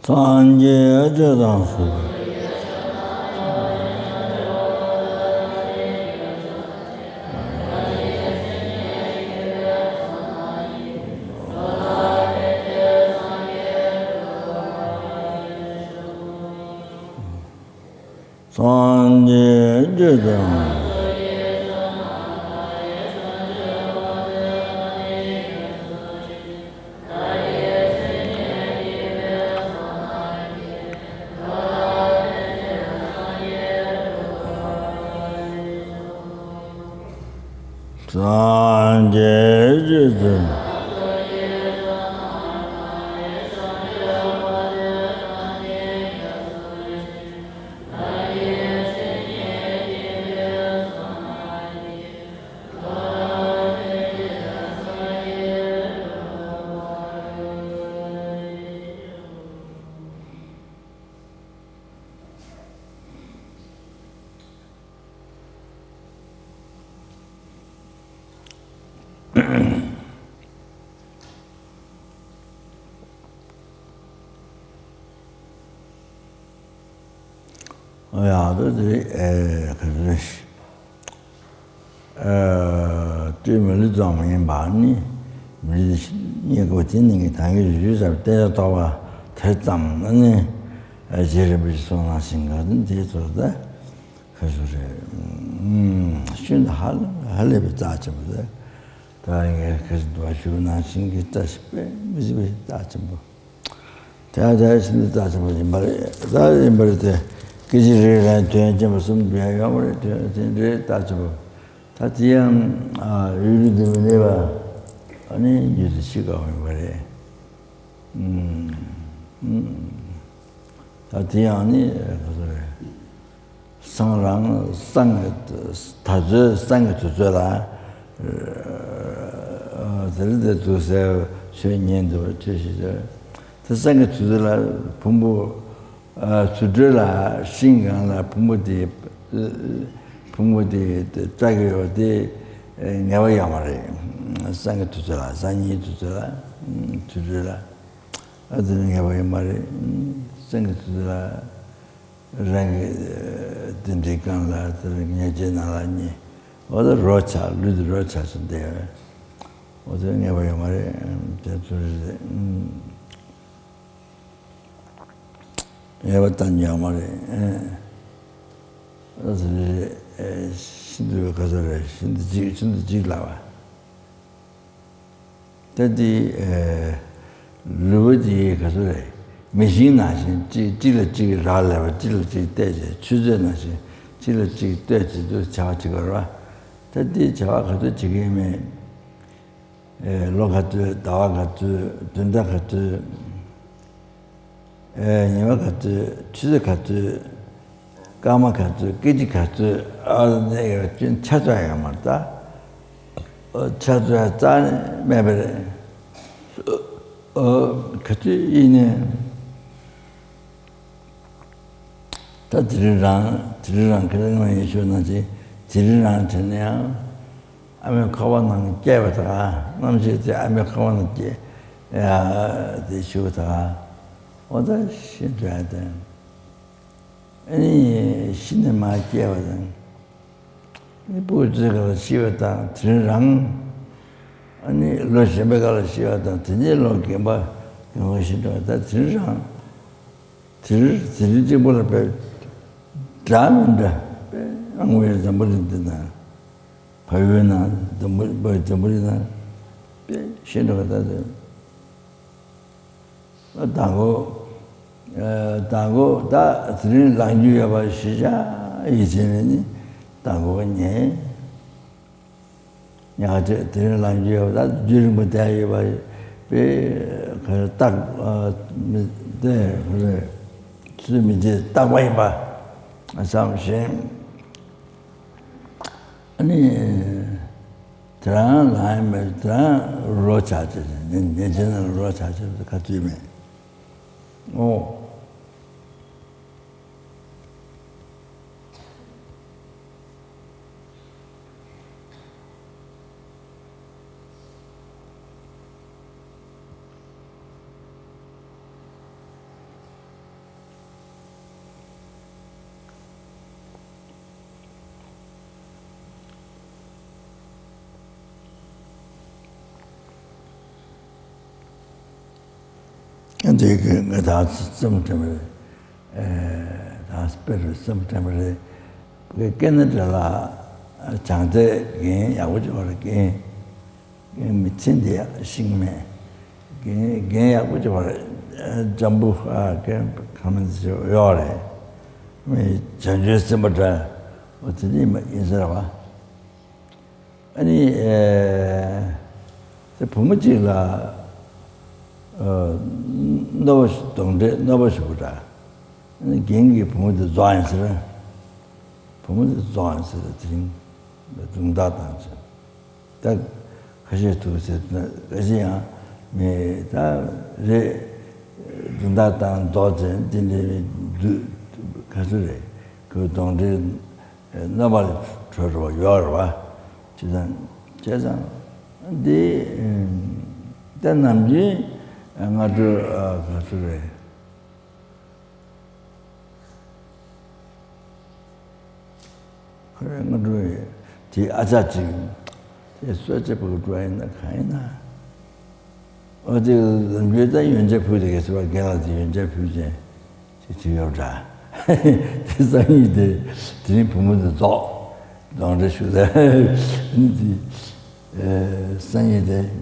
단계 저장수 단계 저장 쯤을 좀 많이 이거 진행이 당연히 유저 때다와 대담은 제르비 소나신 거는 제조다 그래서 신의 할레비 자체보다 다행히 그래서 도와주나 신기 자식배 무지비 자체보 대자신의 자체보다 말에 그지를 되게 무슨 비하여를 되게 자체보 다지양 유리되면 내가 아니 유지시가 오면 말해 다지양이 그래 상랑 다저 상에 주저라 들들 두세 쉐년도 주시죠 그 상에 주저라 부모 주저라 신강라 부모들 자기어디 내와야 말해 상에 두저라 상이 두저라 주저라 아들 내와야 말해 상에 두저라 랑 딘디간라 드르냐제나라니 어디 로차 루드 로차인데 어디 내와야 말해 저들 내왔단 말해 그래서 신도 가서래 신도 지라와 근데 루디 가서래 메신나신 지를 라라와 지를 때제 추전나신 지를 때제도 자치거라 근데 저와 가서 지금에 로가트 다와가트 된다가트 니와가트 추저가트 까마가트 끼지가트 내가 좀 찾아야 말다 찾아야 짠 매베 그때 이네 다 들으랑 그런 거 예셔나지 들으랑 전에야 아메 가와는 깨버다가 남지 아메 가와는 깨야 대쇼다가 어디 신줘야 돼 아니 신의 마귀거든 이 보즈가 시었다 들으랑 아니 러시아가 시었다 들으러 봐 그것이도 다 들으랑 들지 몰라 잠인다 아무에 잠을든다 바위나 뭐 잠을이나 신도가 다고 다 들은 랑주야 봐 시자 이제는 다고네 야제 들은 랑주야 다 줄은 못 대야 봐딱 네 그래 지금 이제 딱 와이 봐 삼신 아니 드란 라임 드란 로차지 내전은 로차지 같이 근데 그다 좀 때문에 다 스페르 좀 때문에 그 깨는들라 장대 야구지 그렇게 미친데 신매 게 야구지 전부 그 가면서 요래 왜 전주에서 뭐다 어떻게 인사와 아니 부모지가 너버스 동대 너버스보다 경기 부모도 좋아했어요. 부모도 좋아했어요. 지금 중다단지. 딱 가시 두세 가시야 메다레 중다단 도전 진리 가서래. 그 동대 너버스 저러 요러와 제장 근데 단 남지 아마도 가서래. 그래 나도 지 아자지 예수제 보고 좋아했나 가이나 어제 외자 연재 프로젝트에서 개라지 연재 프로젝트 지지요자 세상이데 드림 부모도 저 너를 주다 근데 생이데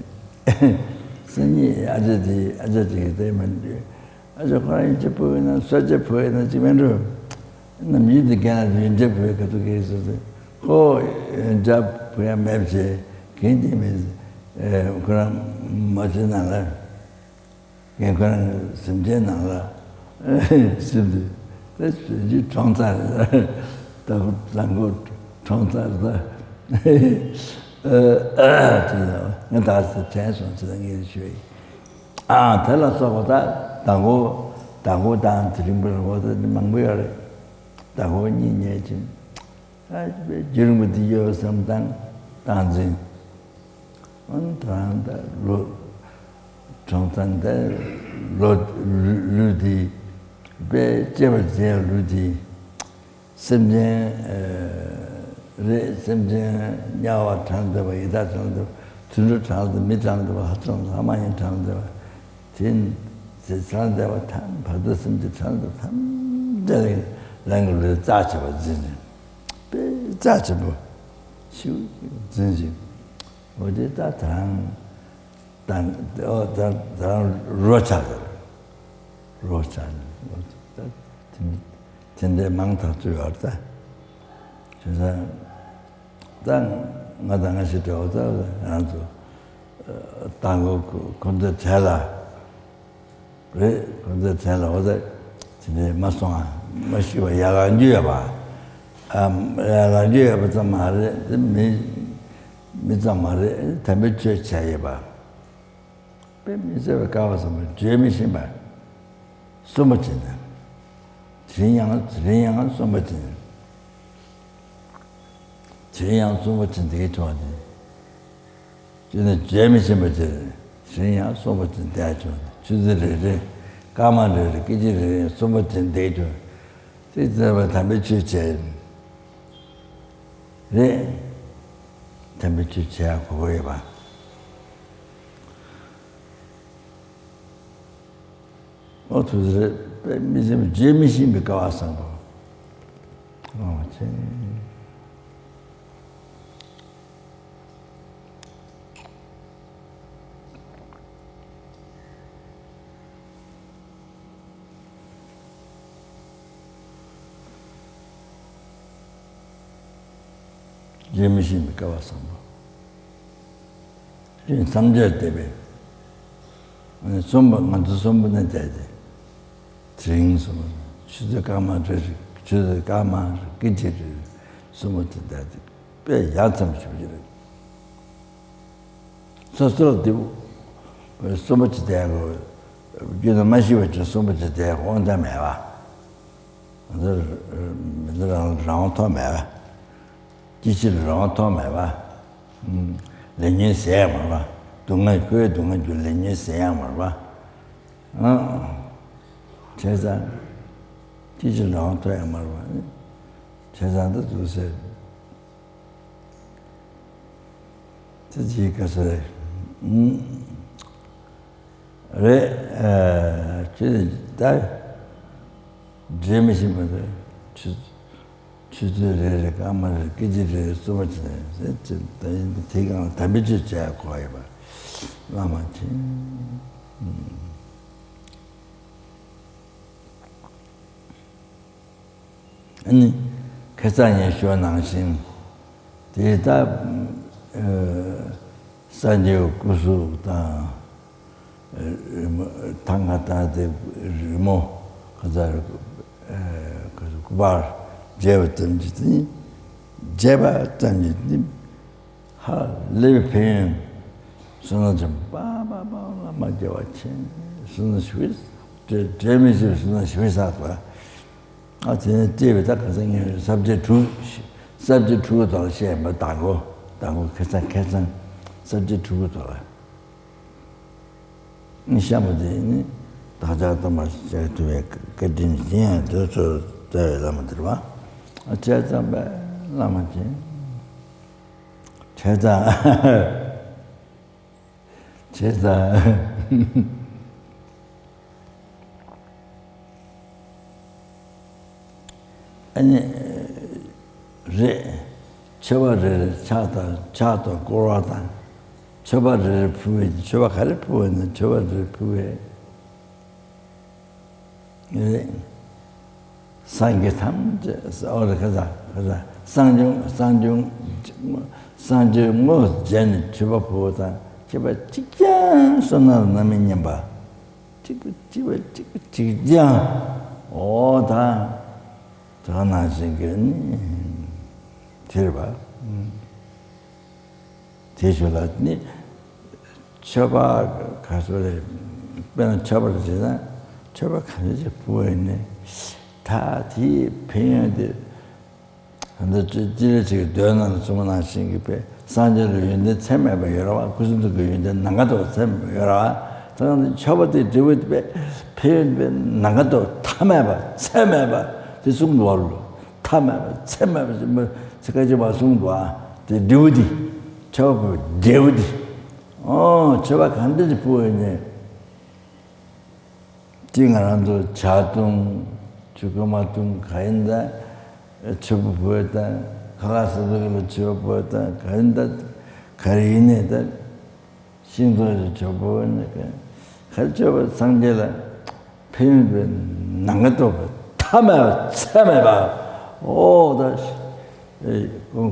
생이 아저지 되면 아저 거의 이제 보이는 서제 보이는 지면으로 남이들 개라지 연재 프로젝트 계속 그 연재 프로젝트 맵지 괜히 그런 멋지나라 그런 심재나라 심지 그래서 정말 또 장고 정말다 나다스 찬송 지는 게 달라서보다 당고단 드림을 보다 망부여 당고니 내지 지름부터 요섬단 단진 언단다 로 정단다 루디 배 제버제 루디 semje nyawa changdaba, ida changdaba, tunru changdaba, mi changdaba, hatram, hamayin changdaba, tin changdaba, tam, bhadu semje changdaba, tam, jale, langulu zachaba zini. Pe zachaba, shiu zini. Ode da tarang rochada. 진대 망타 주었다. 그래서 나당하시 되어서 아주 당고 건데 잘라. 그래 건데 잘라 어제 진대 마송아 마시고 야간주야 봐. 야간주야 부터 말에 미자 말에 담배 쥐자야 봐. 미자 가와서 뭐 죄미신 말. 소모진다. 진양은 소모진. 진양 소모진 되게 좋아하지. 저는 재미있는 거지. 진양 소모진 되게 좋아. 주들을 까만을 끼지를 소모진 되게 좋아. 진짜 담배 주제. 네. 담배 주제야 그거 해봐. 어떻게 미세면 재미있는 거 가와서 제 재미있는 거 가와서 지금 3절 때문에 손만 먼저 손분은 돼야 돼. 증수는 주저가만 끼지를 숨었다. 배 야점 주지를. 스스로 되고 숨었지 되고 그래도 마시고 숨었지 되고 혼자 매와. 그래서 라운터 매와. 기치를 라운터 매와. 내년 새야 봐. 동네 그 동네 줄 내년 새야 봐. 재산 기질 나온다야 말이야. 재산도 주세요. 저기 가서 래 다 재미심을 주주를 가만히 끼지를 쏘면서 대강 담배주 자고 봐. 남았지. 아니 개상에 쇼낭신 대다 산지오 구수다 당하다데 뭐 가자르 그 구발 제었던지 제바던지 하 레페인 손을 좀 빠바바 맞아왔지 손을 스위스 제미스 손을 스위스하고 아 제베다 가정에 subject 2到线没打过开山subject 2到了你想不得你大家都嘛在对个定点都是在那么对吧啊这样呗那么的这아니 제 처바를 차다 고라다 처바를 부에 처바를 부에는 처바를 부에 예 상계탐 어디 가자 상중 뭐 전 처바보다 처바 직장 선을 남이냐 봐 직장 오다 전화식은 들어봐. 대줄았니? 처바 가서래. 맨 처바를 지나. 처바 가서 부어있네. 다뒤 평양들. 근데 지금 되는 소문하신 게 산재를 위는데 참여해 여러 구슬도 그 위는데 나가도 참여해. 저는 처바들 되게 평양 나가도 탐해봐. 참여해. 대충 놀로 타면 참면 뭐 저까지 와송도 데우디 저거 데우디 저가 간데지 보이네 징아란도 자동 주거마동 가인다 저거 보였다 가가서도 저거 보였다 가인다 가리네다 신도를 저보네 가르쳐 상대라 표현된 난것도 참여봐.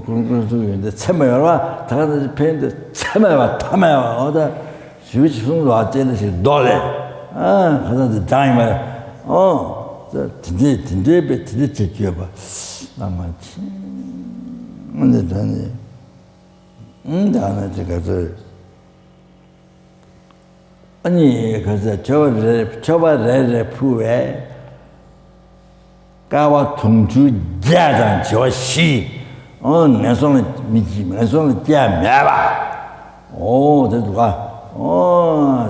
그런 소리인데 참여봐. 다들 팬데 참여봐. 어다 주위층도 왔잖아요. 놀래. 가서 다이마. 진짜 지켜봐. 아마치. 근데 전에 나는 제가 아니 그래서 저번에 푸에 가와 동주 자장 저시 내 손에 미지 내 손에 떼매봐 대두가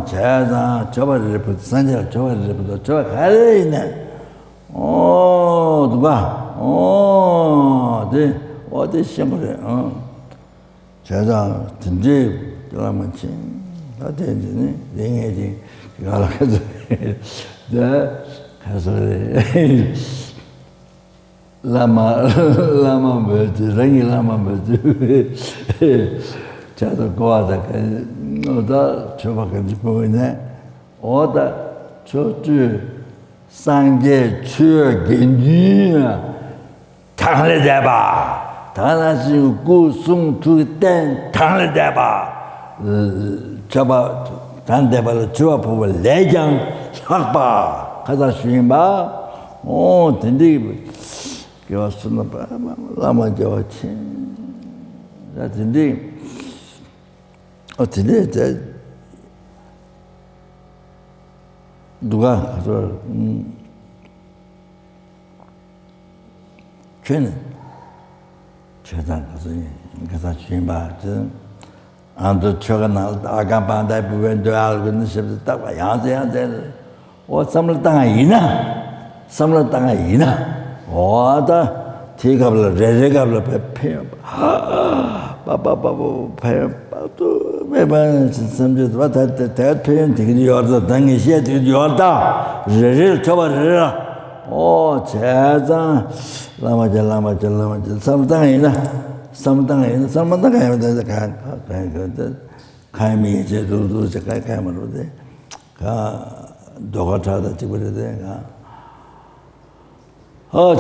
자자 저번에 산자 저번에 저 가리네 누가 네 어디 시험을 자자 진짜 그러면 진 어디니 링해지 가라가서 네 가서 lama berarti rangi lama berarti jatuh kuat kan oda coba kerja punya oda cucu sangje cuy genji tangan deba tangan sih kusung tu ten tangan deba coba tangan deba coba punya lejang sakpa kata siapa tadi 교수는 라마 좋지. 근데 어떻게 돼? 누가 가서 걔는 제단 가서 주인 봐. 안도 저가 나 아가 반대 부분도 알고 있는 싶다. 딱 야한테 삼을 땅아 이나 오다 티가블 레레가블 페페 빠빠빠빠 페빠도 매번 섬주 왔다 대표는 되게 열다 당이 시에 되게 열다 레레 쳐버려 제자 라마자 삼당이나 가임이 제도도 가임으로 돼 도가타다 찍으려 돼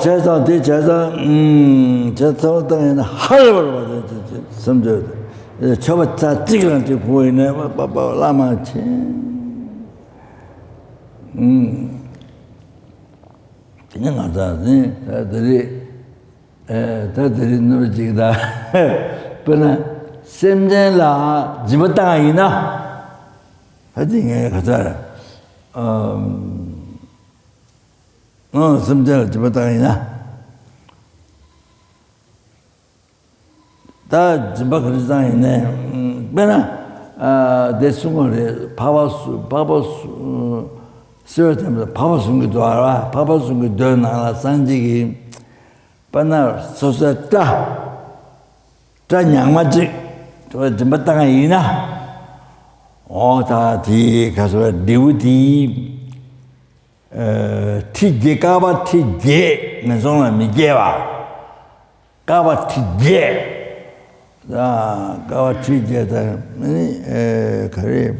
제자 제자당에는 할벌 받아 섬져 저부터 찍으란 게 보이네 빠빠 라마치 그냥 하자니 다들이 누르지다 그러나 샘제라 집었다가이나 하딩에 가자 샘제라 집었다가이나 다 집어 그러잖아요. 그러나 대승을 바바수 쓰었다면 바바순기도 알아. 바바순기도 나라 산지기 빠나 소서다. 자 양마지 저 집었다가 이나 다디 가서 리우디 티게가바 티게 내송라 미게와 가바 티게 가와 취재다 그래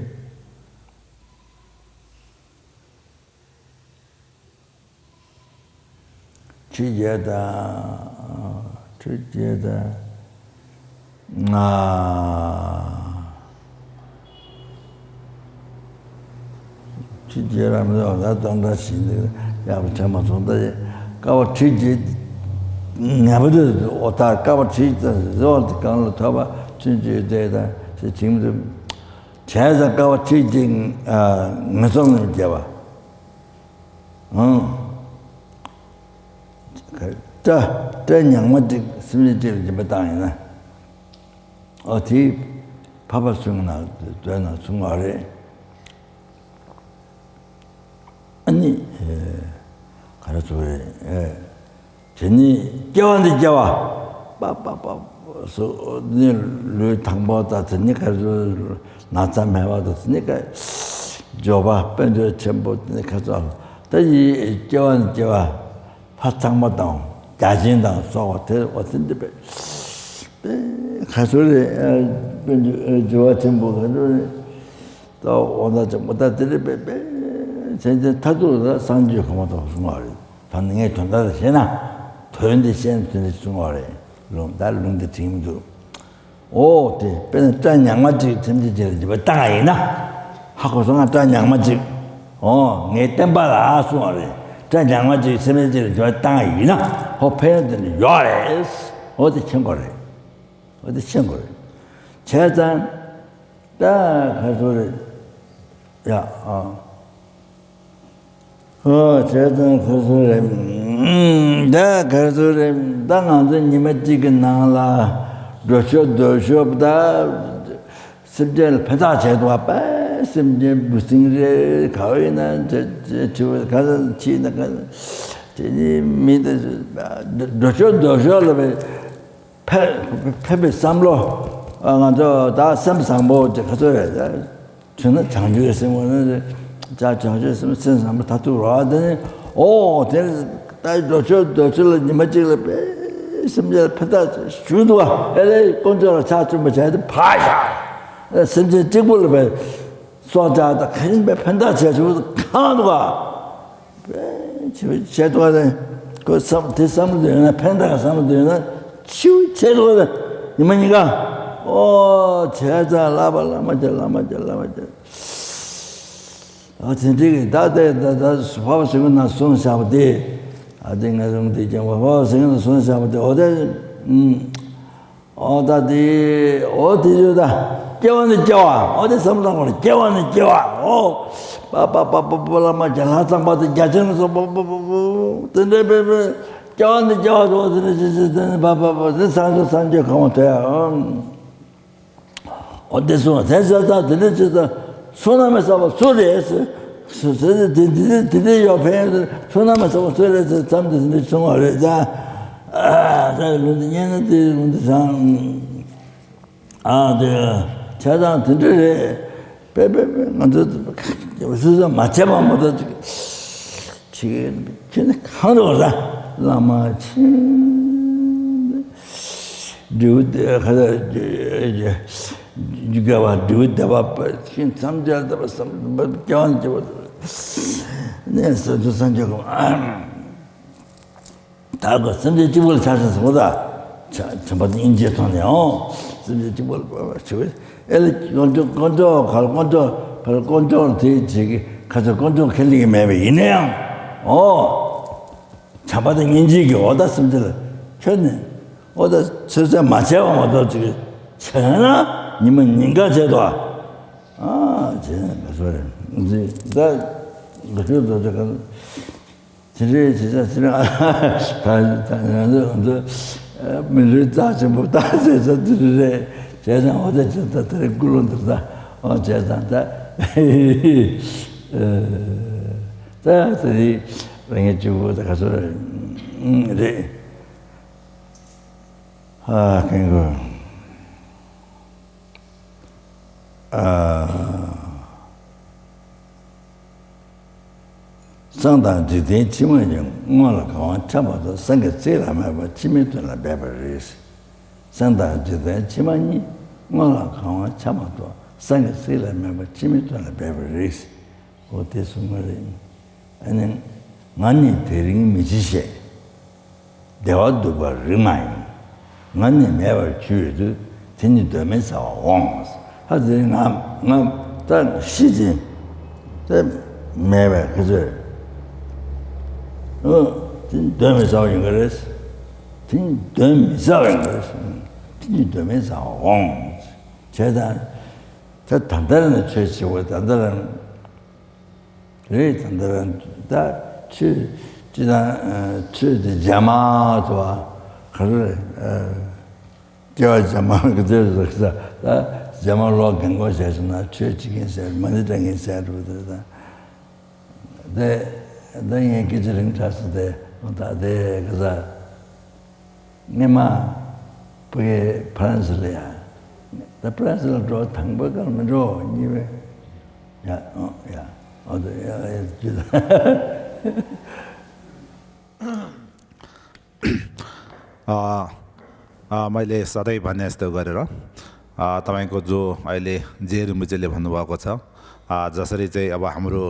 취재다 취재라면서 나도 다시 야부 참아 sonda 가와 취재 나보다 오다 까봐 진짜 저한테 강로 타봐 진짜 대다 지금도 제자 까봐 진짜 무슨 잡아 자 양마지 심리질 좀 당이나 어디 파바숭나 되나 중화래 아니 가르쳐 그래 전이 깨웠는데 깨와 빠빠빠 늘 당보다 드니까 나참 해봐도 드니까 줘봐 뺀저 전부 가서 다시 깨웠는데 깨와 파탕마다 야진당 쏘고 어떤데 가서래 뺀저 좋아 전부 가서 또 오늘 좀 못다 들에 전제 타도다 산지 그만도 중화래 반응에 전달을 해나 토연대 센터에 중앙에 롱달롱대 팀도 오대 빼는 짠 양마지 점지질 집 땅아이나 하고서가 짠 양마지 내 땜바라 수월에 짠 양마지 점지질 집 땅아이나 호패는 요레스 어디 청거래 제자 딱 가서래 제자 가서래 다 가서래 당한테 님의 지금 나라 도쇼보다 심지어 배다 제도 앞에 심지어 무슨 일 가위나 저 가서 지나가 제니 미드 도쇼를 패배 삼로 다 삼상보 가서 저는 장주였으면 자 장주였으면 선상보 다 들어와더니 도쇼를 님의 심지어 패다 주도가 엘레 건조를 찾으면 제도 파샤 심지어 찍불을 쏘자다 큰 패다 제주도 카누가 제도가 그 대삼도 패다가 삼도 치우 제도가 이만이가 제자 라발라마자 진짜 다다 수파스는 나 손사부데 아등가 좀 되게 뭐 생각도 손사부데 어다디 어디로다 깨워는 깨워 어디 섬당을 깨워는 깨워 빠빠빠빠라마 잘하상 받은 야전에서 근데 깨워는 깨워도 어디는 빠빠빠 산조 가면 돼요 어디서 대서다 들으셔서 소나면서 소리에서 드디 옆에 소나면서 소리에서 잠드는 중얼이자 자 룬디에는 상 자장 들으래 빼빼빼 먼저 무슨 맞잡아 못하 지금 전에 하늘라 라마 친 두드 하다 이제 누가 두드 봐 친 삼자다 봤어 뭐 네 소주산 조금 다가 선제 집을 찾아서 보다 전부 인재선이요. 선제 집을 저 엘 건조 갈 건조 되지 가서 건조 캘리게 매매 이네요. 잡아든 인지기 어디다 쓰면 켰네. 어디다 저자 맞아요. 어디다 지금 전화 님은 인가 제도 쟤는 소리 이제 나 그래도 저건 진짜 다녀서 밀리다 좀 다세서 들으래 제가 어제 저다 들을 굴론들다 제가다 다들이 랭에 주고 가서 그래 그거 상당 지대 지문이 뭐라 가만 잡아도 생각 제일 하면 지면들라 배버리스 상당 지대 지문이 뭐라 가만 잡아도 생각 제일 하면 지면들라 배버리스 어때서 말이 아니 많이 대링 미지세 대화도 봐 리마인 많이 매월 주도 진이되면서 왕 하지 남단 시지 매월 그저 진짜면 싸우는 거랬어. 진짜면 싸우는 거랬어. 진짜면 싸워. 제가 저 단단한 최치고 단단한 그래 단단한 다 지난 자마도 그래 저 자마 그대로 그래서 자마로 간 것에서 나 최치긴 세 많이 당긴 세로다. 네 기절은 탔을 다들 그래서 내마 그게 프랑스래야. 나 프랑스로 당벌가면 줘. 니왜 야 어디야 मैले सधैँ भन्ने जस्तो गरेर तपाईको जो अहिले जेर मुजेले भन्नुभएको छ जसरी चाहिँ अब हाम्रो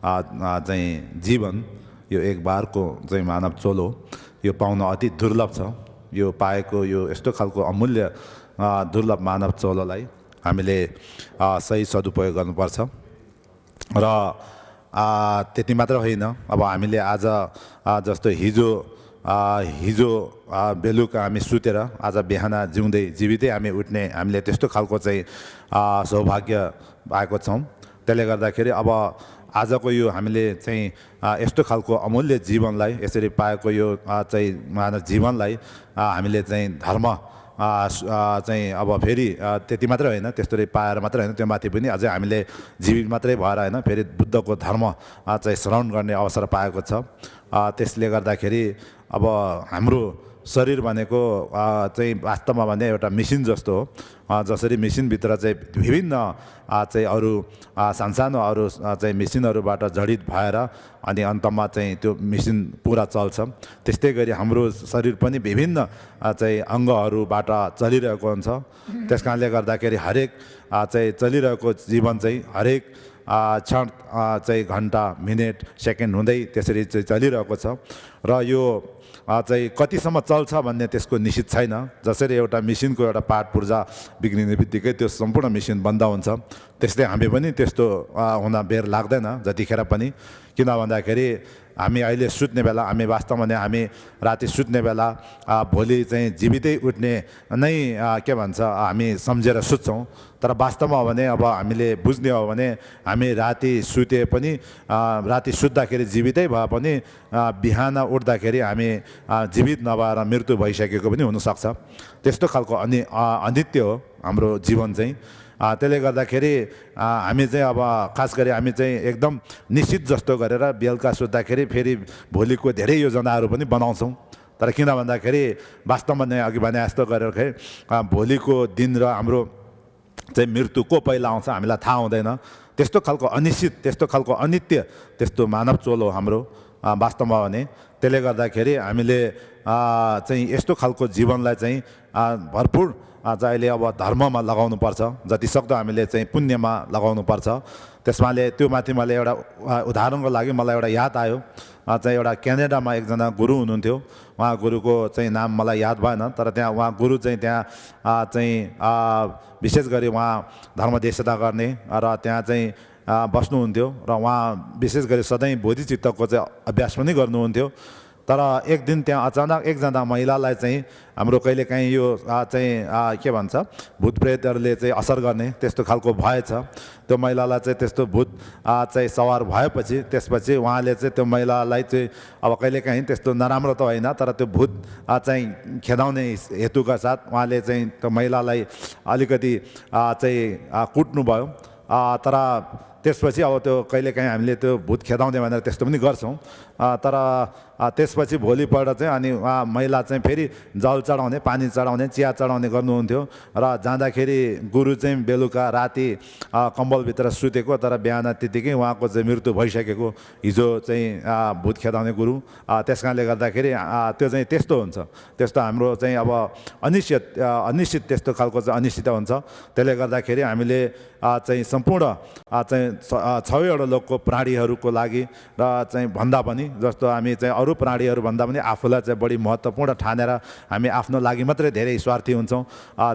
चाहिँ जीवन यो एक बारको चाहिँ मानव चोलो यो पाउन अति दुर्लभ छ यो पाएको यो यस्तो खालको अमूल्य दुर्लभ मानव चोलोलाई हामीले सही सदुपयोग गर्नुपर्छ र त्यति मात्र होइन अब हामीले आज जस्तो हिजो बेलुका हामी सुतेर आज बिहान जिउँदै जीवितै हामी उठ्ने हामीले त्यस्तो खालको चाहिँ सौभाग्य पाएको छौँ त्यसले गर्दाखेरि अब आजको यो हामीले चाहिँ यस्तो खालको अमूल्य जीवनलाई यसरी पाएको यो चाहिँ मानव जीवनलाई हामीले चाहिँ धर्म चाहिँ अब फेरि त्यति मात्रै होइन त्यस्तोले पाएर मात्रै होइन त्यो माथि पनि अझै हामीले जीवित मात्रै भएर होइन फेरि बुद्धको धर्म चाहिँ श्रवण गर्ने अवसर पाएको छ त्यसले गर्दाखेरि अब हाम्रो शरीर भनेको चाहिँ वास्तवमा भने एउटा मेसिन जस्तो हो जसरी मेसिनभित्र चाहिँ विभिन्न चाहिँ अरू सानसानो अरू चाहिँ मेसिनहरूबाट जडित भएर अनि अन्तमा चाहिँ त्यो मेसिन पुरा चल्छ त्यस्तै गरी हाम्रो शरीर पनि विभिन्न चाहिँ अङ्गहरूबाट चलिरहेको हुन्छ त्यसकारणले गर्दाखेरि हरेक चाहिँ चलिरहेको जीवन चाहिँ हरेक क्षण चाहिँ घन्टा मिनेट सेकेन्ड हुँदै त्यसरी चाहिँ चलिरहेको छ र यो चाहिँ कतिसम्म चल्छ भन्ने त्यसको निश्चित छैन जसरी एउटा मेसिनको एउटा पार्ट पुर्जा बिग्रिने बित्तिकै त्यो सम्पूर्ण मेसिन बन्द हुन्छ त्यस्तै हामी पनि त्यस्तो हुन बेर लाग्दैन जतिखेर पनि किन भन्दाखेरि हामी अहिले सुत्ने बेला हामी वास्तवमा नै हामी राति सुत्ने बेला भोलि चाहिँ जीवितै उठ्ने नै के भन्छ हामी सम्झेर सुत्छौँ तर वास्तवमा हो भने अब हामीले बुझ्ने हो भने हामी राति सुते पनि राति सुत्दाखेरि जीवितै भए पनि बिहान उठ्दाखेरि हामी जीवित नभएर मृत्यु भइसकेको पनि हुनसक्छ त्यस्तो खालको अनित्य हो हाम्रो जीवन चाहिँ त्यसले गर्दाखेरि हामी चाहिँ अब खास गरी हामी चाहिँ एकदम निश्चित जस्तो गरेर बेलुका सुत्दाखेरि फेरि भोलिको धेरै योजनाहरू पनि बनाउँछौँ तर किन भन्दाखेरि वास्तवमा नै अघि भने जस्तो गरेर भोलिको दिन र हाम्रो चाहिँ मृत्यु को पहिला आउँछ हामीलाई थाहा हुँदैन। त्यस्तो खालको अनिश्चित, त्यस्तो खालको अनित्य, त्यस्तो मानव चोल हो हाम्रो वास्तवमा भने। त्यसले गर्दाखेरि हामीले चाहिँ यस्तो खालको जीवनलाई चाहिँ भरपुर अहिले अब धर्ममा लगाउनु पर्छ, जति सक्दो हामीले चाहिँ पुण्यमा लगाउनु पर्छ। त्यसमाले त्यो माथि मैले एउटा उदाहरणको लागि मलाई एउटा याद आयो। चाहिँ एउटा क्यानाडामा एकजना गुरु हुनुहुन्थ्यो, उहाँ गुरुको चाहिँ नाम मलाई याद भएन, तर त्यहाँ उहाँ गुरु चाहिँ त्यहाँ चाहिँ विशेष गरी उहाँ धर्मदेशता गर्ने र त्यहाँ चाहिँ बस्नुहुन्थ्यो र उहाँ विशेष गरी सधैँ बोधिचित्तको चाहिँ अभ्यास पनि गर्नुहुन्थ्यो। तर एक दिन त्यहाँ अचानक एकजना महिलालाई चाहिँ हाम्रो कहिलेकाहीँ यो चाहिँ के भन्छ भूतप्रेतहरूले चाहिँ असर गर्ने त्यस्तो खालको भएछ। त्यो महिलालाई चाहिँ त्यस्तो भूत चाहिँ सवार भएपछि त्यसपछि उहाँले चाहिँ त्यो महिलालाई चाहिँ अब कहिलेकाहीँ त्यस्तो नराम्रो त होइन, तर त्यो भूत चाहिँ खेदाउने हेतुका साथ उहाँले चाहिँ त्यो महिलालाई अलिकति चाहिँ कुट्नुभयो। तर त्यसपछि अब त्यो कहिलेकाहीँ हामीले त्यो भूत खेदाउने भनेर त्यस्तो पनि गर्छौँ। तर त्यसपछि भोलिपल्ट चाहिँ अनि उहाँ महिला चाहिँ फेरि जल चढाउने, पानी चढाउने, चिया चढाउने गर्नुहुन्थ्यो र जाँदाखेरि गुरु चाहिँ बेलुका राति कम्बलभित्र सुतेको, तर बिहान त्यतिकै उहाँको चाहिँ मृत्यु भइसकेको, हिजो चाहिँ भूत खेदाउने गुरु। त्यस कारणले गर्दाखेरि त्यो चाहिँ त्यस्तो हुन्छ, त्यस्तो हाम्रो चाहिँ अब अनिश्चित त्यस्तो खालको चाहिँ अनिश्चित हुन्छ। त्यसले गर्दाखेरि हामीले चाहिँ सम्पूर्ण चाहिँ 6वटा लोकको प्राणीहरूको लागि र चाहिँ भन्दा पनि जस्तो हामी चाहिँ अरू प्राणीहरूभन्दा पनि आफूलाई चाहिँ बढी महत्त्वपूर्ण ठानेर हामी आफ्नो लागि मात्रै धेरै स्वार्थी हुन्छौँ।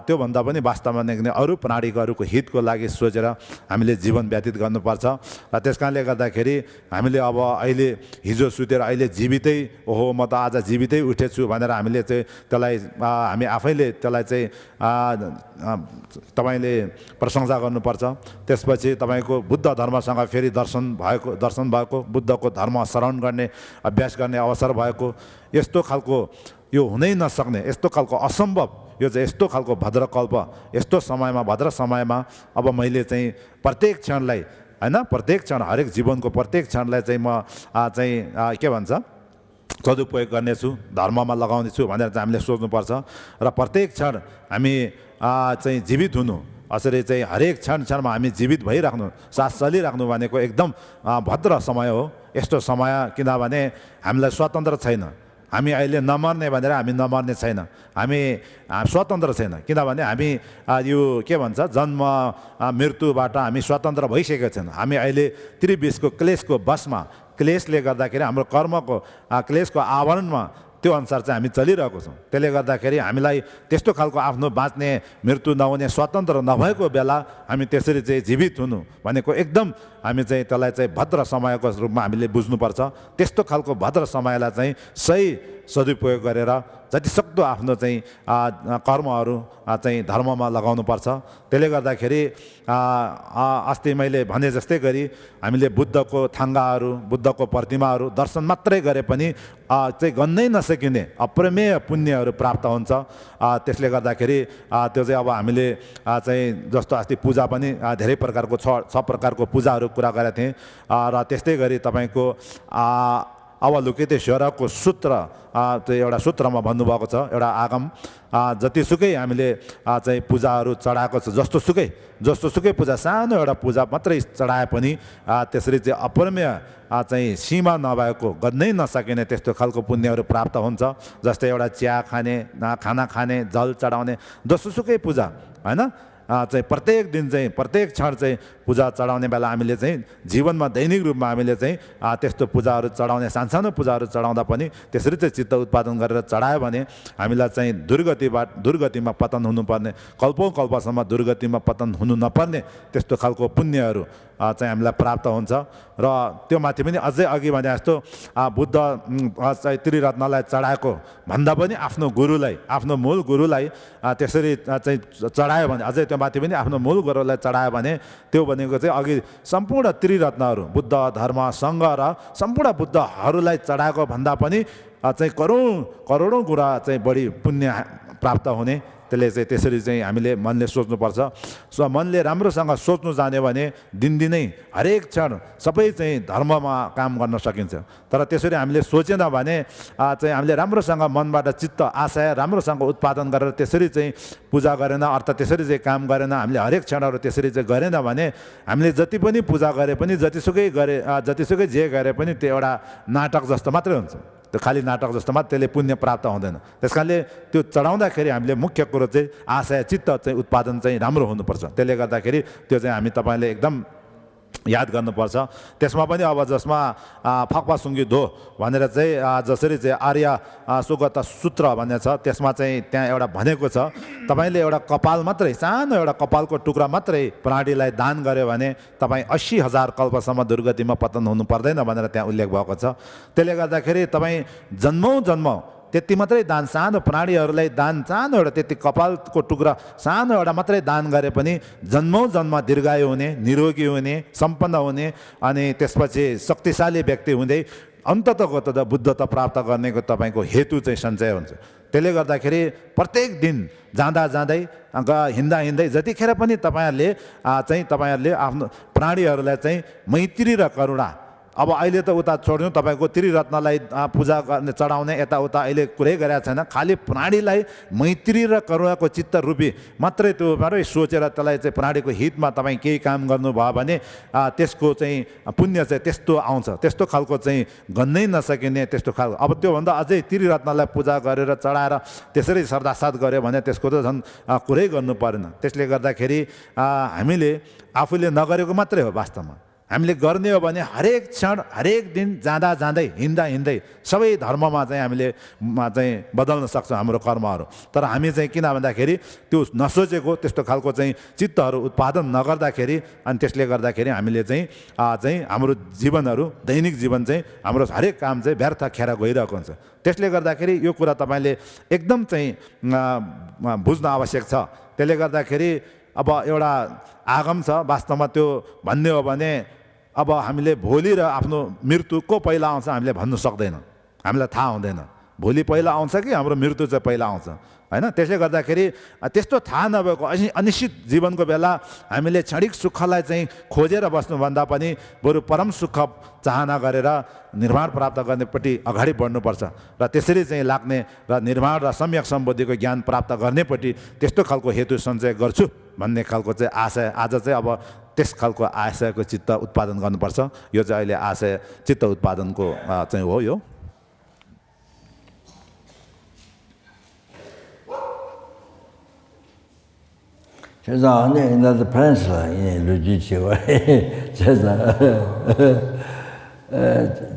त्योभन्दा पनि वास्तवमा अरू प्राणीहरूको हितको लागि सोचेर हामीले जीवन व्यतीत गर्नुपर्छ। र त्यस कारणले गर्दाखेरि हामीले अब अहिले हिजो सुतेर अहिले जीवितै ओहो म त आज जीवितै उठेछु भनेर हामीले चाहिँ त्यसलाई हामी आफैले त्यसलाई चाहिँ तपाईँले प्रशंसा गर्नुपर्छ। त्यसपछि तपाईँको बुद्ध धर्मसँग फेरि दर्शन भएको, बुद्धको धर्म शरण गर्ने अभ्यास गर्ने अवसर भएको, यस्तो खालको यो हुनै नसक्ने, यस्तो खालको असम्भव, यो चाहिँ यस्तो खालको भद्रकल्प, यस्तो समयमा भद्र समयमा अब मैले चाहिँ प्रत्येक क्षणलाई होइन, प्रत्येक क्षण हरेक जीवनको प्रत्येक क्षणलाई चाहिँ म चाहिँ के भन्छ सदुपयोग गर्नेछु, धर्ममा लगाउनेछु भनेर चाहिँ हामीले सोच्नुपर्छ। र प्रत्येक क्षण हामी चाहिँ जीवित हुनु, यसरी चाहिँ हरेक क्षणमा हामी जीवित भइराख्नु, सास चलिराख्नु भनेको एकदम भद्र समय हो। यस्तो समय किनभने हामीलाई स्वतन्त्र छैन, हामी अहिले नमर्ने भनेर हामी नमर्ने छैन, हामी स्वतन्त्र छैन, किनभने हामी यो के भन्छ जन्म मृत्युबाट हामी स्वतन्त्र भइसकेका छैनौँ। हामी अहिले त्रिविशको क्लेशको बसमा, क्लेशले गर्दाखेरि हाम्रो कर्मको क्लेशको आवरणमा त्यो अनुसार चाहिँ हामी चलिरहेको छौँ। त्यसले गर्दाखेरि हामीलाई त्यस्तो खालको आफ्नो बाँच्ने, मृत्यु नहुने, स्वतन्त्र नभएको बेला हामी त्यसरी चाहिँ जीवित हुनु भनेको एकदम हामी चाहिँ त्यसलाई चाहिँ भद्र समयको रूपमा हामीले बुझ्नुपर्छ। त्यस्तो खालको भद्र समयलाई चाहिँ सही सदुपयोग गरेर जतिसक्दो आफ्नो चाहिँ कर्महरू चाहिँ धर्ममा लगाउनुपर्छ। त्यसले गर्दाखेरि अस्ति मैले भने जस्तै गरी हामीले बुद्धको थाङ्गाहरू, बुद्धको प्रतिमाहरू दर्शन मात्रै गरे पनि चाहिँ गन्नै नसकिने अप्रमेय पुण्यहरू प्राप्त हुन्छ। त्यसले गर्दाखेरि त्यो चाहिँ अब हामीले चाहिँ जस्तो अस्ति पूजा पनि धेरै प्रकारको छ प्रकारको पूजाहरू कुरा गरेका थिएँ। र त्यस्तै गरी तपाईँको अवलोकितेश्वरको सूत्र चाहिँ एउटा सूत्रमा भन्नुभएको छ, एउटा आगम जतिसुकै हामीले चाहिँ पूजाहरू चढाएको छ, जस्तोसुकै पूजा, सानो एउटा पूजा मात्रै चढाए पनि त्यसरी चाहिँ अपरमेय चाहिँ सीमा नभएको, गन्नै नसकिने त्यस्तो खालको पुण्यहरू प्राप्त हुन्छ। जस्तै एउटा चिया खाने, खाना खाने, जल चढाउने, जस्तोसुकै पूजा होइन, चाहिँ प्रत्येक दिन चाहिँ प्रत्येक क्षण चाहिँ पूजा चढाउने बेला हामीले चाहिँ जीवनमा दैनिक रूपमा हामीले चाहिँ त्यस्तो पूजाहरू चढाउने, सानसानो पूजाहरू चढाउँदा पनि त्यसरी चाहिँ चित्त उत्पादन गरेर चढायो भने हामीलाई चाहिँ दुर्गतिमा पतन हुनुपर्ने, कल्पौँ कल्पसम्म दुर्गतिमा पतन हुनु नपर्ने त्यस्तो खालको पुण्यहरू चाहिँ हामीलाई प्राप्त हुन्छ। र त्यो माथि पनि अझै अघि भने जस्तो बुद्ध चाहिँ त्रिरत्नलाई चढाएको भन्दा पनि आफ्नो गुरुलाई, आफ्नो मूल गुरुलाई त्यसरी चाहिँ चढायो भने, अझै त्यो माथि पनि आफ्नो मूल गुरुलाई चढायो भने त्यो भनेको चाहिँ अघि सम्पूर्ण त्रिरत्नहरू बुद्ध, धर्म, सङ्घ र सम्पूर्ण बुद्धहरूलाई चढाएको भन्दा पनि चाहिँ करोडौँ गुणा चाहिँ बढी पुण्य प्राप्त हुने त्यसले चाहिँ त्यसरी चाहिँ हामीले मनले सोच्नुपर्छ सो मनले राम्रोसँग सोच्नु जान्यो भने दिनदिनै हरेक क्षण सबै चाहिँ धर्ममा काम गर्न सकिन्छ तर त्यसरी हामीले सोचेन भने चाहिँ हामीले राम्रोसँग मनबाट चित्त आशय राम्रोसँग उत्पादन गरेर त्यसरी चाहिँ पूजा गरेन अर्थात् त्यसरी चाहिँ काम गरेन हामीले हरेक क्षणहरू त्यसरी चाहिँ गरेन भने हामीले जति पनि पूजा गरे पनि जतिसुकै जे गरे पनि त्यो एउटा नाटक जस्तो मात्रै हुन्छ त्यो खाली नाटक जस्तो मात्र त्यसले पुण्य प्राप्त हुँदैन त्यस कारणले त्यो चढाउँदाखेरि हामीले मुख्य कुरो चाहिँ आशय चित्त चाहिँ उत्पादन चाहिँ राम्रो हुनुपर्छ त्यसले गर्दाखेरि त्यो चाहिँ हामी तपाईँले एकदम याद गर्नुपर्छ त्यसमा पनि अब जसमा फक्पा सुङ्गी धो भनेर चाहिँ जसरी चाहिँ आर्य सुगत सूत्र भन्ने छ त्यसमा चाहिँ त्यहाँ एउटा भनेको छ तपाईँले एउटा कपाल मात्रै सानो एउटा कपालको टुक्रा मात्रै प्राणीलाई दान गर्यो भने तपाईँ 80,000 कल्पसम्म दुर्गतिमा पतन हुनु पर्दैन भनेर त्यहाँ उल्लेख भएको छ त्यसले गर्दाखेरि तपाईँ जन्मौँ त्यति मात्रै दान सानो प्राणीहरूलाई दान सानो एउटा त्यति कपालको टुक्रा सानो एउटा मात्रै दान गरे पनि जन्म दीर्घायु हुने निरोगी हुने सम्पन्न हुने अनि त्यसपछि शक्तिशाली व्यक्ति हुँदै अन्ततगत बुद्धता प्राप्त गर्नेको तपाईँको हेतु चाहिँ सञ्चय हुन्छ त्यसले गर्दाखेरि प्रत्येक दिन जाँदै हिँड्दै जतिखेर पनि तपाईँहरूले आफ्नो प्राणीहरूलाई चाहिँ मैत्री र करुणा अब अहिले त उता छोड्नु तपाईँको त्रिरत्नलाई पूजा गर्ने चढाउने यताउता अहिले कुरै गरेको छैन खालि प्राणीलाई मैत्री र करुणाको चित्त रूपी मात्रै त्यो मात्रै सोचेर त्यसलाई चाहिँ प्राणीको हितमा तपाईँ केही काम गर्नुभयो भने त्यसको चाहिँ पुण्य चाहिँ त्यस्तो आउँछ त्यस्तो खालको चाहिँ गन्नै नसकिने त्यस्तो खालको अब त्योभन्दा अझै त्रिरत्नलाई पूजा गरेर चढाएर त्यसरी श्रद्धासाथ गऱ्यो भने त्यसको त झन् कुरै गर्नु परेन त्यसले गर्दाखेरि हामीले आफूले नगरेको मात्रै हो वास्तवमा हामीले गर्ने हो भने हरेक क्षण हरेक दिन जाँदै हिँड्दै सबै धर्ममा चाहिँ हामीले चाहिँ बदल्न सक्छौँ हाम्रो कर्महरू तर हामी चाहिँ किन भन्दाखेरि त्यो नसोचेको त्यस्तो खालको चाहिँ चित्तहरू उत्पादन नगर्दाखेरि अनि त्यसले गर्दाखेरि हामीले चाहिँ हाम्रो जीवनहरू दैनिक जीवन चाहिँ हाम्रो हरेक काम चाहिँ व्यर्थ खेर गइरहेको हुन्छ त्यसले गर्दाखेरि यो कुरा तपाईँले एकदम चाहिँ बुझ्न आवश्यक छ त्यसले गर्दाखेरि अब एउटा आगम छ वास्तवमा त्यो भन्ने हो भने अब हामीले भोलि र आफ्नो मृत्यु को पहिला आउँछ हामीले भन्नु सक्दैन हामीलाई थाहा हुँदैन भोलि पहिला आउँछ कि हाम्रो मृत्यु चाहिँ पहिला आउँछ हैन त्यसले गर्दाखेरि त्यस्तो थाहा नभएको अनिश्चित जीवनको बेला हामीले क्षणिक सुखलाई चाहिँ खोजेर बस्नुभन्दा पनि बरु परम सुख चाहना गरेर निर्माण प्राप्त गर्नेपट्टि अगाडि बढ्नुपर्छ र त्यसरी चाहिँ लाग्ने र निर्माण र सम्यक सम्बन्धीको ज्ञान प्राप्त गर्नेपट्टि त्यस्तो खालको हेतु सञ्चय गर्छु भन्ने खालको चाहिँ आशय आज चाहिँ अब त्यस खालको आशयको चित्त उत्पादन गर्नुपर्छ यो चाहिँ अहिले आशय चित्त उत्पादनको चाहिँ हो यो现在那是潘氏录取去了，现在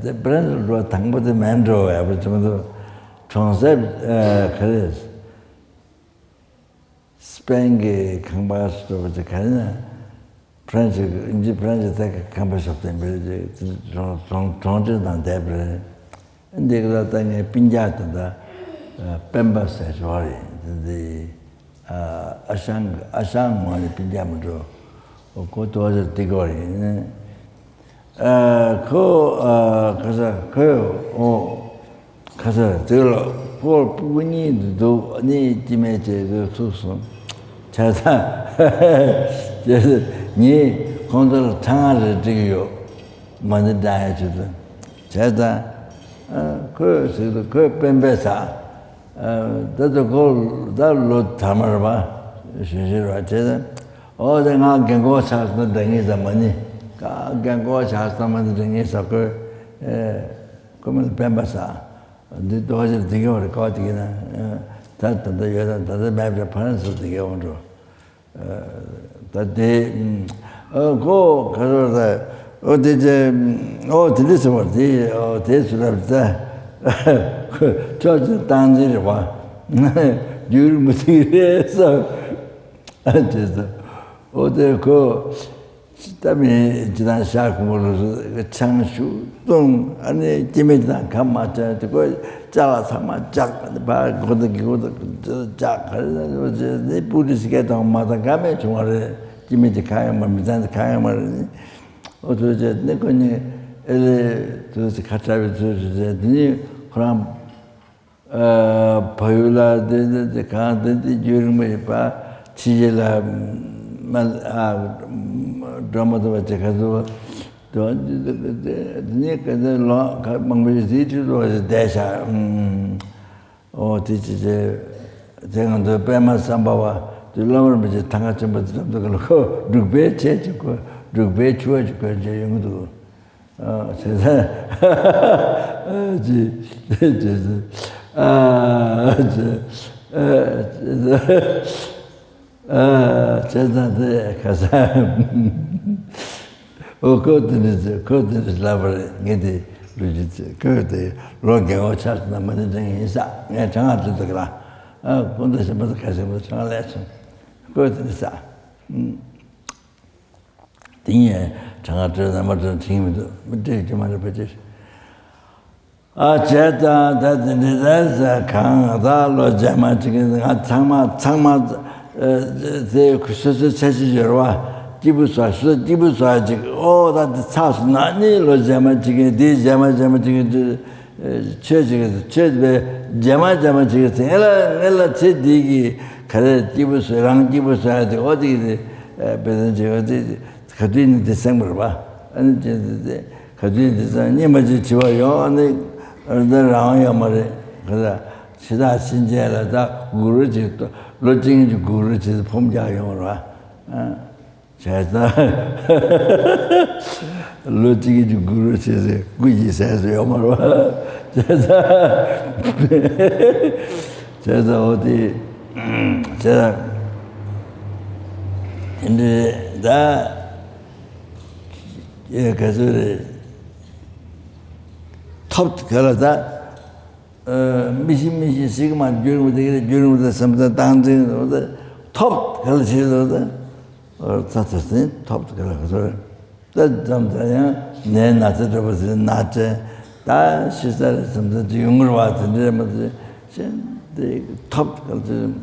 这潘氏说당부도 만들어 야不怎么都concept可是 스페인게 강바스도 저 가나 프랑스 이제 프랑스 때 강바스 없던 데 정정정정 대브레 근데 그러다 내 빈자다 뱀바스 저리 근데 아상 뭐니 빈자면도 그것도 어제 되거리 가서 들 볼 부분이도 네 팀에 그 소소 자사 그래서 네 건설 장아를 드려 만든다 해주든 자다 그 뱀배사 나도 그걸 달로 담아봐 실제로 제가 어제가 경고 찾는 등에서 뭐니 경고 찾는 등에서 그러면 뱀배사 근데 또 어제 되게 오래 거기나 다들 여자 다들 매번 파는서 되게 오늘 다들 그래서 어디 이제 들리서 뭐지 대수랍다 저 단지를 봐 줄 무시해서 그래서 어디 그다음에 지난 시작으로 창수 동 안에 김에다 감마자 그 자라사마 짝봐 거기도 짝 그래서 내 부르시게 동마다 가면 중앙에 김에다 가야만 미잔 가야만 어저제 내 거니 엘에 저 가짜비 저니 그럼 Paula de Canada during my pa, Chijela drama of Chekazo. The neck and the long Mangmisi was Dasha. Oh, teaches the on the Pema Sambawa, the lower Major Tangacham, but the Dugbe Church, Dugbe Church, Jayungu. Oh, cotton is lover, get the curtain, looking or chat, the money is up. I can't do the glass. Oh, Pundas and Mother Castle was a lesson. Curtain is up. Changato, the mother team, but take your mother British. Ah, Cheta, that is a Kangada, Jamatic, Tama, the Christmas Cheshire. Dibuswa, oh, that's house, not near Jamatic, this Jamatic church, Jamatic, Ella Teddy, Dibus, Rang Dibuswa, the Odi, Bedan Kadin December, and Kadin design, Nimajiwa, and the Rayamare, Sida Sinjela, Guru, lodging to Guru to the Pomja. Chata lodging to Guru says, Guji says, Yomara. Chata Odi, Chata. And that. Yeah, because top color missing Sigma during the something dancing or the top color or such a thing, top color. That something, then not that was not that she said something to younger ones and the top color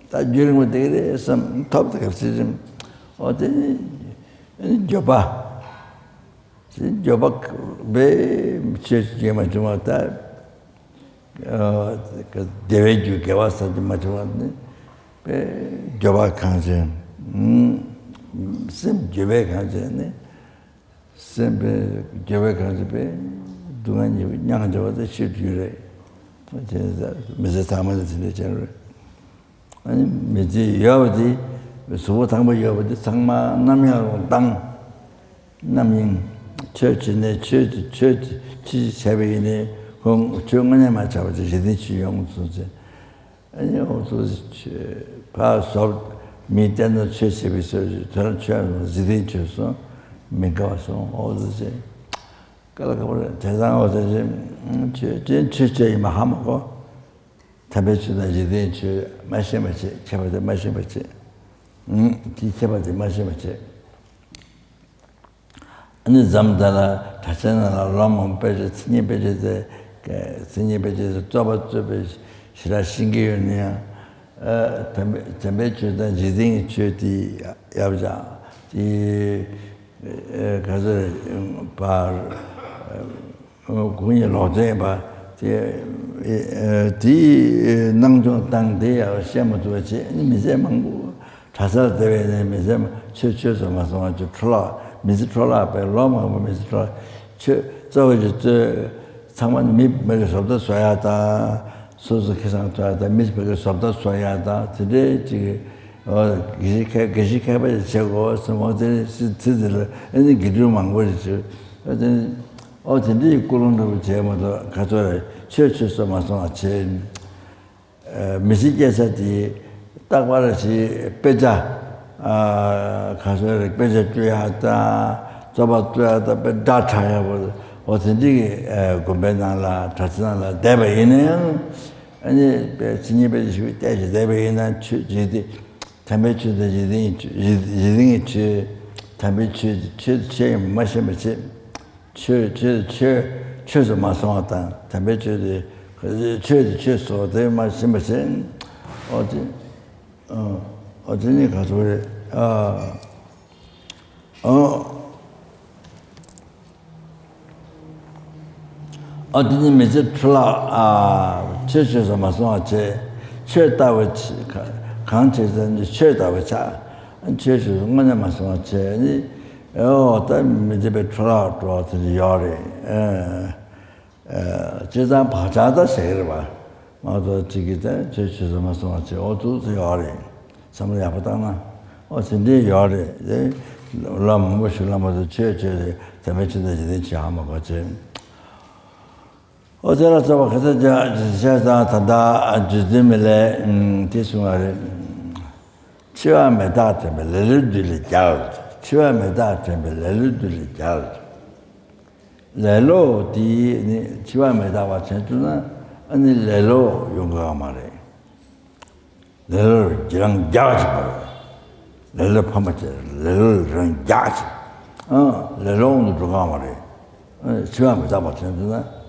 that during with the some top color or the Joba. Jobak be church Yamachumata, Deveju Gavasa Machumani, Jobak Kanjan, Sim Jebek Kanjan, Sim Jebek Kanjan, doing young Java, shoot you, which is Mrs. Thomas in the general. And Miji Yavadi, Suvotama Yavadi, Sangma, Namia, Dang, Naming. Church in the church, having a home, Chungana Machawa, Jedichi Young Susan. And you also pass out meet and the church research, Jedichi, so, Megaso, all the same. Kalaka, Tazan was a church in Mahamako, Tabechu, the Jedichi, Mashimachi, Chabata Mashimachi, Chabata Mashimachi. And Zamdala, Tasana, Ramon pages, senior pages, Tobat, Shirashingi, Tabechu, the Jiding Churti, Yabja, the Kazar Par Gunya Lodeba, the Nangjo Tang De, or Shamatu, Mizemangu, Tasal de Mizem, churches of Masama to Trola. Mizitrola, by Roma, Mizitrola, so it's someone meet of the Soyata, Suzuki Santa, Miss Beggars of the Soyata, today, or Gishika, Chago, some other citizen, and the Giduman was then all the new Kulunda Chemo, Catholic churches of Masona chain, Missy at the Tawarashi, Peja. Catholic Beja Zabatuata, but Data was authentic Gombenala, Tatsana, Debain, and senior Beji, Debain, Chidi, Tamechu, the Jidin, Tamechu, Church, Mashamachi, Church of Masonata, Tamechu, the Church, or they must imagine, or the 어디니 가서 어디니 메시플라 최초서 마송아체 최다워치 강체전 최다워차 최초 응원에 마송아체 어떤 집에 돌아와서 요리 제가 바자다 세르바 맞아 지기다 최초서 마송아체 어두서 요리 삼을 야보다나 어신데 요리 라무실라마도 최최 대매치도 되지 아마 거지 어제라 저거 그래서 제가 단다 주dimele 티스마레 치와 메다템에 레르들이 잘 치와 메다템에 레르들이 잘 레로디 치와 메다와 전투나 아니 레로 용가 말해 레로 지랑 자지 레로 파마체 레로랑 자지 레로는 들어가 말해 치와 메다와 전투나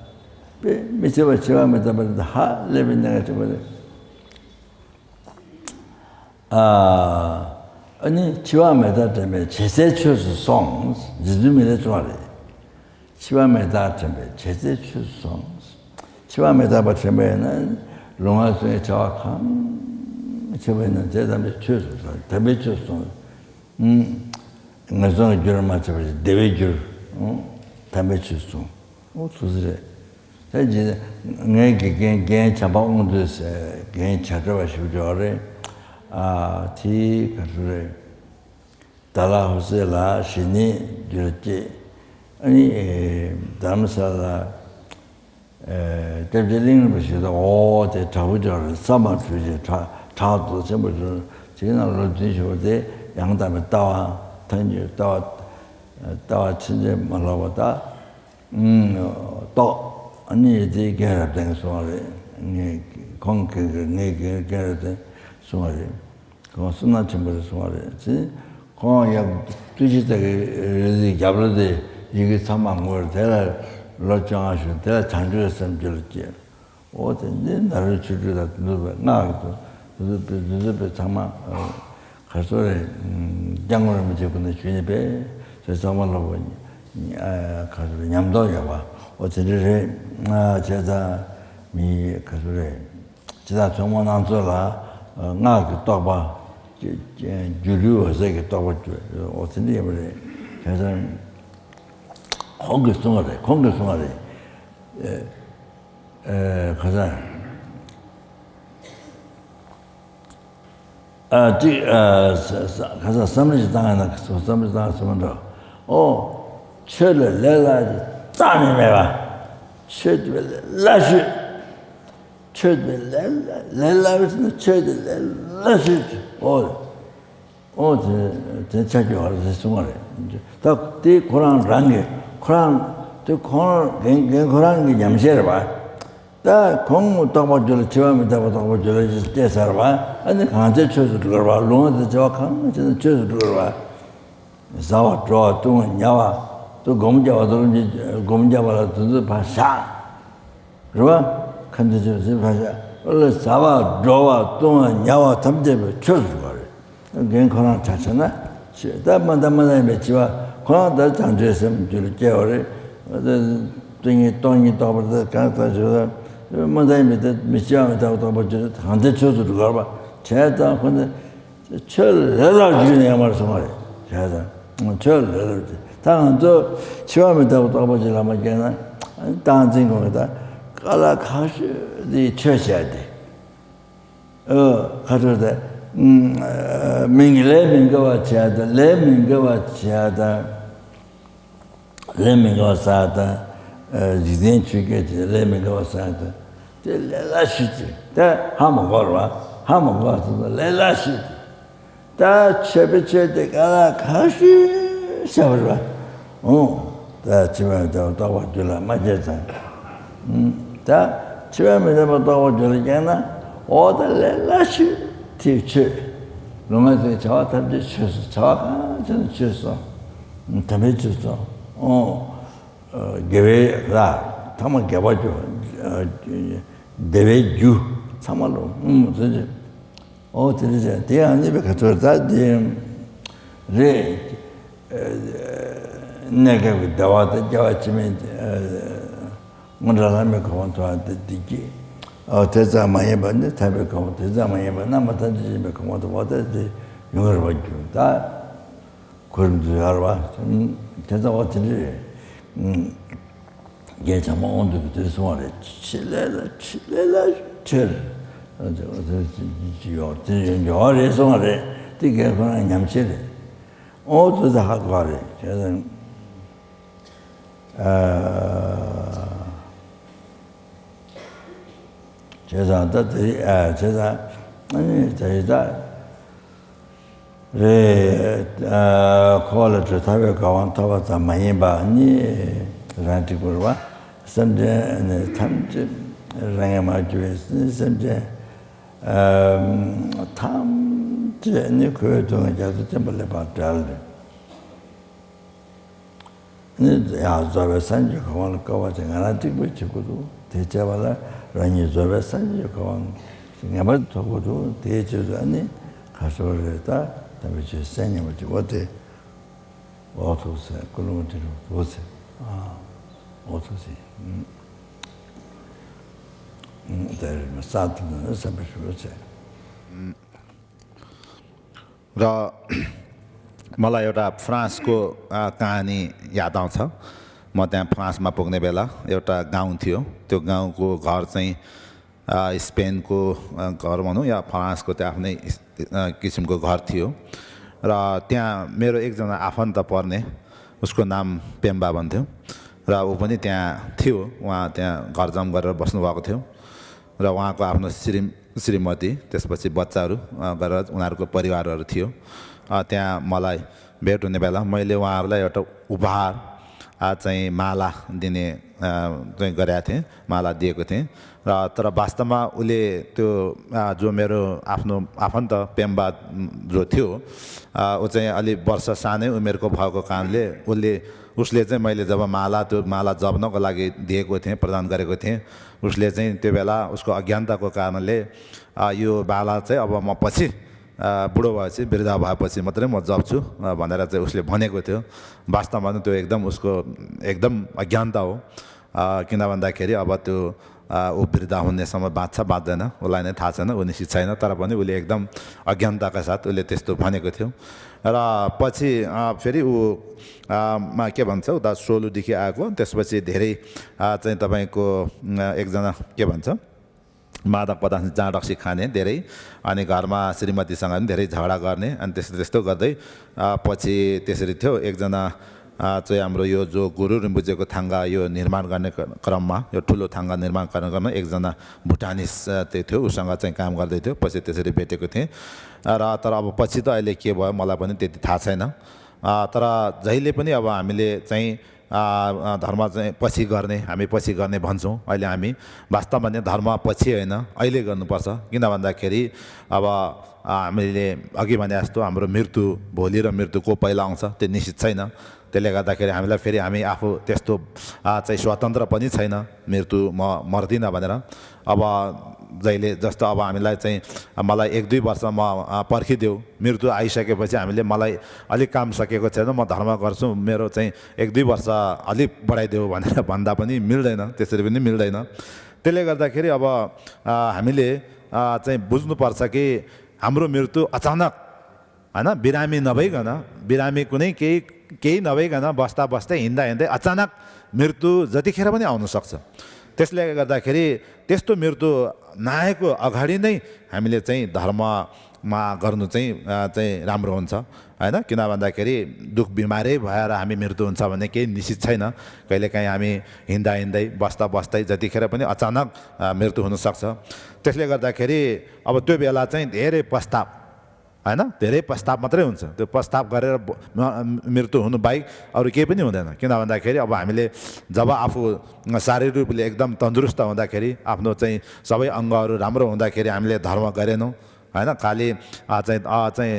미세와 치와 메다바다 하 레빈나가 저번에 아니 치와 메다 때문에 제세추스 송 지즈미레 좋아래 치와 메다 때문에 제세추스 송 치와 메다바 때문에는 롱아스의 정확한 저번에는 제담에 추스 담에 추스 나중에 줄을 맞춰버리 대외줄 담에 추스 두스레 이제 내게 개 잡아온듯이 개 찾아와 싶어래 티 가르래 달라호세라 신이 줄지 아니 담사라 대별링을 보시다 오대 잡으죠 삼아주지 차도 전부 지나로 뒤셔대 양담에 따와 단지 따와 친제 말아보다 또 아니 이제 개라된 소리 네 공개를 내게 개라된 소리 그 순나 전부 소리지 거야 뒤지다게 잡을때 이게 사망 걸 대라 로정하셔 대라 장주했으면 줄지 어딘데 나를 줄이다 누가 나도 누가 참아 가서래 장을 문제분의 주님에 저 사망을 보니 가서 냠도야 봐 어제를 제가 미 가서래 제가 정말 안 좋아 나그 또봐 줄이어서 이게 또봐 어쩐지 그래 그래서 공격성을 가자 가서 삼리지 당하나 삼리지 당하면 철을 내라지 땀이 매와 철을 라시 철을 내라서 철을 라시 대체적으로 알아서 숨어래 딱뒤 고랑 랑게 고랑 또 고랑 게 냠셔 봐. 다 공무 따버줄 지와미 따버줄 때서 봐. 아니 간제 쳐서 들어 봐. 롱도 저 강 저는 쳐서 들어 봐. 자와 저 동 냐와 또 검자와도 검자와라 또 봐사. 그러봐. 간제 저 봐사. 원래 자와 저와 동 냐와 탐제 쳐서 봐. 그냥 고랑 자잖아. 다만다만에 지와 고랑다 장제선 줄 깨어래. 등이 똥이 떠버려 가서 뭐다임에 미치하면 다 버져 한대 쳐서 들어가 봐. 제가 근데 철 내가 주네 말서 말해. 제가 철 내가 당도 치와면 다 버져라면 걔는 당진 거다. 깔아 가시디 쳐셔야 돼. 가져다 민길에 민거와 지하다 레민거와 지하다 레민거와 사다 지된 주게 레민거와 사다 레라시지 다 한번 걸어봐 한번 가서 레라시지 다 채베채데 가라 가시 샤버봐 다 집에 다 와줄라 맞아서 다 집에 와줄라잖아 오다 레라시 티치 롱아서 저 탐지 쳐서 저 저는 쳐서 담에 쳐서 개회라 담아 개봐줘 대외주 참말로 그지 들으자 대안집에 가서다 네 내가 다와다 자치면 문라라면 그건 도와드리기 대자 많이 봤는데 답을 가면 대자 많이 봤나 맞다 집에 가면 뭐지 용을 받죠 다 그런 줄 알아 대자 어떻게 이게 참 온도 그래서 말해 칠레라 칠 저 요래서 말해 되게 그냥 냠칠해 어디서 하고 말해 저는 제자들이 제자 아니 제자 콜레지 타베 가wan 타바자 많이 봐니 라티고와 선제 탐지 랑마주스 선제 탐지 그동안 자주 좀 봐달 야 저거 산지 가wan 가와자 라티고 치고도 대자발라 라니 저거 산지 가wan 싱가발 도고도 대주도 아니 가서르다 다음에 제 생님을 어때 어떠세 그런 것들을 보세요 어떠세 there साथमा सबै सुरु छ र मलाई एउटा फ्रान्सको कहानी याद आउँछ म त्यहाँ फ्रान्समा पुग्ने बेला एउटा गाउँ थियो त्यो गाउँको घर चाहिँ स्पेनको घर भनौँ या फ्रान्सको त्यो आफ्नै किसिमको घर थियो र त्यहाँ मेरो एकजना आफन्त पर्ने उसको नाम पेम्बा भन्थ्यो र ऊ पनि त्यहाँ थियो उहाँ त्यहाँ घरजम गरेर बस्नुभएको थियो र उहाँको आफ्नो श्रीमती त्यसपछि बच्चाहरू गरेर उनीहरूको परिवारहरू थियो त्यहाँ मलाई भेट हुने बेला मैले उहाँहरूलाई एउटा उपहार चाहिँ माला दिने चाहिँ गरेका थिएँ माला दिएको थिएँ र तर वास्तवमा उसले त्यो जो मेरो आफ्नो आफन्त पेम्बा जो थियो ऊ चाहिँ अलि वर्ष सानै उमेरको भएको कारणले उसले चाहिँ मैले जब त्यो माला जप्नको लागि दिएको थिएँ प्रदान गरेको थिएँ उसले चाहिँ त्यो बेला उसको अज्ञानताको कारणले यो माला चाहिँ अब म पछि बुढो भएपछि वृद्ध भएपछि मात्रै म जप्छु भनेर चाहिँ उसले भनेको थियो वास्तवमा त्यो एकदम उसको एकदम अज्ञानता हो किन भन्दाखेरि अब त्यो ऊ वृद्ध हुनेसम्म बाँच्छ बाँच्दैन उसलाई नै थाहा छैन ऊ निश्चित छैन तर पनि उसले एकदम अज्ञानताका साथ उसले त्यस्तो भनेको थियो र पछि फेरि ऊ मा के भन्छ उता सोलुदेखि आएको त्यसपछि धेरै चाहिँ तपाईँको एकजना के भन्छ मादक पदार्थ जाँड रक्सी खाने धेरै अनि घरमा श्रीमतीसँग पनि धेरै झगडा गर्ने अनि त्यस्तो गर्दै पछि त्यसरी थियो एकजना चाहिँ हाम्रो यो जो गुरु रिम्बुजेको थाङ्गा यो निर्माण गर्ने क्रममा यो ठुलो थाङ्गा निर्माण गर्ने क्रममा एकजना भुटानिस त्यो थियो उसँग चाहिँ काम गर्दै थियो पछि त्यसरी भेटेको थिएँ र तर अब पछि त अहिले के भयो मलाई पनि त्यति थाहा छैन तर जहिले पनि अब हामीले चाहिँ धर्म चाहिँ हामी पछि गर्ने भन्छौँ अहिले हामी वास्तवमा नै धर्म पछि होइन अहिले गर्नुपर्छ किन भन्दाखेरि अब हामीले अघि भने जस्तो हाम्रो मृत्यु भोलि र मृत्यु को पहिला आउँछ त्यो निश्चित छैन त्यसले गर्दाखेरि हामीलाई फेरि हामी आफू त्यस्तो चाहिँ स्वतन्त्र पनि छैन मृत्यु म मर्दिनँ भनेर अब जहिले जस्तो अब हामीलाई चाहिँ मलाई 1-2 वर्ष म पर्खिदेऊ मृत्यु आइसकेपछि हामीले मलाई अलिक काम सकेको छैन म धर्म गर्छु मेरो चाहिँ 1-2 वर्ष अलिक बढाइदेऊ भनेर भन्दा पनि मिल्दैन त्यसरी पनि मिल्दैन त्यसले गर्दाखेरि अब हामीले चाहिँ बुझ्नुपर्छ कि हाम्रो मृत्यु अचानक हैन बिरामी कुनै केही नभइकन बस्दै हिँड्दै अचानक मृत्यु जतिखेर पनि आउन सक्छ त्यसले गर्दाखेरि त्यस्तो मृत्यु नआएको अगाडि नै हामीले चाहिँ धर्ममा गर्नु चाहिँ राम्रो हुन्छ हैन किन भन्दाखेरि दुख बिमारै भएर हामी मृत्यु हुन्छ भन्ने केही निश्चित छैन कहिलेकाहीँ हामी हिँड्दै बस्दै जतिखेर पनि अचानक मृत्यु हुन सक्छ त्यसले गर्दाखेरि अब त्यो बेला चाहिँ धेरै पश्चाताप हैन धेरै पश्चाताप मात्रै हुन्छ त्यो पश्चाताप गरेर मृत्यु हुनु बाहेक अरू केही पनि हुँदैन किन भन्दाखेरि अब हामीले जब आफू शारीरिक रूपले एकदम तन्दुरुस्त हुँदाखेरि आफ्नो चाहिँ सबै अङ्गहरू राम्रो हुँदाखेरि हामीले धर्म गरेनौँ हैन खालि चाहिँ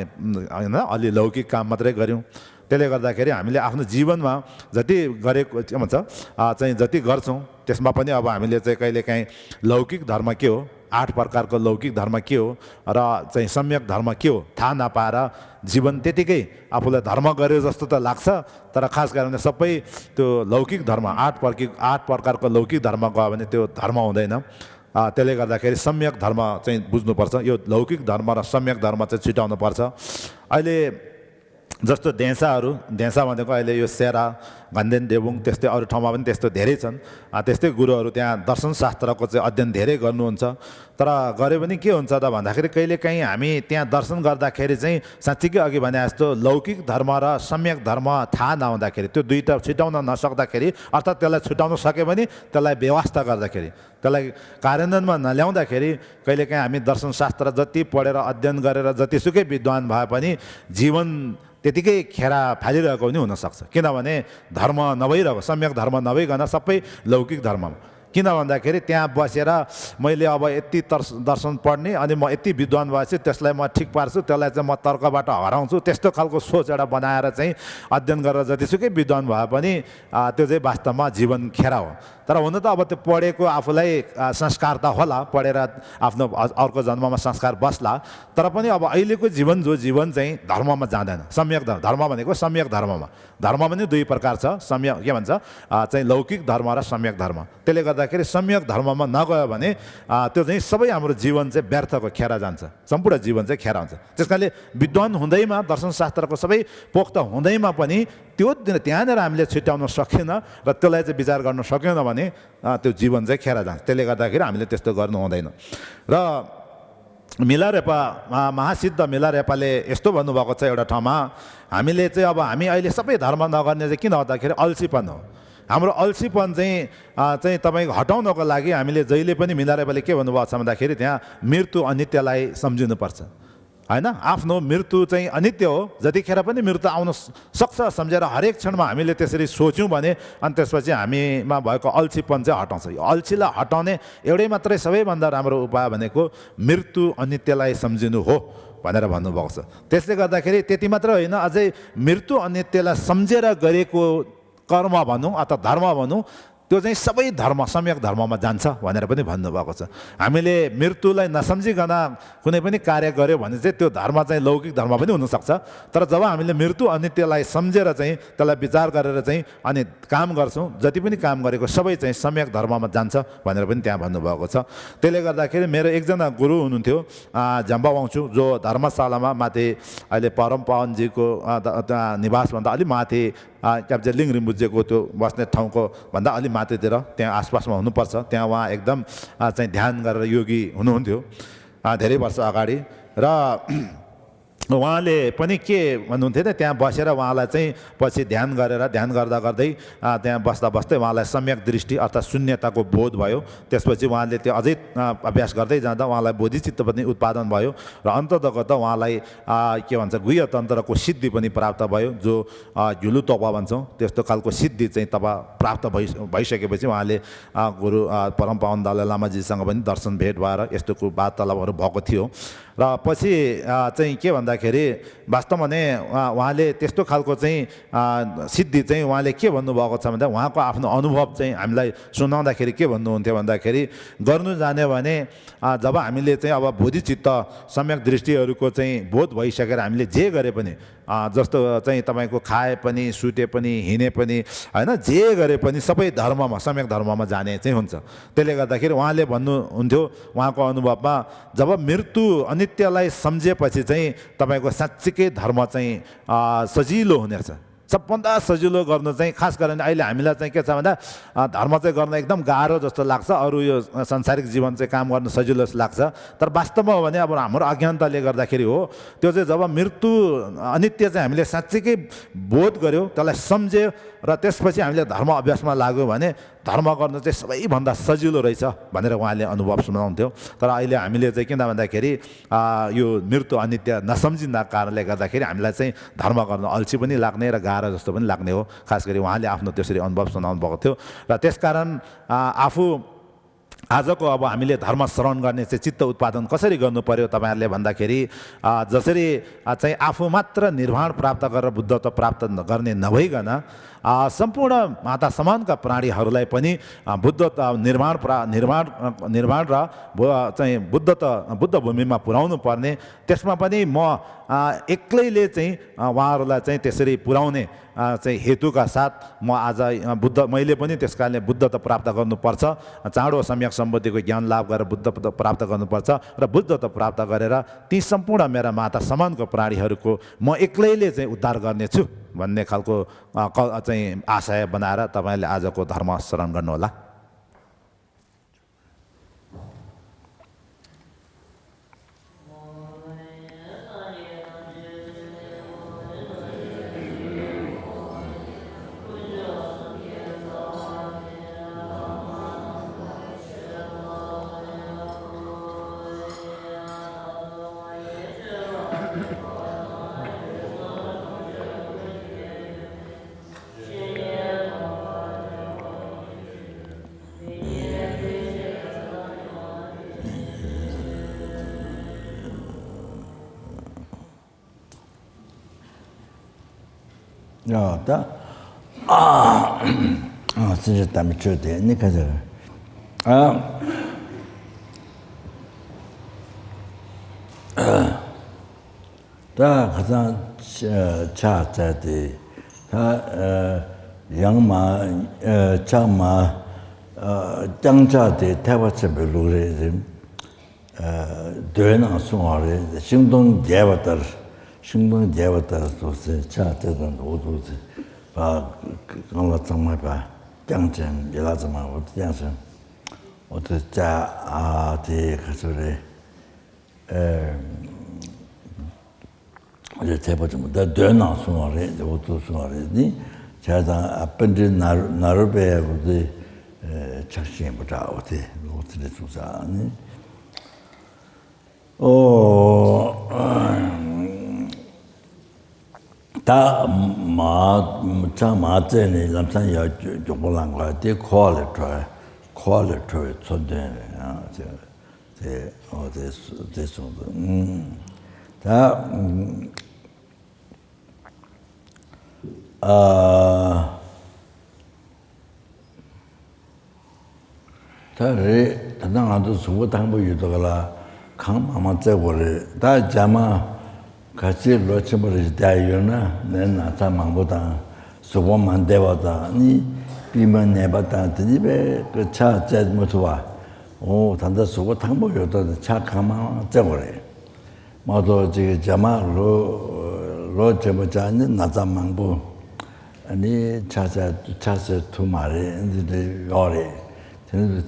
हैन अलि लौकिक काम मात्रै गऱ्यौँ त्यसले गर्दाखेरि हामीले आफ्नो जीवनमा जति गरेको के भन्छ चाहिँ जति गर्छौँ त्यसमा पनि अब हामीले चाहिँ कहिलेकाहीँ लौकिक धर्म के हो 8 प्रकारको लौकिक धर्म के हो र चाहिँ सम्यक धर्म के हो थाहा नपाएर जीवन त्यतिकै आफूलाई धर्म गरे जस्तो त लाग्छ तर खास गरेर सबै त्यो लौकिक धर्म 8 प्रकारको लौकिक धर्म गयो भने त्यो धर्म हुँदैन त्यसले गर्दाखेरि सम्यक धर्म चाहिँ बुझ्नुपर्छ। यो लौकिक धर्म र सम्यक धर्म चाहिँ छुट्याउनुपर्छ। अहिले जस्तो देन्सा भनेको अहिले यो सेरा घन्देन देबुङ त्यस्तै अरू ठाउँमा पनि त्यस्तो धेरै छन्। त्यस्तै गुरुहरू त्यहाँ दर्शनशास्त्रको चाहिँ अध्ययन धेरै गर्नुहुन्छ। तर गरे पनि के हुन्छ त भन्दाखेरि कहिलेकाहीँ हामी त्यहाँ दर्शन गर्दाखेरि चाहिँ साँच्चीकै अघि भने जस्तो लौकिक धर्म र सम्यक धर्म थाहा नहुँदाखेरि त्यो दुईवटा छुट्याउन नसक्दाखेरि अर्थात् त्यसलाई छुट्याउन सक्यो भने त्यसलाई व्यवस्था गर्दाखेरि त्यसलाई कार्यान्वयनमा नल्याउँदाखेरि कहिलेकाहीँ हामी दर्शनशास्त्र जति पढेर अध्ययन गरेर जतिसुकै विद्वान भए पनि जीवन त्यतिकै खेरा फालिरहेको पनि हुनसक्छ। किनभने धर्म नभइरहेको, सम्यक धर्म नभइकन सबै लौकिक धर्ममा। किन भन्दाखेरि त्यहाँ बसेर मैले अब यति दर्शन पढ्ने अनि म यति विद्वान भएपछि त्यसलाई म ठिक पार्छु, त्यसलाई चाहिँ म तर्कबाट हराउँछु, त्यस्तो खालको सोच एउटा बनाएर चाहिँ अध्ययन गरेर जतिसुकै विद्वान भए पनि त्यो चाहिँ वास्तवमा जीवन खेरा हो। तर हुन त अब त्यो पढेको आफूलाई संस्कार त होला, पढेर आफ्नो अर्को जन्ममा संस्कार बस्ला, तर पनि अब अहिलेको जीवन चाहिँ धर्ममा जाँदैन। सम्यक धर्म भनेको सम्यक धर्ममा, धर्म पनि दुई प्रकार छ, सम्यक के भन्छ चाहिँ लौकिक धर्म र सम्यक धर्म। त्यसले गर्दाखेरि सम्यक धर्ममा नगयो भने त्यो चाहिँ सबै हाम्रो जीवन चाहिँ व्यर्थको खेरा जान्छ, सम्पूर्ण जीवन चाहिँ खेरा हुन्छ। त्यस कारणले विद्वान हुँदैमा दर्शनशास्त्रको सबै पोख्त हुँदैमा पनि त्यो त्यहाँनिर हामीले छुट्याउन सकेन र त्यसलाई चाहिँ विचार गर्न सकेन भने त्यो जीवन चाहिँ खेरा जान्छ। त्यसले गर्दाखेरि हामीले त्यस्तो गर्नु हुँदैन। र मिलारेपा महासिद्ध मिलारेपाले यस्तो भन्नुभएको छ एउटा ठाउँमा, हामीले चाहिँ अब हामी अहिले सबै धर्म नगर्ने चाहिँ किन भन्दाखेरि अल्छीपन हो। हाम्रो अल्छीपन चाहिँ तपाईँको हटाउनको लागि हामीले जहिले पनि मिलारेपाले के भन्नुभएको छ भन्दाखेरि त्यहाँ मृत्यु अनित्यलाई सम्झिनुपर्छ होइन। आफ्नो मृत्यु चाहिँ अनित्य हो, जतिखेर पनि मृत्यु आउन सक्छ सम्झेर हरेक क्षणमा हामीले त्यसरी सोच्यौँ भने अनि त्यसपछि हामीमा भएको अल्छीपन चाहिँ हटाउँछ। यो अल्छीलाई हटाउने एउटै मात्रै सबैभन्दा राम्रो उपाय भनेको मृत्यु अनित्यलाई सम्झिनु हो भनेर भन्नुभएको छ। त्यसले गर्दाखेरि त्यति मात्र होइन, अझै मृत्यु अनित्यलाई सम्झेर गरेको कर्म भनौँ अथवा धर्म भनौँ त्यो चाहिँ सबै धर्म सम्यक धर्ममा जान्छ भनेर पनि भन्नुभएको छ। हामीले मृत्युलाई नसम्झिकन कुनै पनि कार्य गर्यो भने चाहिँ त्यो धर्म चाहिँ लौकिक धर्म पनि हुनसक्छ। तर जब हामीले मृत्यु अनित्यलाई सम्झेर चाहिँ त्यसलाई विचार गरेर चाहिँ अनि काम गर्छौँ, जति पनि काम गरेको सबै चाहिँ सम्यक धर्ममा जान्छ भनेर पनि त्यहाँ भन्नुभएको छ। त्यसले गर्दाखेरि मेरो एकजना गुरु हुनुहुन्थ्यो झम्बावाउँछु, जो धर्मशालामा माथि अहिले परम पावनजीको निवासभन्दा अलिक माथि क्याप्चे लिङ रिम्बुजेको त्यो बस्ने ठाउँको भन्दा अलि माथितिर त्यहाँ आसपासमा हुनुपर्छ। त्यहाँ उहाँ एकदम चाहिँ ध्यान गरेर योगी हुनुहुन्थ्यो धेरै वर्ष अगाडि। र उहाँले पनि के भन्नुहुन्थ्यो त त्यहाँ बसेर उहाँलाई चाहिँ पछि ध्यान गर्दा गर्दै त्यहाँ बस्दा बस्दै उहाँलाई सम्यक दृष्टि अर्थात् शून्यताको बोध भयो। त्यसपछि उहाँले त्यो अझै अभ्यास गर्दै जाँदा उहाँलाई बोधिचित्त पनि उत्पादन भयो र अन्ततगत उहाँलाई के भन्छ गुह्य तन्त्रको सिद्धि पनि प्राप्त भयो, जो झुलु तप भन्छौँ त्यस्तो खालको सिद्धि चाहिँ तब प्राप्त भइसकेपछि उहाँले गुरु परम पावन दलाई लामाजीसँग पनि दर्शन भेट भएर यस्तोको वार्तालापहरू भएको थियो। र पछि चाहिँ के भन्दाखेरि वास्तवमा नै उहाँले त्यस्तो खालको चाहिँ सिद्धि चाहिँ उहाँले के भन्नुभएको छ भन्दा उहाँको आफ्नो अनुभव चाहिँ हामीलाई सुनाउँदाखेरि के भन्नुहुन्थ्यो भन्दाखेरि गर्नु जान्यो भने जब हामीले चाहिँ अब बोधिचित्त सम्यक दृष्टिहरूको चाहिँ बोध भइसकेर हामीले जे गरे पनि जस्तो चाहिँ तपाईँको खाए पनि सुते पनि हिँडे पनि होइन जे गरे पनि सबै धर्ममा सम्यक धर्ममा जाने चाहिँ हुन्छ। त्यसले गर्दाखेरि उहाँले भन्नुहुन्थ्यो उहाँको अनुभवमा जब मृत्यु अनित्यलाई सम्झेपछि चाहिँ तपाईँको साँच्चीकै धर्म चाहिँ सजिलो हुनेछ। सबभन्दा सजिलो गर्नु चाहिँ खास गरेर अहिले हामीलाई चाहिँ के छ भन्दा धर्म चाहिँ गर्न एकदम गाह्रो जस्तो लाग्छ, अरू यो सांसारिक जीवन चाहिँ काम गर्न सजिलो जस्तो लाग्छ। तर वास्तवमा हो भने अब हाम्रो अज्ञानताले गर्दाखेरि हो, त्यो चाहिँ जब मृत्यु अनित्य चाहिँ हामीले साँच्चीकै बोध गऱ्यौँ, त्यसलाई सम्झ्यो र त्यसपछि हामीले धर्म अभ्यासमा लाग्यो भने धर्म गर्नु चाहिँ सबैभन्दा सजिलो रहेछ भनेर उहाँले अनुभव सुनाउँथ्यो। तर अहिले हामीले चाहिँ किन भन्दाखेरि यो मृत्यु अनित्य नसम्झिँदा कारणले गर्दाखेरि हामीलाई चाहिँ धर्म गर्न अल्छी पनि लाग्ने र गाह्रो जस्तो पनि लाग्ने हो। खास गरी उहाँले आफ्नो त्यसरी अनुभव सुनाउनु भएको थियो। र त्यसकारण आफू आजको अब हामीले धर्म श्रवण गर्ने चाहिँ चित्त उत्पादन कसरी गर्नु पर्यो तपाईँहरूले भन्दाखेरि जसरी चाहिँ आफू मात्र निर्वाण प्राप्त गरेर बुद्धत्व प्राप्त गर्ने नभइकन सम्पूर्ण माता समानका प्राणीहरूलाई पनि निर्माण र चाहिँ बुद्ध भूमिमा पुर्याउनु पर्ने, त्यसमा पनि म एक्लैले चाहिँ उहाँहरूलाई चाहिँ त्यसरी पुर्याउने चाहिँ हेतुका साथ म आज मैले पनि त्यस कारणले बुद्धत्व प्राप्त गर्नुपर्छ, चाँडो सम्यक सम्बन्धीको ज्ञान लाभ गरेर बुद्धत्व प्राप्त गर्नुपर्छ र बुद्धत्व प्राप्त गरेर ती सम्पूर्ण मेरा माता समानको प्राणीहरूको म एक्लैले चाहिँ उद्धार गर्नेछु भन्ने खालको चाहिँ आशय बनाएर तपाईँले आजको धर्म शरण गर्नुहोला। 진짜 땀이 쪄대. 니 가자. 다 가장 차자대. 다 양마 장마 장자대 대화체 별로래. 되는 수화래. 행동 대화들 신분 대화들로서 차들은 오도지 봐 그걸로 정말 봐 장전 일하지만 어떻게 어떻게 아디 그소리 이제 대보좀 더 되나 수월에 오도 수월이니 제가 앞번째 나르베 우리 착신해 보자 어때 주사니 다 마찬가지네 남산 여 조금만 거대 퀄리티 존재 제 어디서 다 다래 단단한도 수고 당부 유도가라 강마마 제거를 다 자마 같이 로치버리 다이요나 내나타 망보다 수고만 되었다 니 비면 내봤다 드니베 그차 제모토와 오 단다 수고 당부 유도 차 강마마 제거래 모두 지금 자마로 로치버자는 나자 망보 아니 차자 투마레 인데 요래 근데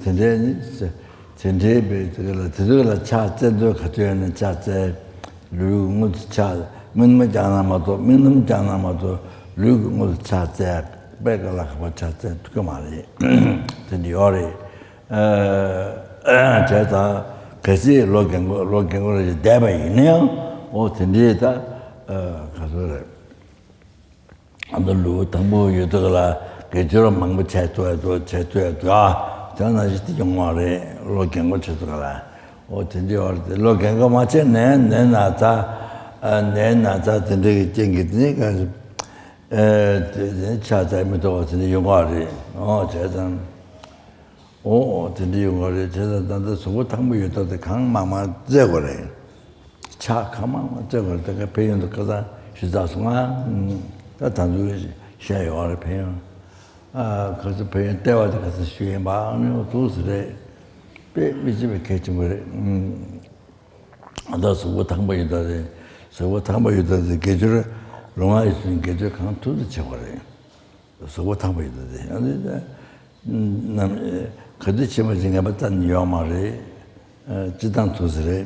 전제be 그걸 차제도 가져야는 차제 루무스 차 민무 장나마도 민무 장나마도 루무스 차제 배가라 차제 그 말이 근데 요래 제가 같이 로겐고를 대바 있네요. 근데다 가서 안들로 담보 유도라 그저 망고 채토에도 저는 아직 영화를 로겐고 쳐들어라. 근데 로겐고 맞지 내나자 근데 쟁기니까 차자면도 어떤 영화를 제가 근데 영화를 제가 단도 소고 당부 유도도 강마마 저거래. 차 강마마 저거 내가 배운도 거다 시자송아 다 단주지 샤요를 배운 그래서 배운 때와도 가서 쉬게 마음이 도스래 미집에 개침을 나 소고 당부 유도데 소고 당부 유도데 계절 롱아 있으니 계절 강 두도 쳐버려. 소고 당부 유도데 근데 남 그때 지금 제가 봤던 요마를 지단 도스래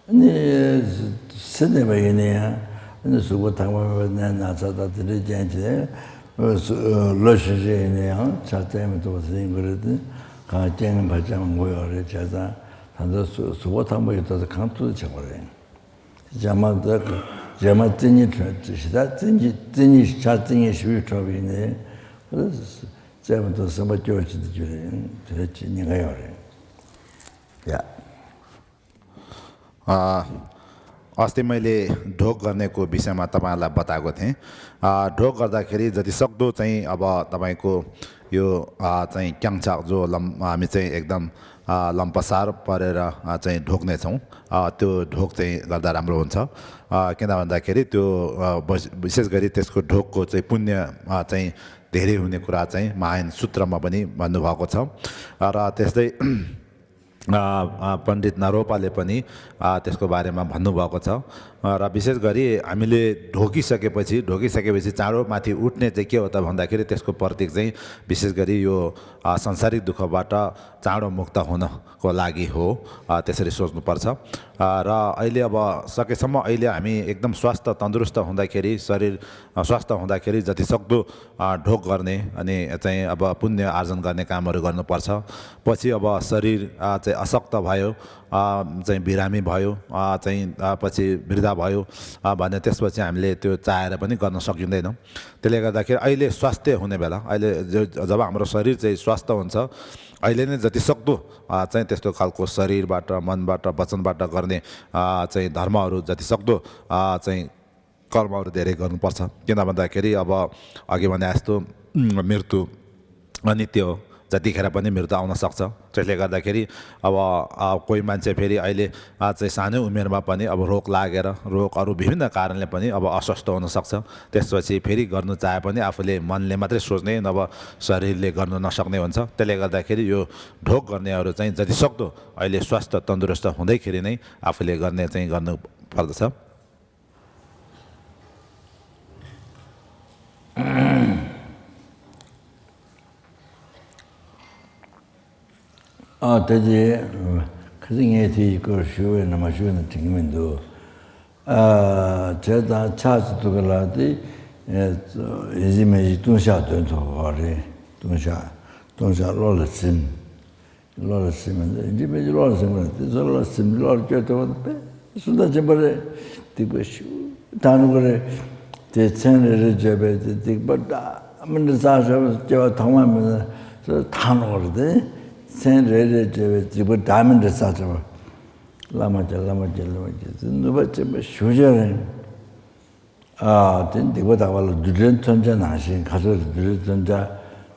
아니 세대바이네야 근데 수고 당하면 나자다 들이지 러시아에네요 자때문에 또 무슨 그래도 가짜는 발전 거여를 제가 단도 수고 당하면 또 강투도 쳐버려 자마다 자마 진이 시다 진이 자진이 쉬우터비네 그래서 제가 또 선바 교치도 줄에 그랬지 내가 요래 야 अस्ति मैले ढोक गर्नेको विषयमा तपाईहरुलाई बताएको थिएँ। ढोक गर्दाखेरि जति सक्दो चाहिँ अब तपाईको यो चाहिँ क्याङचाक जो हामी चाहिँ एकदम लम्पसार परेर चाहिँ ढोक्ने छौँ त्यो ढोक चाहिँ गर्दा राम्रो हुन्छ किन भन्दाखेरि त्यो विशेष गरी त्यसको ढोकको चाहिँ पुण्य चाहिँ धेरै हुने कुरा चाहिँ महायान सूत्रमा पनि भन्नुभएको छ र त्यस्तै पण्डित नरोपाले पनि त्यसको बारेमा भन्नुभएको छ र विशेष गरी हामीले ढोकिसकेपछि चाँडो माथि उठ्ने चाहिँ के हो त भन्दाखेरि त्यसको प्रतीक चाहिँ विशेष गरी यो संसारिक दुःखबाट चाँडो मुक्त हुनको लागि हो त्यसरी सोच्नुपर्छ र अहिले अब सकेसम्म अहिले हामी एकदम स्वस्थ तन्दुरुस्त हुँदाखेरि शरीर स्वस्थ हुँदाखेरि जति सक्दो ढोक गर्ने अनि चाहिँ अब पुण्य आर्जन गर्ने कामहरू गर्नुपर्छ पछि अब शरीर चाहिँ अशक्त भयो चाहिँ बिरामी भयो चाहिँ पछि वृद्धा भयो भने त्यसपछि हामीले त्यो चाहेर पनि गर्न सकिँदैन त्यसले गर्दाखेरि अहिले स्वास्थ्य हुने बेला अहिले जब हाम्रो शरीर चाहिँ स्वस्थ हुन्छ अहिले नै जति सक्दो चाहिँ त्यस्तो खालको शरीरबाट मनबाट वचनबाट गर्ने चाहिँ धर्महरू जति सक्दो चाहिँ कर्महरू धेरै गर्नुपर्छ किन भन्दाखेरि अब अघि भने जस्तो मृत्यु अनित्य हो जतिखेर पनि मृत्यु आउन सक्छ त्यसले गर्दाखेरि अब कोही मान्छे फेरि अहिले चाहिँ सानो उमेरमा पनि अब रोग लागेर अरू विभिन्न कारणले पनि अब अस्वस्थ हुन सक्छ त्यसपछि फेरि गर्नु चाहे पनि आफूले मनले मात्रै सोच्ने नभए शरीरले गर्नु नसक्ने हुन्छ त्यसले गर्दाखेरि यो ढोक गर्नेहरू चाहिँ जति सक्दो अहिले स्वास्थ्य तन्दुरुस्त हुँदैखेरि नै आफूले गर्ने चाहिँ गर्नु पर्दछ 대지 그중에 그 쇼에 남아 쇼는 등면도 제가 차지도 그라디 이제메지 동샤도 거래 동샤 로르심 이제메지 로르심 로르심 로르죠 수다 제벌에 디고쇼 다는 거래 대천을 제베 디고다 아무나 사서 저 당하면 저 타노거든 sen rere jebe jibu diamond sacha lama nuba jebe shujare den dibu da wala duren tonja nashin 가서 duren tonja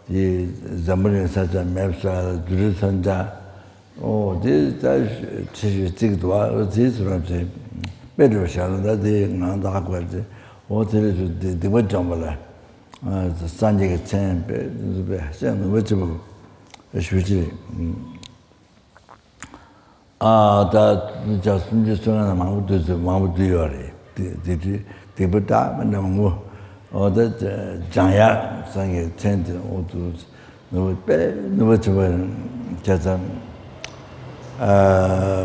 이 zamburin sacha mepsa duren tonja de da 지도 와 지스럽지 배려 샤는다 데 난다 갖고 가지 어디를 디부 점발라 산지게 챔베 누베 하는 거 좀. 쉬지 다 진짜 순지선은 마무리요래 되부다 만나고 어디 장야 상에 텐트 오도 너무 좋아요 자자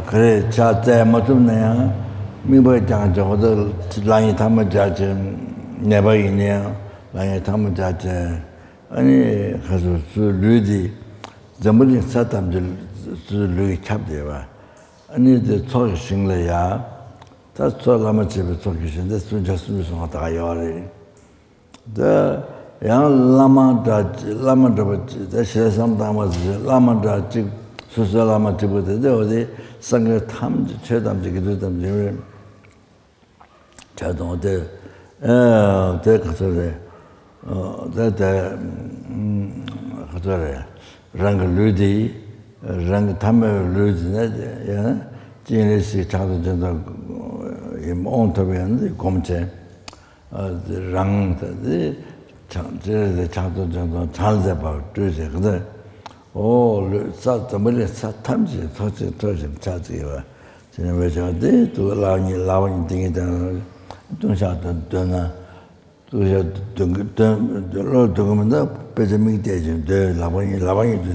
그래 자자 뭐좀네요 미버 장저도 라인 담아 자자 내가 있네요 라인 담아 자자 아니 가서 르디 전부는 사람들 르이 캡돼와 아니 저 초기 신뢰야 다 소라마 집에 초기 신데 순자 순서 왔다 가요래 더 라마다 저 세상 담아지 라마다 집 수사라마 집에 어디 상가 탐지 최담지기도 담지 자동 어때 대가서래 대대 그거래 rang ludi rang tham ludi ne jin si cha de im on to ben de komche rang de chang de cha de chal de ba de je de o sa tamle sa tham ji to cha ji wa jin we ja de tu la ni ding de dong sha de na 도그면다 배점이 되죠. 네, 라방이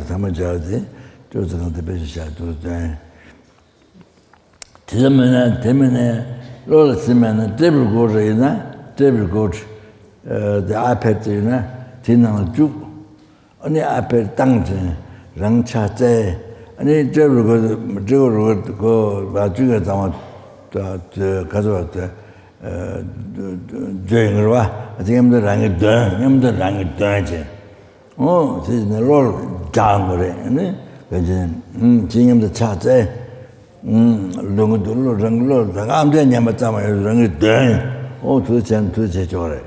담아 줘야지. 저한테 배셔도 돼. 되면은 로를 쓰면은 테이블 고르 the iPad이나 지나는 쭉 아니 iPad 땅지 랑차제 아니 저거 그 나중에 담아 가져왔대. 저행을 와 지금도 랑이 돼 진짜 롤 장거래 네 그지 지금도 차제 롱도 랑로 아무데 냐마자마요 랑이 돼 도대체 저래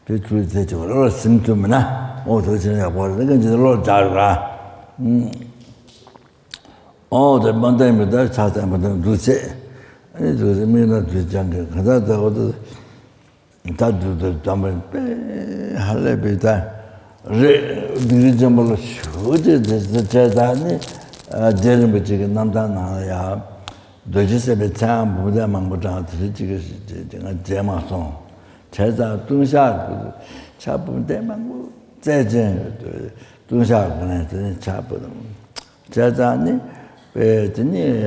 도대체 저래 심tum나 도전해 버려. 내가 이제 로 자라. 저 만다입니다. 찾아보면 루체. 아니 저 미나 주장게 가다가 어디 다들 담을 빼 할래비다. 리점을 쇼제 제자니 제는 지금 남다나야 도지세베 참 보다 망보다 지금 제가 제마송 제자 동샤 차분 대망고 제제 동샤 그네 차분 제자니 베드니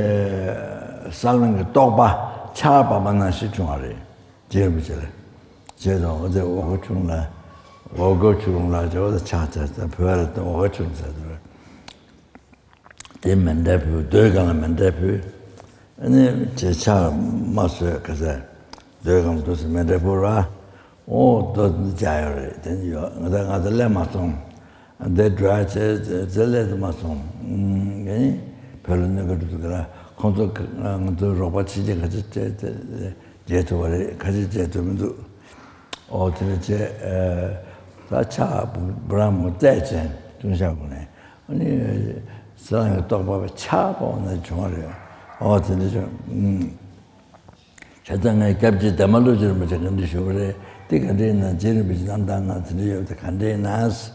살는 거 똑바 차바만 시중하래 제무제래 제가 어제 오고 중나 저도 차차다 별도 오고 중사들 대만대표 대강만대표 아니 제차 마스 그래서 대강도 만대표라 또 자요 되니요 내가 레마송 내 드라체 zel레도 마송 별로 그러더라 콘도 로봇이 같이 제도를 같이 제도면도 도대체 다차 브람 대체 중샤고네 아니 사람이 똑바로 차보는 중요해요 어떤지 좀 자장에 갑자기 담아로지를 뭐 근데 쇼래 되게는 제일 비슷한다나 들려요 간데나스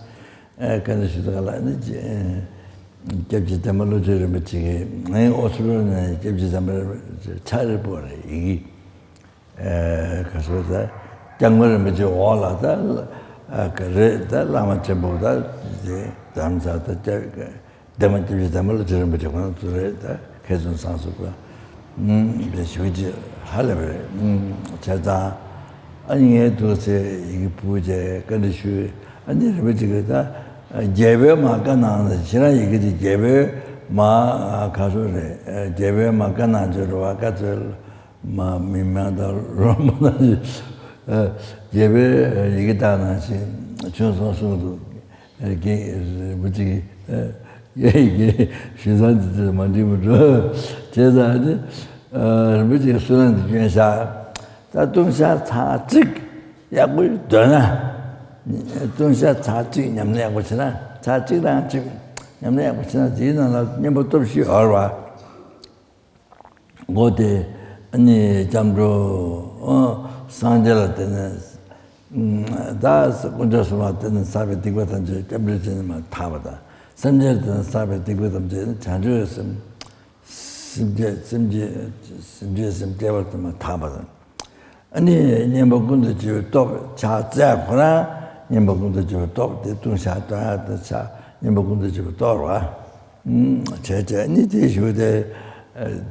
근데 쇼다라 이제 갑자기 담아로지를 뭐지 내 옷으로는 갑자기 담아로 차를 보래 이게 그래서 장물을 뭐지 올라다 그래다 라마체보다 이제 담사다 대만집이 담을 들은 거잖아. 그래다 계속 상수가 배수지 할래. 제가 아니 해도세 이게 부제 근데 아니 뭐지가 제베 마가나 지나 이게 제베 마 가서래. 제베 마가나 저러 와가서 마 미마다 로마나 제베 이게 다나시 준선수도 이게 뭐지 이게 신선들 만디므로 제자들 뭐지 수는 중에서 다 동사 차직 약을 되나 동사 차직 냠내고 지나 차직랑 지 냠내고 지나 지나나 냠부터 없이 알아 고대 아니 잠로 산젤 때는 다 군저스마 때는 사베 디고던 저 템블릿은 타바다 산젤 때는 사베 디고던 저 자주였음 심지어 때부터 타바다 아니 님보군도 저또 자자구나 님보군도 저또 대통사도 자 님보군도 저또 와 제제 니 대쇼데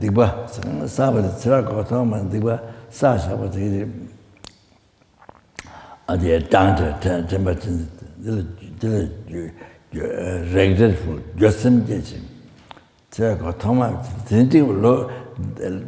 디바 사바도 지라고 도만 디바 사샤바 되게 어디에 당저 템버튼 regretful 교슴제지 제가 도만 진짜로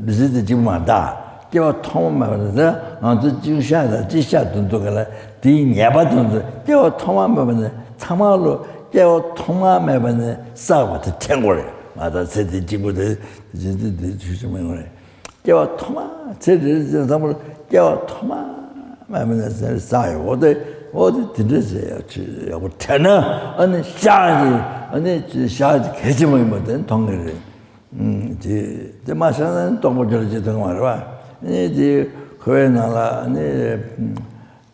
비즈니스 지마다 저 통만마다 아주 주샤다 지샤도 그래 디 냐바도 저 통만마는 참말로 저 통만마는 싸워도 ten고래 맞아 세대 지구들 이제 주시면 그래 저 통마 제들 정말 저 통마마는 싸요 어디 들으세요 여보 테나 아니 샤지 개지모이거든 동네를 이제 마찬가지는 동물들이 정말 와 이제 거에나라 아니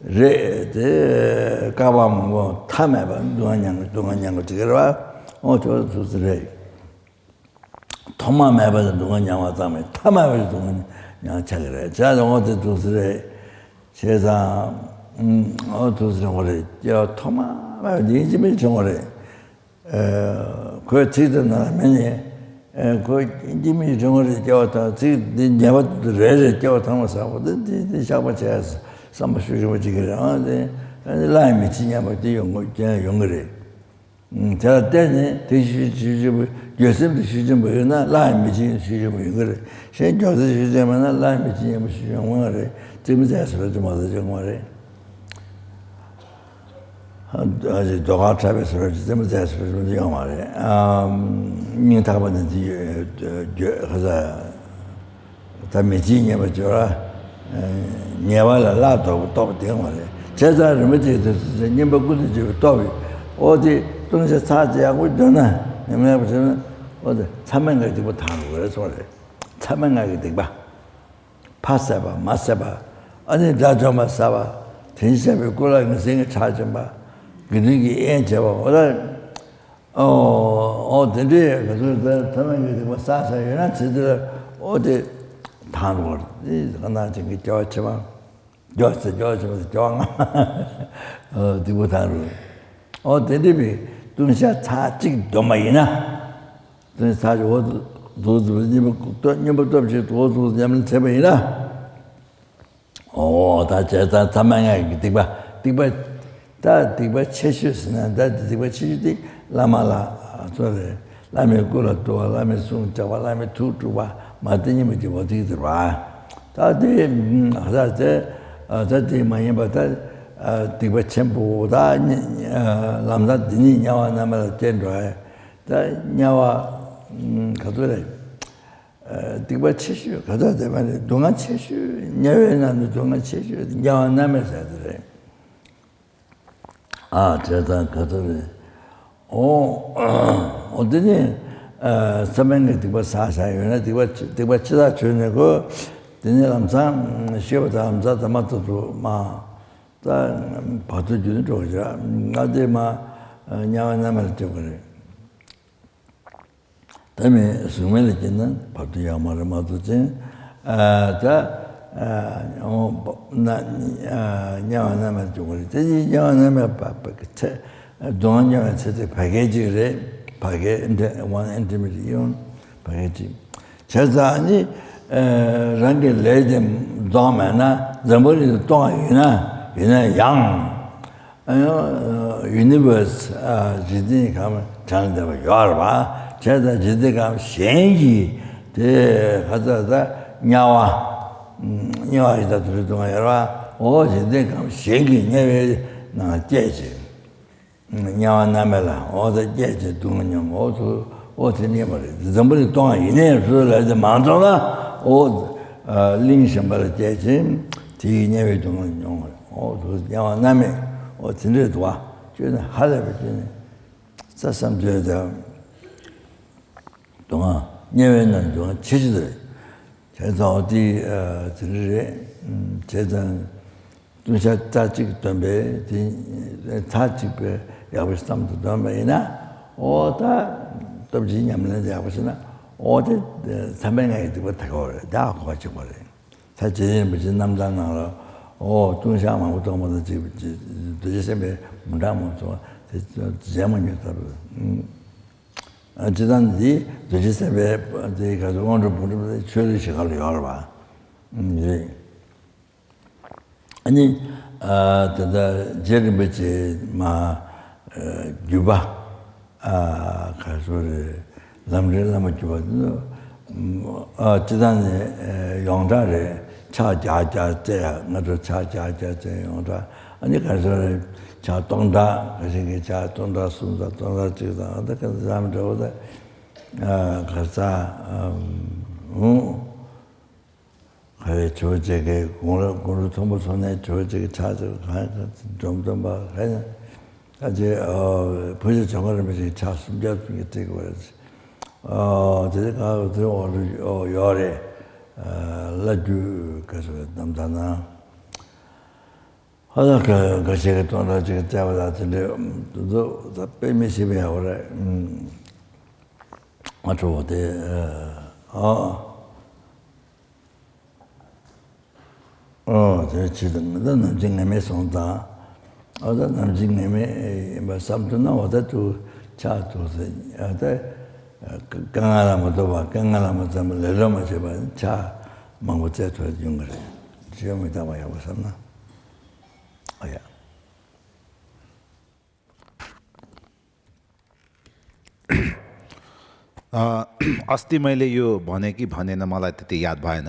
레데 가방 뭐 타매바 동안양 지게라 저스레 토마매바 동안양 와다면 타매바 동안양 차그래 자 어디 도스레 세상 도스레 오래 저 토마매 니집이 정오래 그 지도는 그 인지미 정어를 껴다 지금 내가 레레 껴다 놓아서거든 샤바체스 삼바슈르 지그라 근데 라임이 지냐면 용어래 제가 때네 대시 주주 요즘 주주 뭐나 라임이 주주 용어래 생겨서 주주면 라임이 지냐면 용어래 지금 제가 좀 맞아 정말에 아주 도가 잡에서 지금 제가 좀 용어래 민타바는지 그래서 담미지냐 뭐라 녀발라 라도 또 되는 거래 제자를 뭐지 님보고도 또 어디 동시에 사지하고 있잖아. 내가 보시면 어디 참만하게 되고 타는 거야 소리. 참만하게 되고 파사바 마사바 아니 다저마 사바 진짜로 꼴랑 생각 찾좀 봐. 그들이 애제바 오늘 어디에 그래서 참만하게 되고 사사이나 지들 어디 타는 거. 하나 저기 저처럼 저랑 되고 타는 대대비 동시에 차직 도마이나 사실 도도도 없이 도도 냐면 제베이나 다 제다 담양에 디바 체슈스나 디바 체슈디 라마라 소리 라메 꾸라도 라메 송자와 라메 투투와 마드니 뭐지 어디 들어와 다들 하자제 자디 많이 받아 디바 첨보다 남자 드니 냐와 나마 텐도에 다 냐와 가도래 디바 체슈 가다 되면 동안 체슈 냐외나는 동안 체슈 냐와 나마서들 제가 가도래 어디니 서명이 디바 사사요나 디바 치다 주네고 드니 남상 시어다 남자 담아도 다 받아주는 거죠. 나도 냐와나만 저거를. 다음에 수면에 있는 받아야 말을 맞지. 냐와나만 저거를. 이 냐와나만 바쁘게 동안냐와 제대 파게지를 파게 원 인터미디언 파게지. 제자니 랑게 레뎀 도마나 점벌이 동아이나 이나 양 유니버스 지디 가면 장대가 열봐 제가 지디 가면 생기 대 하자다 냐와이다 들동아 열봐 지디 가면 생기 냐외 나 제지 냐와 나멜라 어디 제지 동은영 어디 니버리 점벌이 동아 이내 그래서 만져라 링심벌 제지 디냐외 동은영 냐와 남에 진짜 좋아. 저는 하려면 사삼제다. 동아 녀외는 동아 지지들. 그래서 어디 진짜 제전 두샤 따직 담배 타직배 야버스tam도 담배나 오다 답지냐면 야버스나 어디 삼행에 되고 타고 다 같이 버려. 사실 무슨 남자나 동시아만 어떤 뭐도 지세에 문담은 또 제만이었다. 지단지 지세에 제가 오늘 보는 처리 시간을 열어 봐. 아니 다 제르베지 마 주바 가서를 남들라면 주바도 지단에 영자를 차자자자 나도 차자자자 영자 아니 가서 자 동다 그게 자 동다 순다 동다 지다 어떻게 사람들 가서 그래 저제게 공을 통보 손에 저제게 찾아 좀더 막 해. 아직 벌써 정화를 매지 차 숨겨둔 게 되고 그래서 제가 그 열에 라주 가서 남자나 하다 그 제가 또 나중에 잡아다는데 또 빼미시베 오래 맞죠데 저 지금 남진님의 손다 남진님의 뭐 삼도나 어디도 차도서 강하라면도 봐 강하라면 좀 내려면 제발 차 망고째 줘 준 거래 지금이 다 봐야 보셨나 अस्ति मैले यो भने कि भनेन मलाई त्यति याद भएन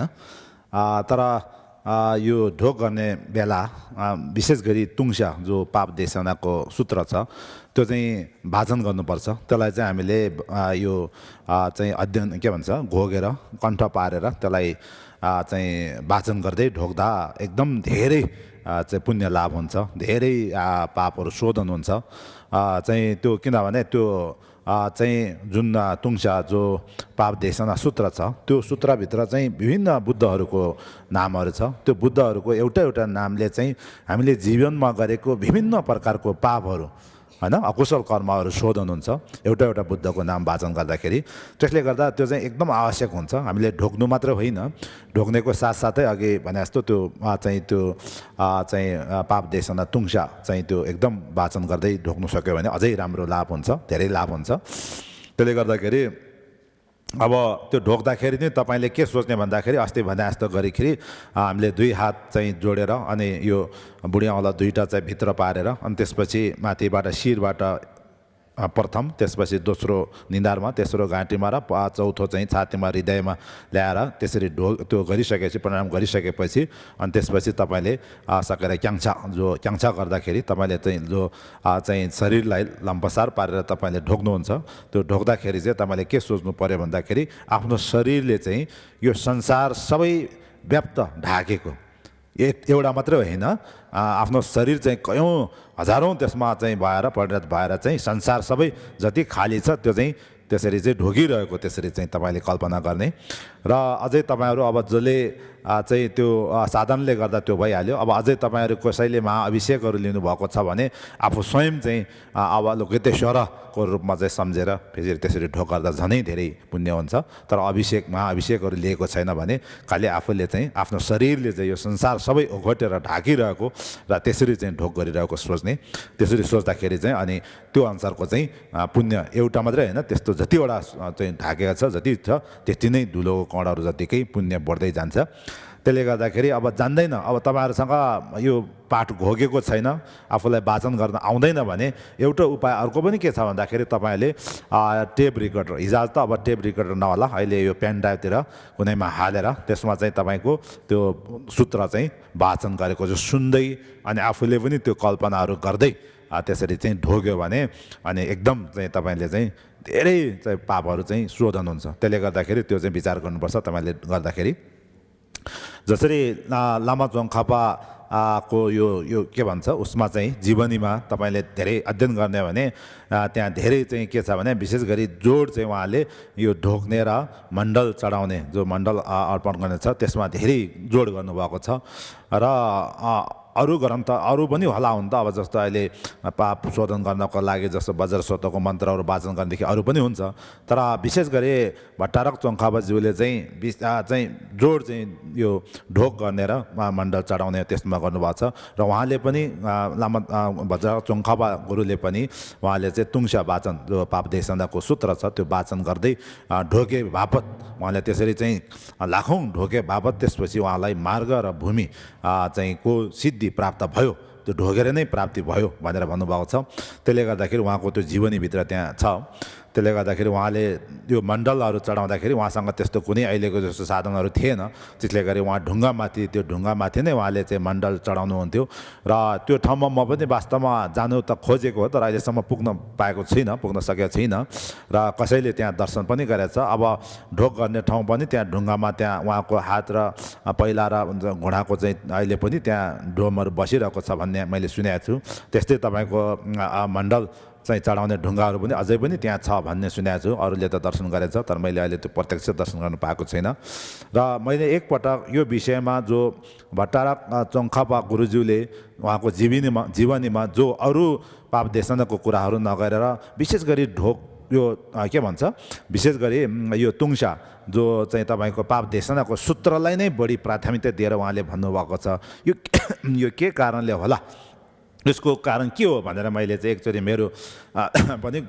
तर यो ढोक गर्ने बेला विशेष गरी तुङसा जो पाप देशनाको सूत्र छ त्यो चाहिँ भाजन गर्नुपर्छ त्यसलाई चाहिँ हामीले यो चाहिँ अध्ययन के भन्छ घोगेर कण्ठ पारेर त्यसलाई चाहिँ वाचन गर्दै ढोक्दा एकदम धेरै चाहिँ पुण्य लाभ हुन्छ, धेरै पापहरू शोधन हुन्छ। चाहिँ त्यो किनभने त्यो चाहिँ जुन तुङसा जो पाप देशना सूत्र छ, त्यो सूत्रभित्र चाहिँ विभिन्न बुद्धहरूको नामहरू छ। त्यो बुद्धहरूको एउटा एउटा नामले चाहिँ हामीले जीवनमा गरेको विभिन्न प्रकारको पापहरू हैन अकुशल कर्महरू शोधन हुन्छ एउटा एउटा बुद्धको नाम वाचन गर्दाखेरि। त्यसले गर्दा त्यो चाहिँ एकदम आवश्यक हुन्छ। हामीले ढोक्नु मात्र होइन, ढोक्नेको साथसाथै अघि भने जस्तो त्यो चाहिँ पाप देशना तुङसा चाहिँ त्यो एकदम वाचन गर्दै ढोक्नु सक्यो भने अझै राम्रो लाभ हुन्छ, धेरै लाभ हुन्छ। त्यसले गर्दाखेरि अब त्यो ढोक्दाखेरि नै तपाईँले के सोच्ने भन्दाखेरि अस्ति भने जस्तो गरिखेरि हामीले 2 हात चाहिँ जोडेर अनि यो बुढियाँवाला 2टा चाहिँ भित्र पारेर अनि त्यसपछि माथिबाट शिरबाट प्रथम, त्यसपछि दोस्रो निधारमा, तेस्रो घाँटीमा र चौथो चाहिँ छातीमा हृदयमा ल्याएर त्यसरी त्यो गरिसकेपछि प्रणाम गरिसकेपछि अनि त्यसपछि तपाईँले सकेर क्याङ्छा गर्दाखेरि तपाईँले चाहिँ जो चाहिँ शरीरलाई लम्पसार पारेर तपाईँले ढोक्नुहुन्छ। त्यो ढोक्दाखेरि चाहिँ तपाईँले के सोच्नु पर्यो भन्दाखेरि आफ्नो शरीरले चाहिँ यो संसार सबै व्याप्त ढाकेको एउटा मात्रै होइन, आफ्नो शरीर चाहिँ कयौँ हजारौँ त्यसमा चाहिँ भएर परिणत भएर चाहिँ संसार सबै जति खाली छ त्यो चाहिँ त्यसरी चाहिँ ढोकिरहेको त्यसरी चाहिँ तपाईँले कल्पना गर्ने। र अझै तपाईँहरू अब जसले चाहिँ त्यो साधनले गर्दा त्यो भइहाल्यो। अब अझै तपाईँहरू कसैले महाअभिषेकहरू लिनुभएको छ भने आफू स्वयं चाहिँ अवलोकितेश्वरको रूपमा चाहिँ सम्झेर फेरि त्यसरी ढोक गर्दा झनै धेरै पुण्य हुन्छ। तर महाअभिषेकहरू लिएको छैन भने खालि आफूले चाहिँ आफ्नो शरीरले चाहिँ यो संसार सबै ओघटेर ढाकिरहेको र त्यसरी चाहिँ ढोक गरिरहेको सोच्ने। त्यसरी सोच्दाखेरि चाहिँ अनि त्यो अनुसारको चाहिँ पुण्य एउटा मात्रै होइन, त्यस्तो जतिवटा चाहिँ ढाकेको छ जति छ त्यति नै धुलोको कणहरू जतिकै पुण्य बढ्दै जान्छ। त्यसले गर्दाखेरि अब जान्दैन, अब तपाईँहरूसँग यो पाठ घोकेको छैन, आफूलाई वाचन गर्न आउँदैन भने एउटा उपाय अर्को पनि के छ भन्दाखेरि तपाईँले टेप रिकर्डर, हिजो त अब टेप रिकर्डर नहोला, अहिले यो पेन ड्राइभतिर कुनैमा हालेर त्यसमा चाहिँ तपाईँको त्यो सूत्र चाहिँ वाचन गरेको जो सुन्दै अनि आफूले पनि त्यो कल्पनाहरू गर्दै त्यसरी चाहिँ ढोक्यो भने अनि एकदम चाहिँ तपाईँले चाहिँ धेरै चाहिँ पापहरू चाहिँ शोधन हुन्छ। त्यसले गर्दाखेरि त्यो चाहिँ विचार गर्नुपर्छ तपाईँले गर्दाखेरि। जसरी लामा जोङखापा को यो के भन्छ उसमा चाहिँ जीवनीमा तपाईँले धेरै अध्ययन गर्ने भने त्यहाँ धेरै चाहिँ के छ भने विशेष गरी जोड चाहिँ उहाँले यो ढोक्ने र मण्डल चढाउने जो मण्डल अर्पण गर्ने छ त्यसमा धेरै जोड गर्नुभएको छ। र अरू ग्रन्थ अरू पनि होला हुन त, अब जस्तो अहिले पाप शोधन गर्नको लागि जस्तो वज्रस्वतको मन्त्रहरू वाचन गर्नेदेखि अरू पनि हुन्छ। तर विशेष गरी भट्टारक चोङखापाज्यूले चाहिँ जोड चाहिँ यो ढोक गर्ने र मण्डल चढाउने त्यसमा गर्नुभएको छ। र उहाँले पनि लामा भट्टारक चोङखापा गुरुले पनि उहाँले चाहिँ तुङसा वाचन जो पाप देशनाको सूत्र छ त्यो वाचन गर्दै ढोके बापत उहाँले त्यसरी चाहिँ लाखौँ ढोके बापत त्यसपछि उहाँलाई मार्ग र भूमि चाहिँ को सिद्धि प्राप्त भयो, त्यो ढोगेर नै प्राप्ति भयो भनेर भन्नुभएको छ। त्यसले गर्दाखेरि उहाँको त्यो जीवनीभित्र त्यहाँ छ। त्यसले गर्दाखेरि उहाँले यो मण्डलहरू चढाउँदाखेरि उहाँसँग त्यस्तो कुनै अहिलेको जस्तो साधनहरू थिएन। त्यसले गरी उहाँ ढुङ्गामाथि त्यो ढुङ्गामाथि नै उहाँले चाहिँ मण्डल चढाउनुहुन्थ्यो। र त्यो ठाउँमा म पनि वास्तवमा जानु त खोजेको हो तर अहिलेसम्म पुग्न सकेको छैन। र कसैले त्यहाँ दर्शन पनि गरेछ। अब ढोक गर्ने ठाउँ पनि त्यहाँ ढुङ्गामा त्यहाँ उहाँको हात र पहिला र घोडाको चाहिँ अहिले पनि त्यहाँ डोमहरू बसिरहेको छ भन्ने मैले सुनेको छु। त्यस्तै तपाईँको मण्डल चाहिँ चढाउने ढुङ्गाहरू पनि अझै पनि त्यहाँ छ भन्ने सुनेको छु। अरूले त दर्शन गरेछ तर मैले अहिले त्यो प्रत्यक्ष दर्शन गर्न पाएको छैन। र मैले एकपटक यो विषयमा जो भट्टारक चोङखापा गुरुज्यूले उहाँको जीवनीमा जो अरू पाप देशनाको कुराहरू नगरेर विशेष गरी ढोक यो के भन्छ विशेष गरी यो तुङसा जो चाहिँ तपाईँको पाप देशनाको सूत्रलाई नै बढी प्राथमिकता दिएर उहाँले भन्नुभएको छ। यो के कारणले होला, यसको कारण के हो भनेर मैले चाहिँ एकचोटि मेरो पनि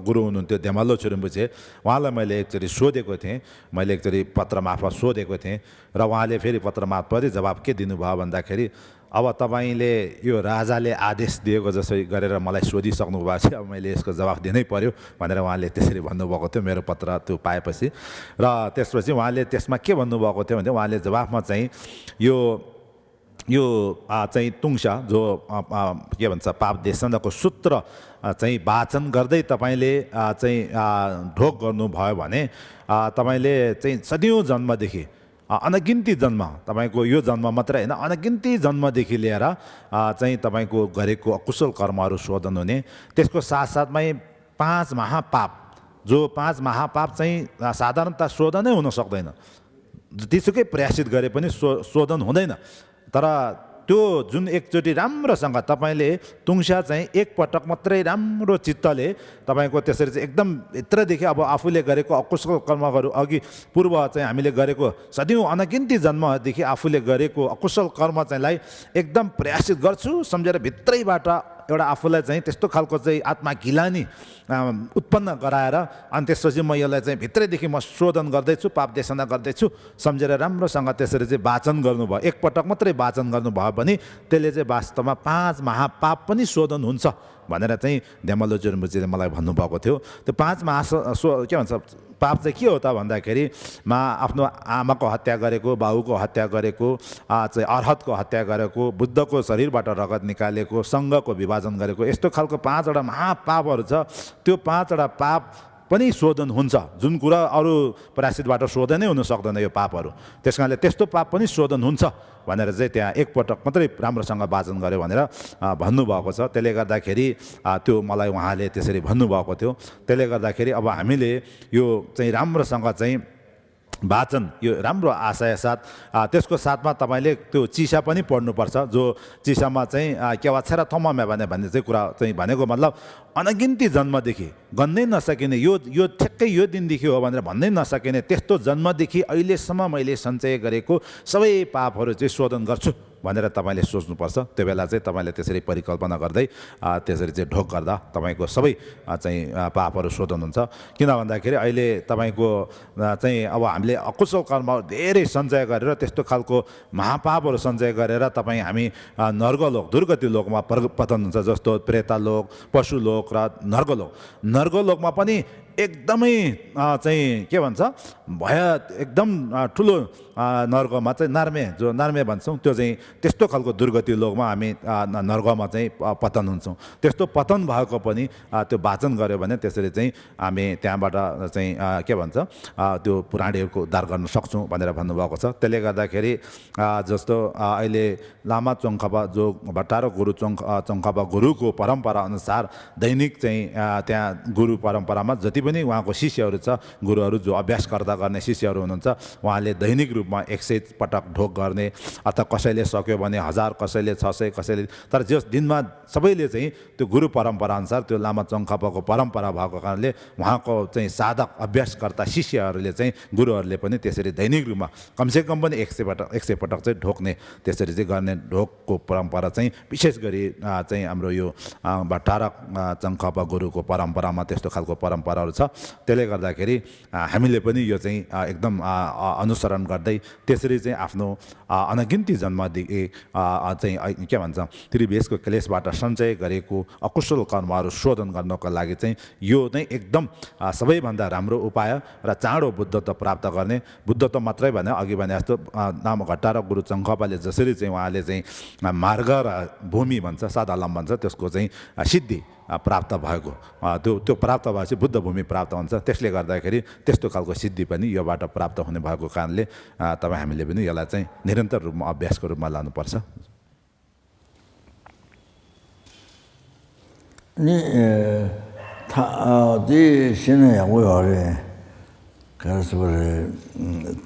गुरु हुनुहुन्थ्यो धेमालो छुरुम्बुचे, उहाँलाई मैले एकचोटि सोधेको थिएँ। मैले एकचोटि पत्र मार्फत सोधेको थिएँ र उहाँले फेरि पत्र मार्फतै जवाब के दिनुभयो भन्दाखेरि अब तपाईँले यो राजाले आदेश दिएको जसै गरेर मलाई सोधिसक्नु भएको छ, अब मैले यसको जवाफ दिनै पर्यो भनेर उहाँले त्यसरी भन्नुभएको थियो मेरो पत्र त्यो पाएपछि। र त्यसपछि उहाँले त्यसमा के भन्नुभएको थियो भने उहाँले जवाफमा चाहिँ यो चाहिँ तुङसा जो के भन्छ पाप देशनाको सूत्र चाहिँ वाचन गर्दै तपाईँले चाहिँ ढोक गर्नुभयो भने तपाईँले चाहिँ सदियौँ जन्मदेखि अनगिन्ती जन्म तपाईको यो जन्म मात्रै हैन अनगिन्ती जन्मदेखि लिएर चाहिँ तपाईको गरेको अकुशल कर्महरू शोधन हुने त्यसको साथसाथमै 5 महापाप जो 5 महापाप चाहिँ साधारणतः शोधनै हुन सक्दैन जतिसुकै प्रयासित गरे पनि शोधन हुँदैन तर त्यो जुन एकचोटी राम्रोसँग तपाईले तुङसा चाहिँ एक पटक मात्रै राम्रो चित्तले तपाईको त्यसरी चाहिँ एकदम भित्रदेखि अब आफूले गरेको अकुशल कर्महरू अघि पूर्व चाहिँ हामीले गरेको सधैँ अनगिन्ती जन्मदेखि आफूले गरेको अकुशल कर्म चाहिँलाई एकदम प्रयासित गर्छु सम्झेर भित्रैबाट एउटा आफूलाई चाहिँ त्यस्तो खालको चाहिँ आत्मा घिलानी उत्पन्न गराएर अनि त्यसपछि म यसलाई चाहिँ भित्रैदेखि म शोधन गर्दैछु पाप देशना गर्दैछु सम्झेर राम्रोसँग त्यसरी चाहिँ वाचन गर्नुभयो एकपटक मात्रै वाचन गर्नुभयो भने त्यसले चाहिँ वास्तवमा 5 महापाप पनि शोधन हुन्छ भनेर चाहिँ ध्यमलोचुरमुजीले मलाई भन्नुभएको थियो त्यो 5 के भन्छ पाप चाहिँ के हो त भन्दाखेरि आफ्नो आमाको हत्या गरेको बाउको हत्या गरेको चाहिँ अर्हतको हत्या गरेको बुद्धको शरीरबाट रगत निकालेको सङ्घको विभाजन गरेको यस्तो खालको 5 वटा महापापहरू छ त्यो 5 वटा पाप पनि शोधन हुन्छ जुन कुरा अरू प्रायश्चितबाट शोधनै हुन सक्दैन यो पापहरू त्यसकारणले त्यस्तो पाप पनि शोधन हुन्छ भनेर चाहिँ त्यहाँ एकपटक मात्रै राम्रोसँग वाचन गर्यो भनेर भन्नुभएको छ त्यसले गर्दाखेरि त्यो मलाई उहाँले त्यसरी भन्नुभएको थियो त्यसले गर्दाखेरि अब हामीले यो चाहिँ राम्रोसँग चाहिँ वाचन यो राम्रो आशय साथ त्यसको साथमा तपाईले त्यो चिसा पनि पढ्नुपर्छ जो चिसामा चाहिँ के वाछरा थमामे भन्ने चाहिँ कुरा चाहिँ भनेको मतलब अनगिन्ती जन्मदेखि गन्नै नसकिने यो ठ्याक्कै यो दिनदेखि हो भनेर भन्नै नसकिने त्यस्तो जन्मदेखि अहिलेसम्म मैले सञ्चय गरेको सबै पापहरू चाहिँ शोधन गर्छु भनेर तपाईले सोच्नुपर्छ त्यो बेला चाहिँ तपाईले त्यसरी परिकल्पना गर्दै त्यसरी चाहिँ ढोक गर्दा तपाईको सबै चाहिँ पापहरू शोधन हुन्छ किन भन्दाखेरि अहिले तपाईको चाहिँ अब हामीले अकुशल कर्म धेरै सञ्चय गरेर त्यस्तो खालको महापापहरू सञ्चय गरेर तपाईँ हामी नर्गलोक दुर्गति लोकमा पतन हुन्छ जस्तो प्रेतालोक पशुलोक र नर्गलोकमा पनि एकदमै चाहिँ के भन्छ भय एकदम ठुलो नर्गमा चाहिँ नार्मे भन्छौँ त्यो चाहिँ त्यस्तो खालको दुर्गति लोकमा हामी नर्गमा चाहिँ पतन हुन्छौँ त्यस्तो पतन भएको पनि त्यो वाचन गर्यो भने त्यसरी चाहिँ हामी त्यहाँबाट चाहिँ के भन्छ त्यो पुराणीहरूको उद्धार गर्न सक्छौँ भनेर भन्नुभएको छ त्यसले गर्दाखेरि जस्तो अहिले लामा चोङखापा जो भट्टारो गुरु चोङखापा गुरुको परम्परा अनुसार दैनिक चाहिँ त्यहाँ गुरु परम्परामा जति पनि उहाँको शिष्यहरू छ गुरुहरू जो अभ्यासकर्ता गर्ने शिष्यहरू हुनुहुन्छ उहाँले दैनिक रूपमा 100 पटक ढोक गर्ने अथवा कसैले सक्यो भने 1000 कसैले 600 कसैले तर जस दिनमा सबैले चाहिँ त्यो गुरु परम्परा अनुसार त्यो लामा चङखापाको परम्परा भएको कारणले उहाँको चाहिँ साधक अभ्यासकर्ता शिष्यहरूले चाहिँ गुरुहरूले पनि त्यसरी दैनिक रूपमा कमसेकम पनि 100 पटक चाहिँ ढोक्ने त्यसरी चाहिँ गर्ने ढोकको परम्परा चाहिँ विशेष गरी चाहिँ हाम्रो यो भट्टारक चङखापा गुरुको परम्परामा त्यस्तो खालको परम्पराहरू छ त्यसले गर्दाखेरि हामीले पनि यो चाहिँ एकदम अनुसरण गर्दै त्यसरी चाहिँ आफ्नो अनगिन्ती जन्मदेखि चाहिँ के भन्छ त्रिवेशको क्लेशबाट सञ्चय गरेको अकुशल कर्महरू शोधन गर्नको लागि चाहिँ यो नै एकदम सबैभन्दा राम्रो उपाय र चाँडो बुद्धत्व प्राप्त गर्ने बुद्धत्व मात्रै भने अघि भने जस्तो नाम घट्टा र गुरु चङखापाले जसरी चाहिँ उहाँले चाहिँ मार्ग र भूमि भन्छ सादालम भन्छ त्यसको चाहिँ सिद्धि प्राप्त भएको त्यो प्राप्त भएपछि बुद्ध भूमि प्राप्त हुन्छ त्यसले गर्दाखेरि त्यस्तो खालको सिद्धि पनि योबाट प्राप्त हुने भएको कारणले तपाईँ हामीले पनि यसलाई चाहिँ निरन्तर रूपमा अभ्यासको रूपमा लानुपर्छ नि 디 신의 야구열에 그래서 그래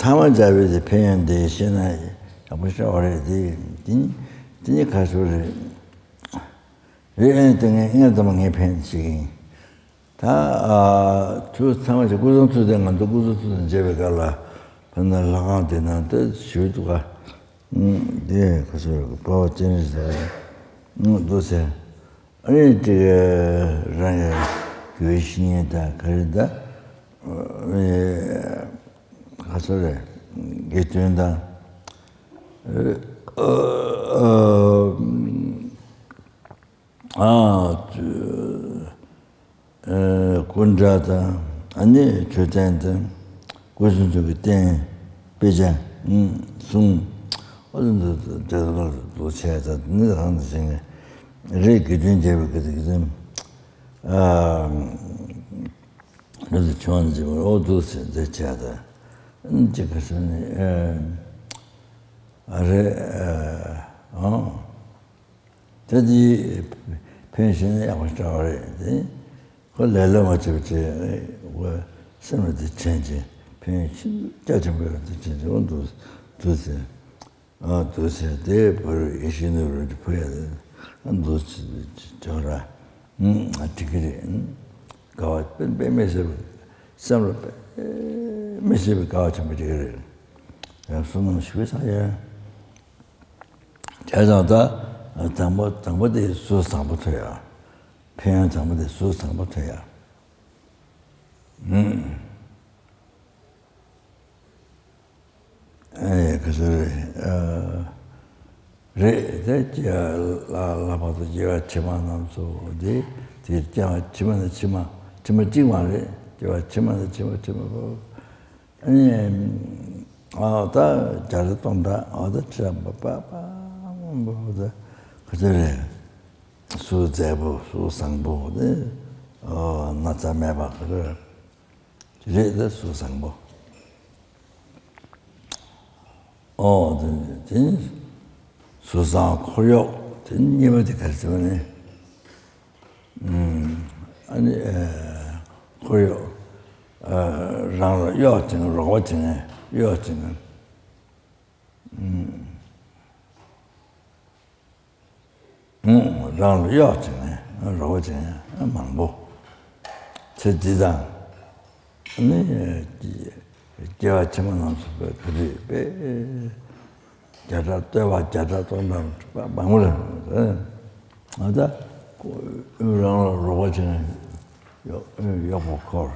타만 잡이지 편인데 신의 야구시 어레디 디 가서 왜 등에 인가도 많이 편지 다주 타만 구성수 된 건도 구성수 집에 갈라 반날 나가는데 또 주도가 네 그래서 뭐 진짜 도세 아니 그 교신이다 그러다 가서래 개된다 군자다 아니 저한테 무슨 그때 배자 숨 어딘도 저거 도체다 내가 하는 생각 이렇게 된 제가 그래서 좋아하는 집을 어두스 대체하다 이제 그래서는 저기 펜션에 와서 그 레러 맞지 뭐 생활도 체인지 펜션 자전거도 체인지 온도 도세 도세 대 벌 이신으로 보여야 돼 안도 저라 아티그리 가 빼면서 생활 메시브 가 좀 되게 손은 쉬어서야 자자다 장모의 수상부터야 평양 장모의 수상부터야 그래서 레제야 라바도 제가 치마남소 어디 제가 치마는 치마 찍마래 제가 치마는 치마 아니 다 잘했던다 참 빠빠 뭐다 그전에 수제부 수상부 나자매바 그래 이제 수상부 진 수상 코력 진님한테 가르쳐네 아니 코력 랑 여증 로증 여증은 랑 여증 로증 망보 제지당 아니 제가 처음에 그래 자다 돈만 망을 맞아 랑 로증 여보컬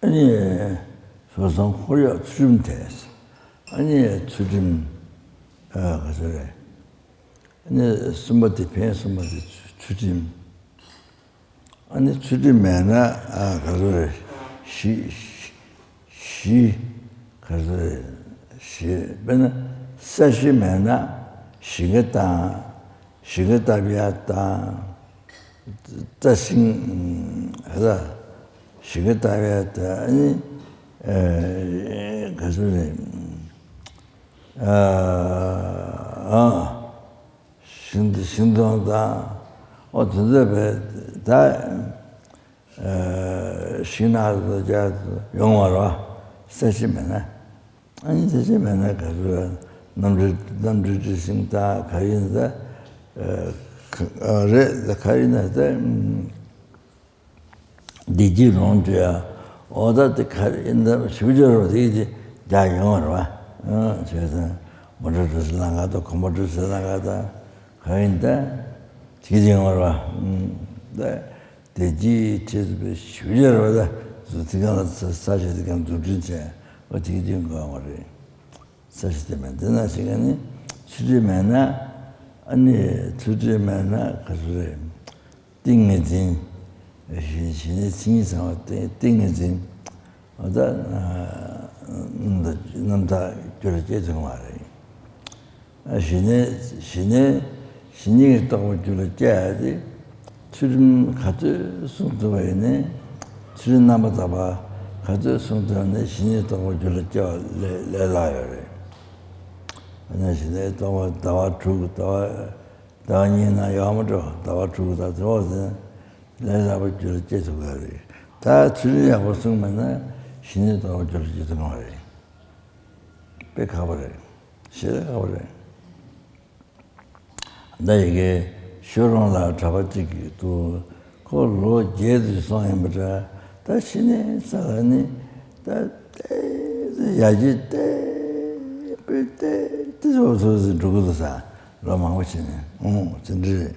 아니 소송 호려 추림돼서 아니 추림 그래서 아니 스마트 펜 스마트 추림 아니 추림에나 그래서 시 그래서 시는 사시면나 시겠다비았다 자신 하다 시겠다비았다 아니 그래서 신동다 어떤데 다 신하도 자 영어로 사시면나 아니 사시면나 그래서 남들 생다 가인다 레 가인다 디지론자 어다데 가인다 수저로 되지 다 영어로 와 그래서 뭐를 나가도 고모를 나가다 가인다 디지영어로 와 대지 제스 수저로 다 지금 사실 지금 두진체 어떻게 된 거 말이야 사실은 되나 시간이 수리면나 아니 수리면나 그래 띵이진 신이 신이서 띵이진 어다 남다 저렇게 좀 말해 신이 또 저렇게 해야지 수림 가져 숨도에네 수림 남아다 봐 가져 숨도에 신이 또 저렇게 레라요 안에시네 다와 주고 다니나 야무죠 다와 주고 다 들어서 내가 줄 제도 가리 다 줄이야 벌써면은 신이 더 줄지 좀 말이 백하버려 싫어버려 나 이게 쇼론라 잡았지 또 그걸로 제도 소행부터 다 신이 사람이 다 야지 때 저서 누구도 사 로망고치네 진짜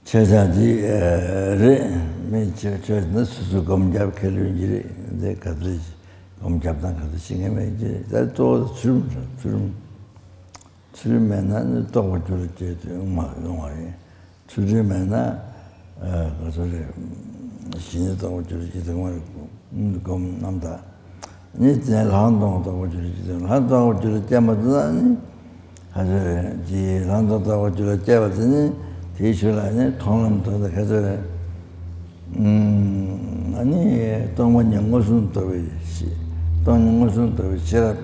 제자지 저는 수수 검잡 kelunjiri 내 가지 검잡단 가지 신경에 이제 또 주름에는 또 어쩔지 영화에 주름에나 그래서 신이 또 어쩔지 정말 검 남다 이제 한동도 어쩔지 한동도 어쩔지 때마다 가서 지 란도다고 저 잡았더니 대출하네 통음도 가서 아니 동원 연구소는 또 동원 연구소는 또 제가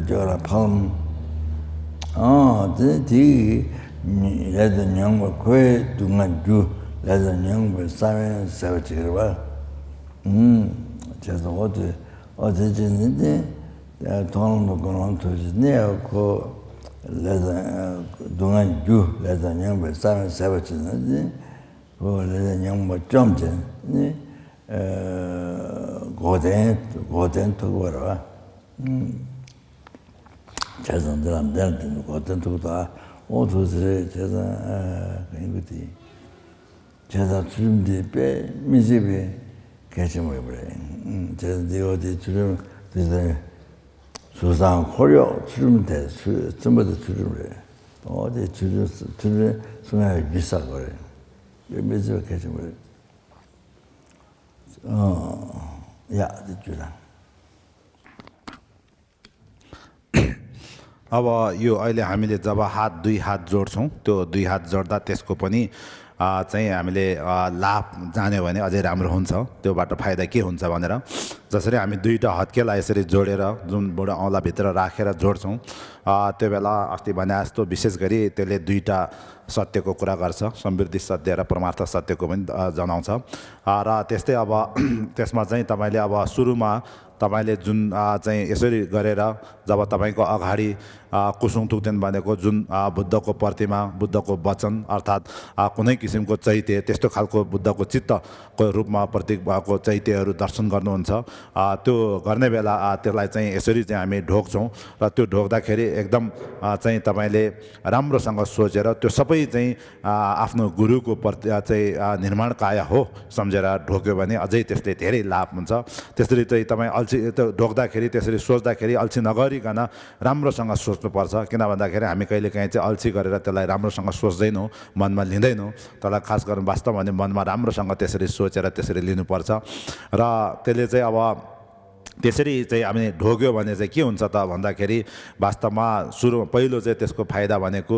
저라 palm 디 레전 영어 거에 둥한 주 레전 영어 사면 세워지거라 그래서 어제 전에 돈을 그런 도지네요 그 레전 둥한 주 레전 영어 사면 세워지는데 그 레전 영어 좀 전에 고된 토거라 재산들한테 어떤 것도 오도스에 재산 그거지 재산 주름디 빼 미집에 개심을 그래 재산디 어디 주름 되게 수상 고려 주름대 전부도 주름을 어디 주름 손에 비싸 그래 미집에 개심을 야 주라 अब यो अहिले हामीले जब दुई हात जोड्छौं त्यो दुई हात जोड्दा त्यसको पनि चाहिँ हामीले लाभ जान्यो भने अझै राम्रो हुन्छ त्यो बाटो फाइदा के हुन्छ भनेर जसरी हामी दुईटा हत्केला यसरी जोडेर जुन बुढा औँला भित्र राखेर जोड्छौं त्यो बेला अस्ति भने जस्तो विशेष गरी त्यसले दुईटा सत्यको कुरा गर्छ समृद्धि सत्य र परमार्थ सत्यको पनि जनाउँछ र त्यस्तै अब त्यसमा चाहिँ तपाईले अब सुरुमा तपाईले जुन चाहिँ यसरी गरेर जब तपाईको अगाडि कुसुङ थुक्देन भनेको जुन बुद्धको प्रतिमा बुद्धको वचन अर्थात् कुनै किसिमको चैत्य त्यस्तो खालको बुद्धको चित्तको रूपमा प्रतीक भएको चैत्यहरू दर्शन गर्नुहुन्छ त्यो गर्ने बेला त्यसलाई चाहिँ यसरी चाहिँ हामी ढोक्छौं र त्यो ढोक्दाखेरि एकदम चाहिँ तपाईले राम्रोसँग सोचेर त्यो सबै चाहिँ आफ्नो गुरुको प्रति चाहिँ निर्माण काया हो सम्झेर ढोक्यो भने अझै त्यसले धेरै लाभ हुन्छ त्यसरी चाहिँ तपाई अल्छी ढोक्दाखेरि त्यसरी सोच्दाखेरि अल्छी नगरिकन राम्रोसँग सोच्नुपर्छ किन भन्दाखेरि हामी कहिलेकाहीँ चाहिँ अल्छी गरेर त्यसलाई राम्रोसँग सोच्दैनौं मनमा लिँदैनौं त्यसलाई खास गरेर वास्तवमा भने मनमा राम्रोसँग त्यसरी सोचेर त्यसरी लिनुपर्छ र त्यसले चाहिँ अब त्यसरी चाहिँ हामी ढोग्यो भने चाहिँ के हुन्छ त भन्दाखेरि वास्तवमा सुरु पहिलो चाहिँ त्यसको फाइदा भनेको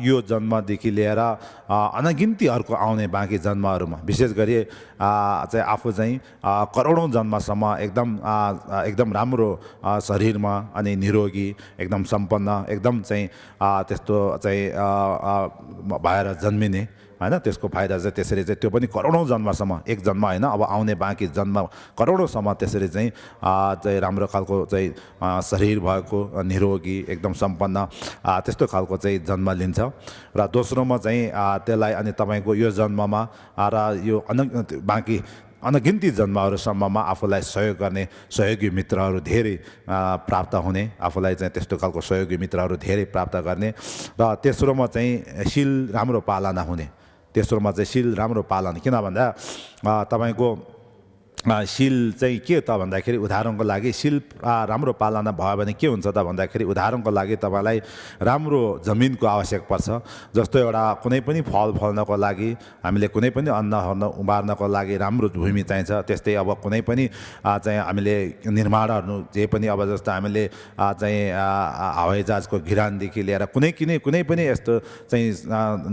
यो जन्मदेखि लिएर अनगिन्ती अर्को आउने बाँकी जन्महरुमा विशेष गरी चाहिँ आफू चाहिँ करोडौं जन्मसम्म एकदम राम्रो शरीरमा अनि निरोगी एकदम सम्पन्न एकदम चाहिँ त्यस्तो चाहिँ भएर जन्मिने हैन त्यसको फाइदा चाहिँ त्यसरी चाहिँ त्यो पनि करोडौं जन्मसम्म एक जन्म हैन अब आउने बाँकी जन्म करोडौंसम्म त्यसरी चाहिँ राम्रो खालको चाहिँ शरीर भएको निरोगी एकदम सम्पन्न त्यस्तो खालको चाहिँ जन्म लिन्छ र दोस्रोमा चाहिँ त्यसलाई अनि तपाईको यो जन्ममा र यो बाँकी अनगिन्ती जन्महरुसम्ममा आफूलाई सहयोग गर्ने सहयोगी मित्रहरू धेरै प्राप्त हुने आफूलाई चाहिँ त्यस्तो खालको सहयोगी मित्रहरू धेरै प्राप्त गर्ने र तेस्रोमा चाहिँ शील राम्रो पालना हुने तेस्रोमा चाहिँ शील राम्रो पालन किन भन्दा तपाईको शील चाहिँ के त भन्दाखेरि उदाहरणको लागि शील राम्रो पालना भयो भने के हुन्छ त भन्दाखेरि उदाहरणको लागि तपाईलाई राम्रो जमिनको आवश्यक पर्छ जस्तो एउटा कुनै पनि फल फल्नको लागि हामीले कुनै पनि अन्न उमार्नको लागि राम्रो भूमि चाहिन्छ त्यस्तै अब कुनै पनि चाहिँ हामीले निर्माणहरु जे पनि अब जस्तो हामीले चाहिँ हवाईजहाजको गिरानदेखि लिएर कुनै पनि यस्तो चाहिँ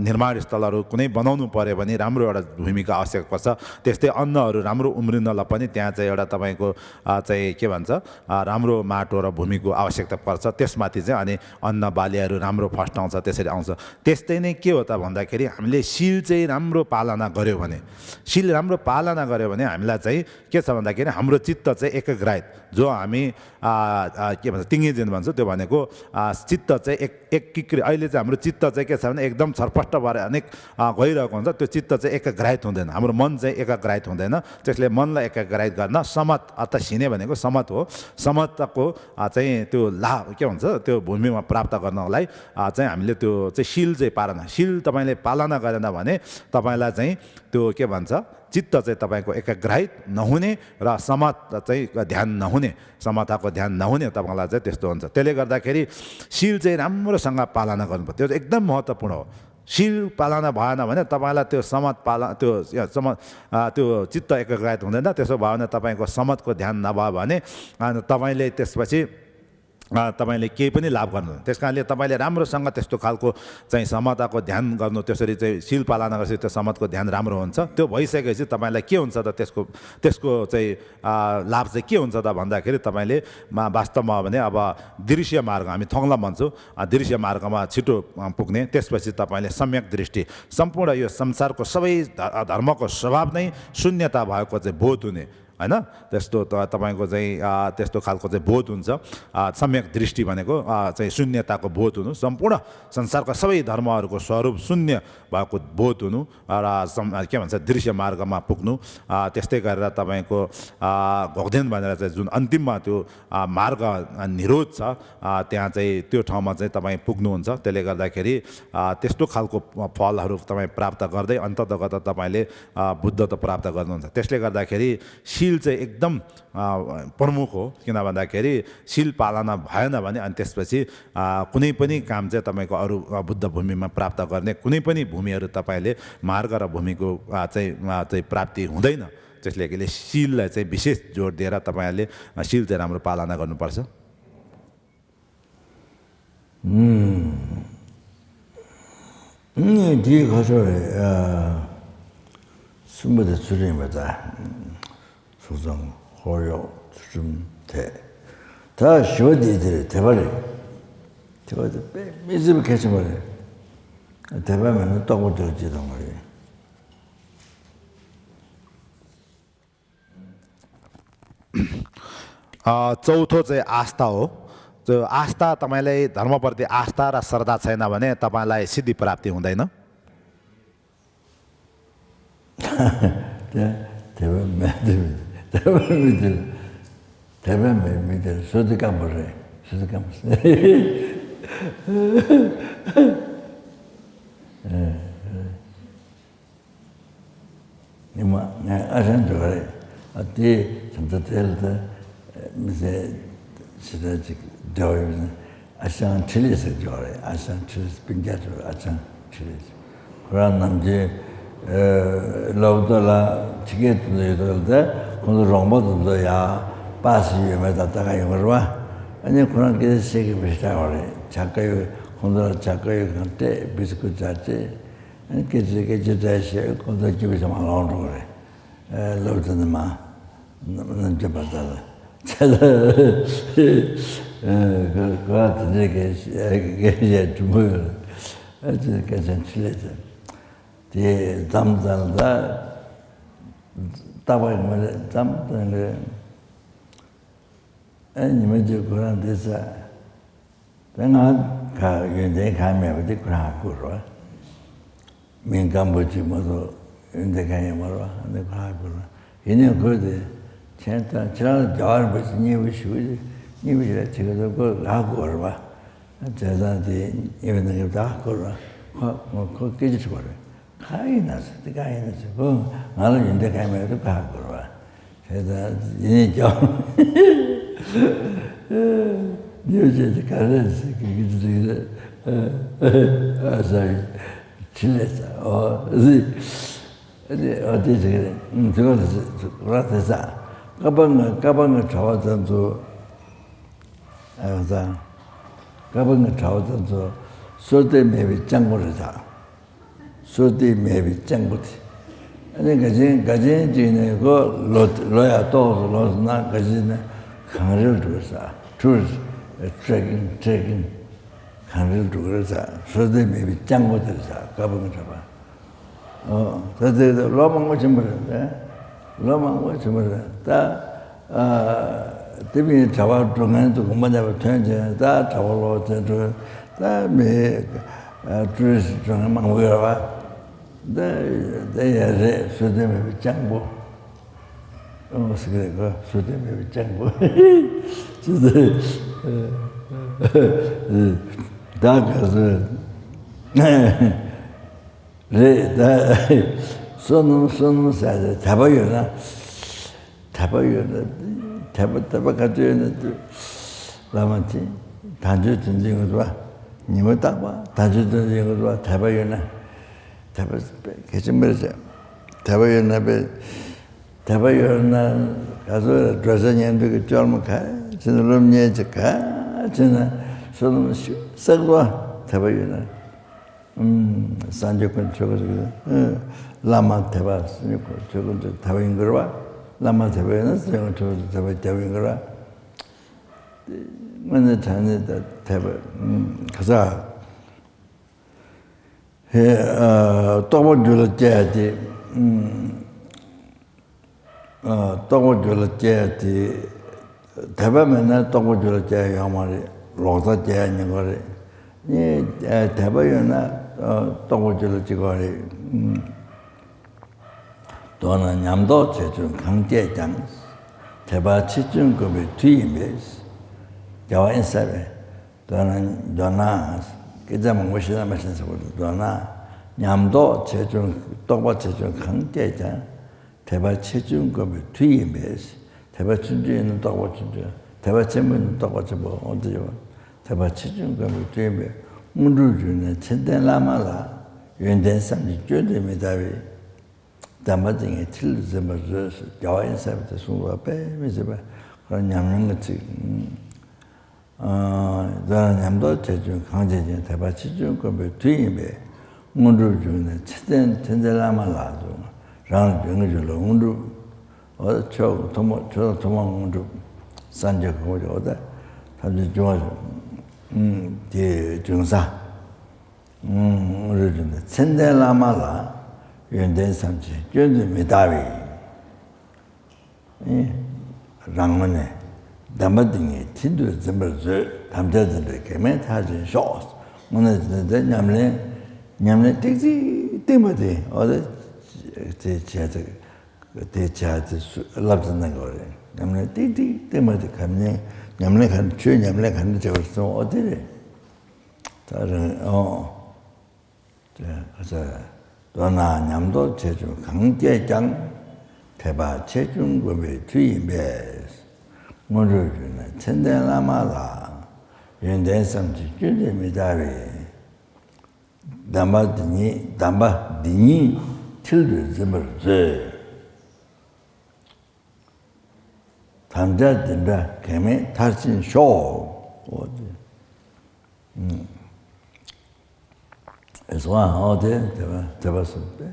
निर्माण स्थलहरु कुनै बनाउनु पर्यो भने राम्रो एउटा भूमिको आवश्यक पर्छ त्यस्तै अन्नहरु राम्रो उम्रिन पनि त्यहाँ चाहिँ एउटा तपाईको चाहिँ के भन्छ राम्रो माटो र भूमिको आवश्यकता पर्छ त्यसमाथि चाहिँ अनि अन्न बालीहरु राम्रो फस्टाउँछ त्यसरी आउँछ त्यस्तै नै के हो त भन्दाखेरि हामीले शील चाहिँ राम्रो पालना गर्यो भने शील राम्रो पालना गर्यो भने हामीलाई चाहिँ के छ भन्दाखेरि हाम्रो चित्त चाहिँ एकाग्रहित जो हामी के भन्छ तिङ्गिजिन भन्छ त्यो भनेको चित्त चाहिँ एकीकृत अहिले चाहिँ हाम्रो चित्त चाहिँ के छ भने एकदम छरपष्ट भएर अनेक गइरहेको हुन्छ त्यो चित्त चाहिँ एकाग्रहित हुँदैन हाम्रो मन चाहिँ एकाग्रहित हुँदैन त्यसले मनलाई एकाग्रहित गर्न समत अर्थात् सिने भनेको समत हो समतको चाहिँ त्यो लाभ के भन्छ त्यो भूमिमा प्राप्त गर्नलाई चाहिँ हामीले त्यो चाहिँ शील चाहिँ पालना शील तपाईले पालना गरेन भने तपाईलाई चाहिँ त्यो के भन्छ चित्त चाहिँ तपाईको एकाग्रहित नहुने र समत चाहिँ ध्यान नहुने समताको ध्यान नहुने तपाईलाई चाहिँ त्यस्तो हुन्छ त्यसले गर्दाखेरि शील चाहिँ राम्रोसँग पालना गर्नुपर्छ त्यो एकदम महत्त्वपूर्ण हो शील पालना भएन भने तपाईलाई त्यो समत त्यो चित्त एकाग्रहित हुँदैन त्यसो भयो भने तपाईको समतको ध्यान नभयो भने तपाईले त्यसपछि तपाईले केही पनि लाभ गर्नु त्यसकारणले तपाईले राम्रोसँग त्यस्तो खालको चाहिँ समताको ध्यान गर्नु त्यसरी चाहिँ शील पालना गरेपछि त्यो समतको ध्यान राम्रो हुन्छ त्यो भइसकेपछि तपाईलाई के हुन्छ त त्यसको चाहिँ लाभ चाहिँ के हुन्छ त भन्दाखेरि तपाईले वास्तवमा भने अब दृश्य मार्ग हामी थङ्ला भन्छौँ दृश्य मार्गमा छिटो पुग्ने त्यसपछि तपाईले सम्यक दृष्टि सम्पूर्ण यो संसारको सबै धर्मको स्वभाव नै शून्यता भएको चाहिँ बोध हुने हैन त्यस्तो तपाईको चाहिँ त्यस्तो खालको चाहिँ बोध हुन्छ सम्यक दृष्टि भनेको चाहिँ शून्यताको बोध हुनु सम्पूर्ण संसारका सबै धर्महरूको स्वरूप शून्य भएको बोध हुनु र के भन्छ दृश्य मार्गमा पुग्नु त्यस्तै गरेर तपाईको घोक्देन भनेर चाहिँ जुन अन्तिममा त्यो मार्ग निरोध छ त्यहाँ चाहिँ त्यो ठाउँमा चाहिँ तपाई पुग्नुहुन्छ त्यसले गर्दाखेरि त्यस्तो खालको फलहरू तपाई प्राप्त गर्दै अन्ततगत तपाईले बुद्धत्व प्राप्त गर्नुहुन्छ त्यसले गर्दाखेरि शील चाहिँ एकदम प्रमुख हो किन भन्दाखेरि शील पालना भएन भने अनि त्यसपछि कुनै पनि काम चाहिँ तपाईको अरु बुद्ध भूमिमा प्राप्त गर्ने कुनै पनि भूमिहरू तपाईले मार्ग र भूमिको चाहिँ प्राप्ति हुँदैन त्यसले गर्दा शीललाई चाहिँ विशेष जोड दिएर तपाईहरुले शील चाहिँ राम्रो पालना गर्नुपर्छ 뒤에 가서 숨어서 줄임이다. 수정, 호요, 주중대. 다 쉬어지들이 대발이. 저거 미즈를 캐쳐버려. 대발면은 떡을 들지도 말이야. चौथो चाहिँ आस्था हो त्यो आस्था तपाईलाई धर्मप्रति आस्था र श्रद्धा छैन भने तपाईलाई सिद्धि प्राप्ति हुँदैन 저는 아시안 칠리에서 좋아해. 아시안 칠리에서 빙자죠. 아시안 칠리에서. 그런 남지 로드라 지게들도 오늘 롱보도 야 바스 위에다 다가 영어와 아니 그런 게 세계 비슷하고 작가요 오늘 작가요 한테 비스코 자체 아니 그게 저자시 오늘 집에서 막 나오는 거래. 로드는 막 남자 받아. 그 같은 게 좀 아주 괜찮지래죠. 제 담당자 따바이면 담당을 아니면 저 그런 데서 내가 가게 가면 어디 그러고 그러. 민간 뭐지 뭐도 인데 가면 뭐라 내가 하고 이제 그래 진짜 잘 벌써 니부시 니부시라 제가 그 하고 얼마 제자한테 이런 거 다 걸어 그 깨지지 버려 가이나서 그 나는 인데 가면도 하고 그러 제가 이제 좀 뉴저지 가르스 그게 아사이 칠레사 어디 저거 그렇다 가방을 잡아서 아자 가방을 잡아서 소대 매비 짱고르다 소대 매비 짱고티 아니 가진 지네 그 로야 또 로스나 가진 강을 두어서 줄 트레킹 강을 두어서 소대 매비 짱고들자 가방을 잡아 그래도 로망 뭐 좀 버렸네 로망 뭐 좀 버렸다 대비 잡아 중간에도 공부 잡아 전제 다 잡아로 전주 다매 드레스 중간 막 먹어봐 네 수대매 장보 그래 그 수대매 장보 진짜 다 가서 다 손 사자 잡아요나 가져야는 라마치 단주 전쟁을 봐. 님을 딱 봐. 단주 전쟁을 봐. 잡아요나. 잡아 개점버리자. 잡아요나 가서 조선년도 그 젊은 가. 저놈 예적가 저는 저는 썩와 대바이나 산적권 저거 라마 대바 저거 대바인 거라 라마 대바는 저거 대바 대바인 거라 먼저 전에다 대바 가자 또뭐 줄었지 또뭐 줄었지 대바면은 또뭐 줄었지 야말이 로다 제하는 거래 이 대바요나 또뭐 줄었지 거래 또는 냠도 제중 강제장 대바 치중급의 뒤임에서 자원사회 또는 도나 그자만 무엇이나 말씀서 도나 냠도 제중 또바 제중 강제장 대바 치중급의 뒤임에서 대바 춘주에는 또바 춘주 대바 체문은 또바 뭐 어디요 대바 치중급의 뒤임에 문주주는 천대라마라 연된 삼지 쥐되미다위 담아등에 틀르자마자 자원사회부터 순서 빼면서 그런 양념같이 나는 냠도 제중 강제진 대바치중 거에 뒤임에 문주 중에 최대 전자라말라도 랑 병을로 문주 어저 도모 저 도모 문주 산적 거죠 어다 담지 좋아서 제 중사 문주 중에 전자라말라 연된 삼지 견디 미다위 이 랑문에 담아등에 tindu zemberze 담자들의 개매 타진 쇼스 오늘 이제 냠래 띠지 때문에 어디 제자들 대자들 랍는 거래 냠래 띠지 때문에 감네 냠래 간 주에 냠래 간데 저서 어디래 다른 그래서 너나 냠도 제주 강제장 대바 체중급의 주임에 모르는 천대나마라 연대성지 주님이다위 담바디니 틀을 점을 담자든다 개매 탈신 쇼 어디 그래서 어디 대봤을 때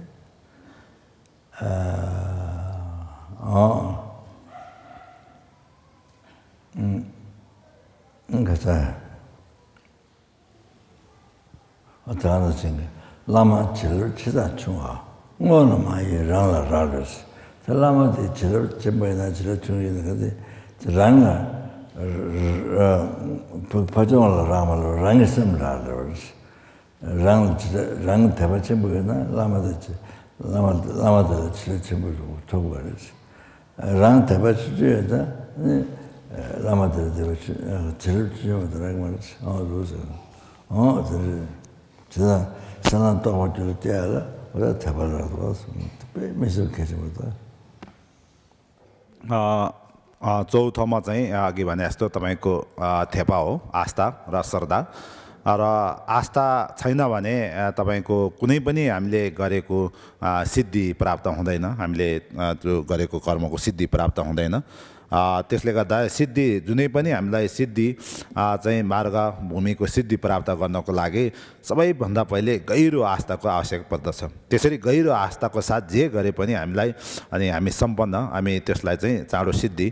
그래서 어떤 생각 라마 질을 치다 중화 뭐는 많이 라라라스 라마의 질을 전부에나 질을 중요는 근데 랑라 파종을 라마로 랑을 라라스 랑 대바 전부에나 라마의 라마들 질을 전부 두고 그랬어 랑 대바 주제에다 라마들 제일 중요하더라고 말이지. 그래서 제가 선한 또 어쩔 때 알아. 그래서 대발라고 와서 매실 계시거든. जो ठाउँमा चाहिँ अघि भने जस्तो तपाईँको थेपा हो आस्था र श्रद्धा र आस्था छैन भने तपाईँको कुनै पनि हामीले गरेको सिद्धि प्राप्त हुँदैन हामीले जो गरेको कर्मको सिद्धि प्राप्त हुँदैन त्यसले गर्दा सिद्धि जुनै पनि हामीलाई सिद्धि चाहिँ मार्ग भूमिको सिद्धि प्राप्त गर्नको लागि सबैभन्दा पहिले गहिरो आस्थाको आवश्यक पर्दछ त्यसरी गहिरो आस्थाको साथ जे गरे पनि हामीलाई अनि हामी सम्पन्न हामी त्यसलाई चाहिँ चाँडो सिद्धि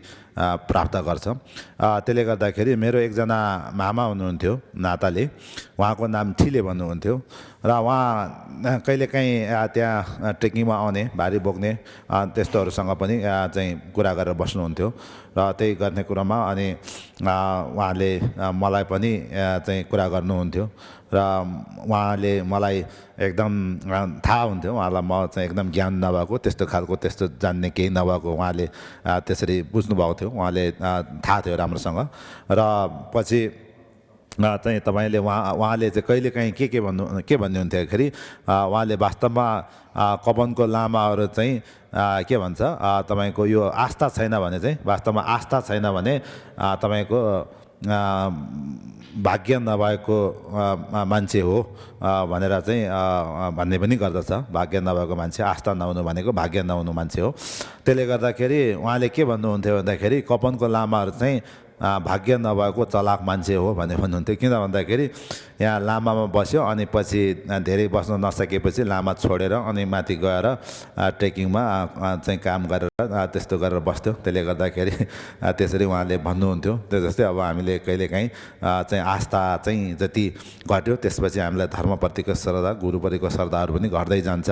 प्राप्त गर्छ त्यसले गर्दाखेरि मेरो एकजना मामा हुनुहुन्थ्यो नाताले उहाँको नाम ठिले भन्नुहुन्थ्यो र उहाँ कहिलेकाहीँ त्यहाँ ट्रेकिङमा आउने भारी बोक्ने त्यस्तोहरूसँग पनि चाहिँ कुरा गरेर बस्नुहुन्थ्यो र त्यही गर्ने कुरामा अनि उहाँले मलाई पनि चाहिँ कुरा गर्नुहुन्थ्यो र उहाँले मलाई एकदम थाहा हुन्थ्यो उहाँलाई म चाहिँ एकदम ज्ञान नभएको त्यस्तो खालको त्यस्तो जान्ने केही नभएको उहाँले त्यसरी बुझ्नुभएको थियो उहाँले थाहा थियो राम्रोसँग र पछि चाहिँ तपाईँले उहाँले चाहिँ कहिलेकाहीँ के भन्नुहुन्थ्योखेरि उहाँले वास्तवमा कपनको लामाहरू चाहिँ के भन्छ तपाईँको यो आस्था छैन भने चाहिँ वास्तवमा आस्था छैन भने तपाईँको भाग्य नभएको मान्छे हो भनेर चाहिँ भन्ने पनि गर्दछ भाग्य नभएको मान्छे आस्था नहुनु भनेको भाग्य नहुनु मान्छे हो त्यसले गर्दाखेरि उहाँले के भन्नुहुन्थ्यो भन्दाखेरि कपनको लामाहरू चाहिँ भाग्य नभएको चलाक मान्छे हो भने भन्नुहुन्थ्यो किन भन्दाखेरि यहाँ लामामा बस्यो अनि पछि धेरै बस्न नसकेपछि लामा छोडेर अनि माथि गएर ट्रेकिङमा चाहिँ काम गरेर त्यस्तो गरेर बस्थ्यो त्यसले गर्दाखेरि त्यसरी उहाँले भन्नुहुन्थ्यो त्यो जस्तै अब हामीले कहिलेकाहीँ चाहिँ आस्था चाहिँ जति घट्यो त्यसपछि हामीलाई धर्मप्रतिको श्रद्धा गुरुप्रतिको श्रद्धाहरू पनि घट्दै जान्छ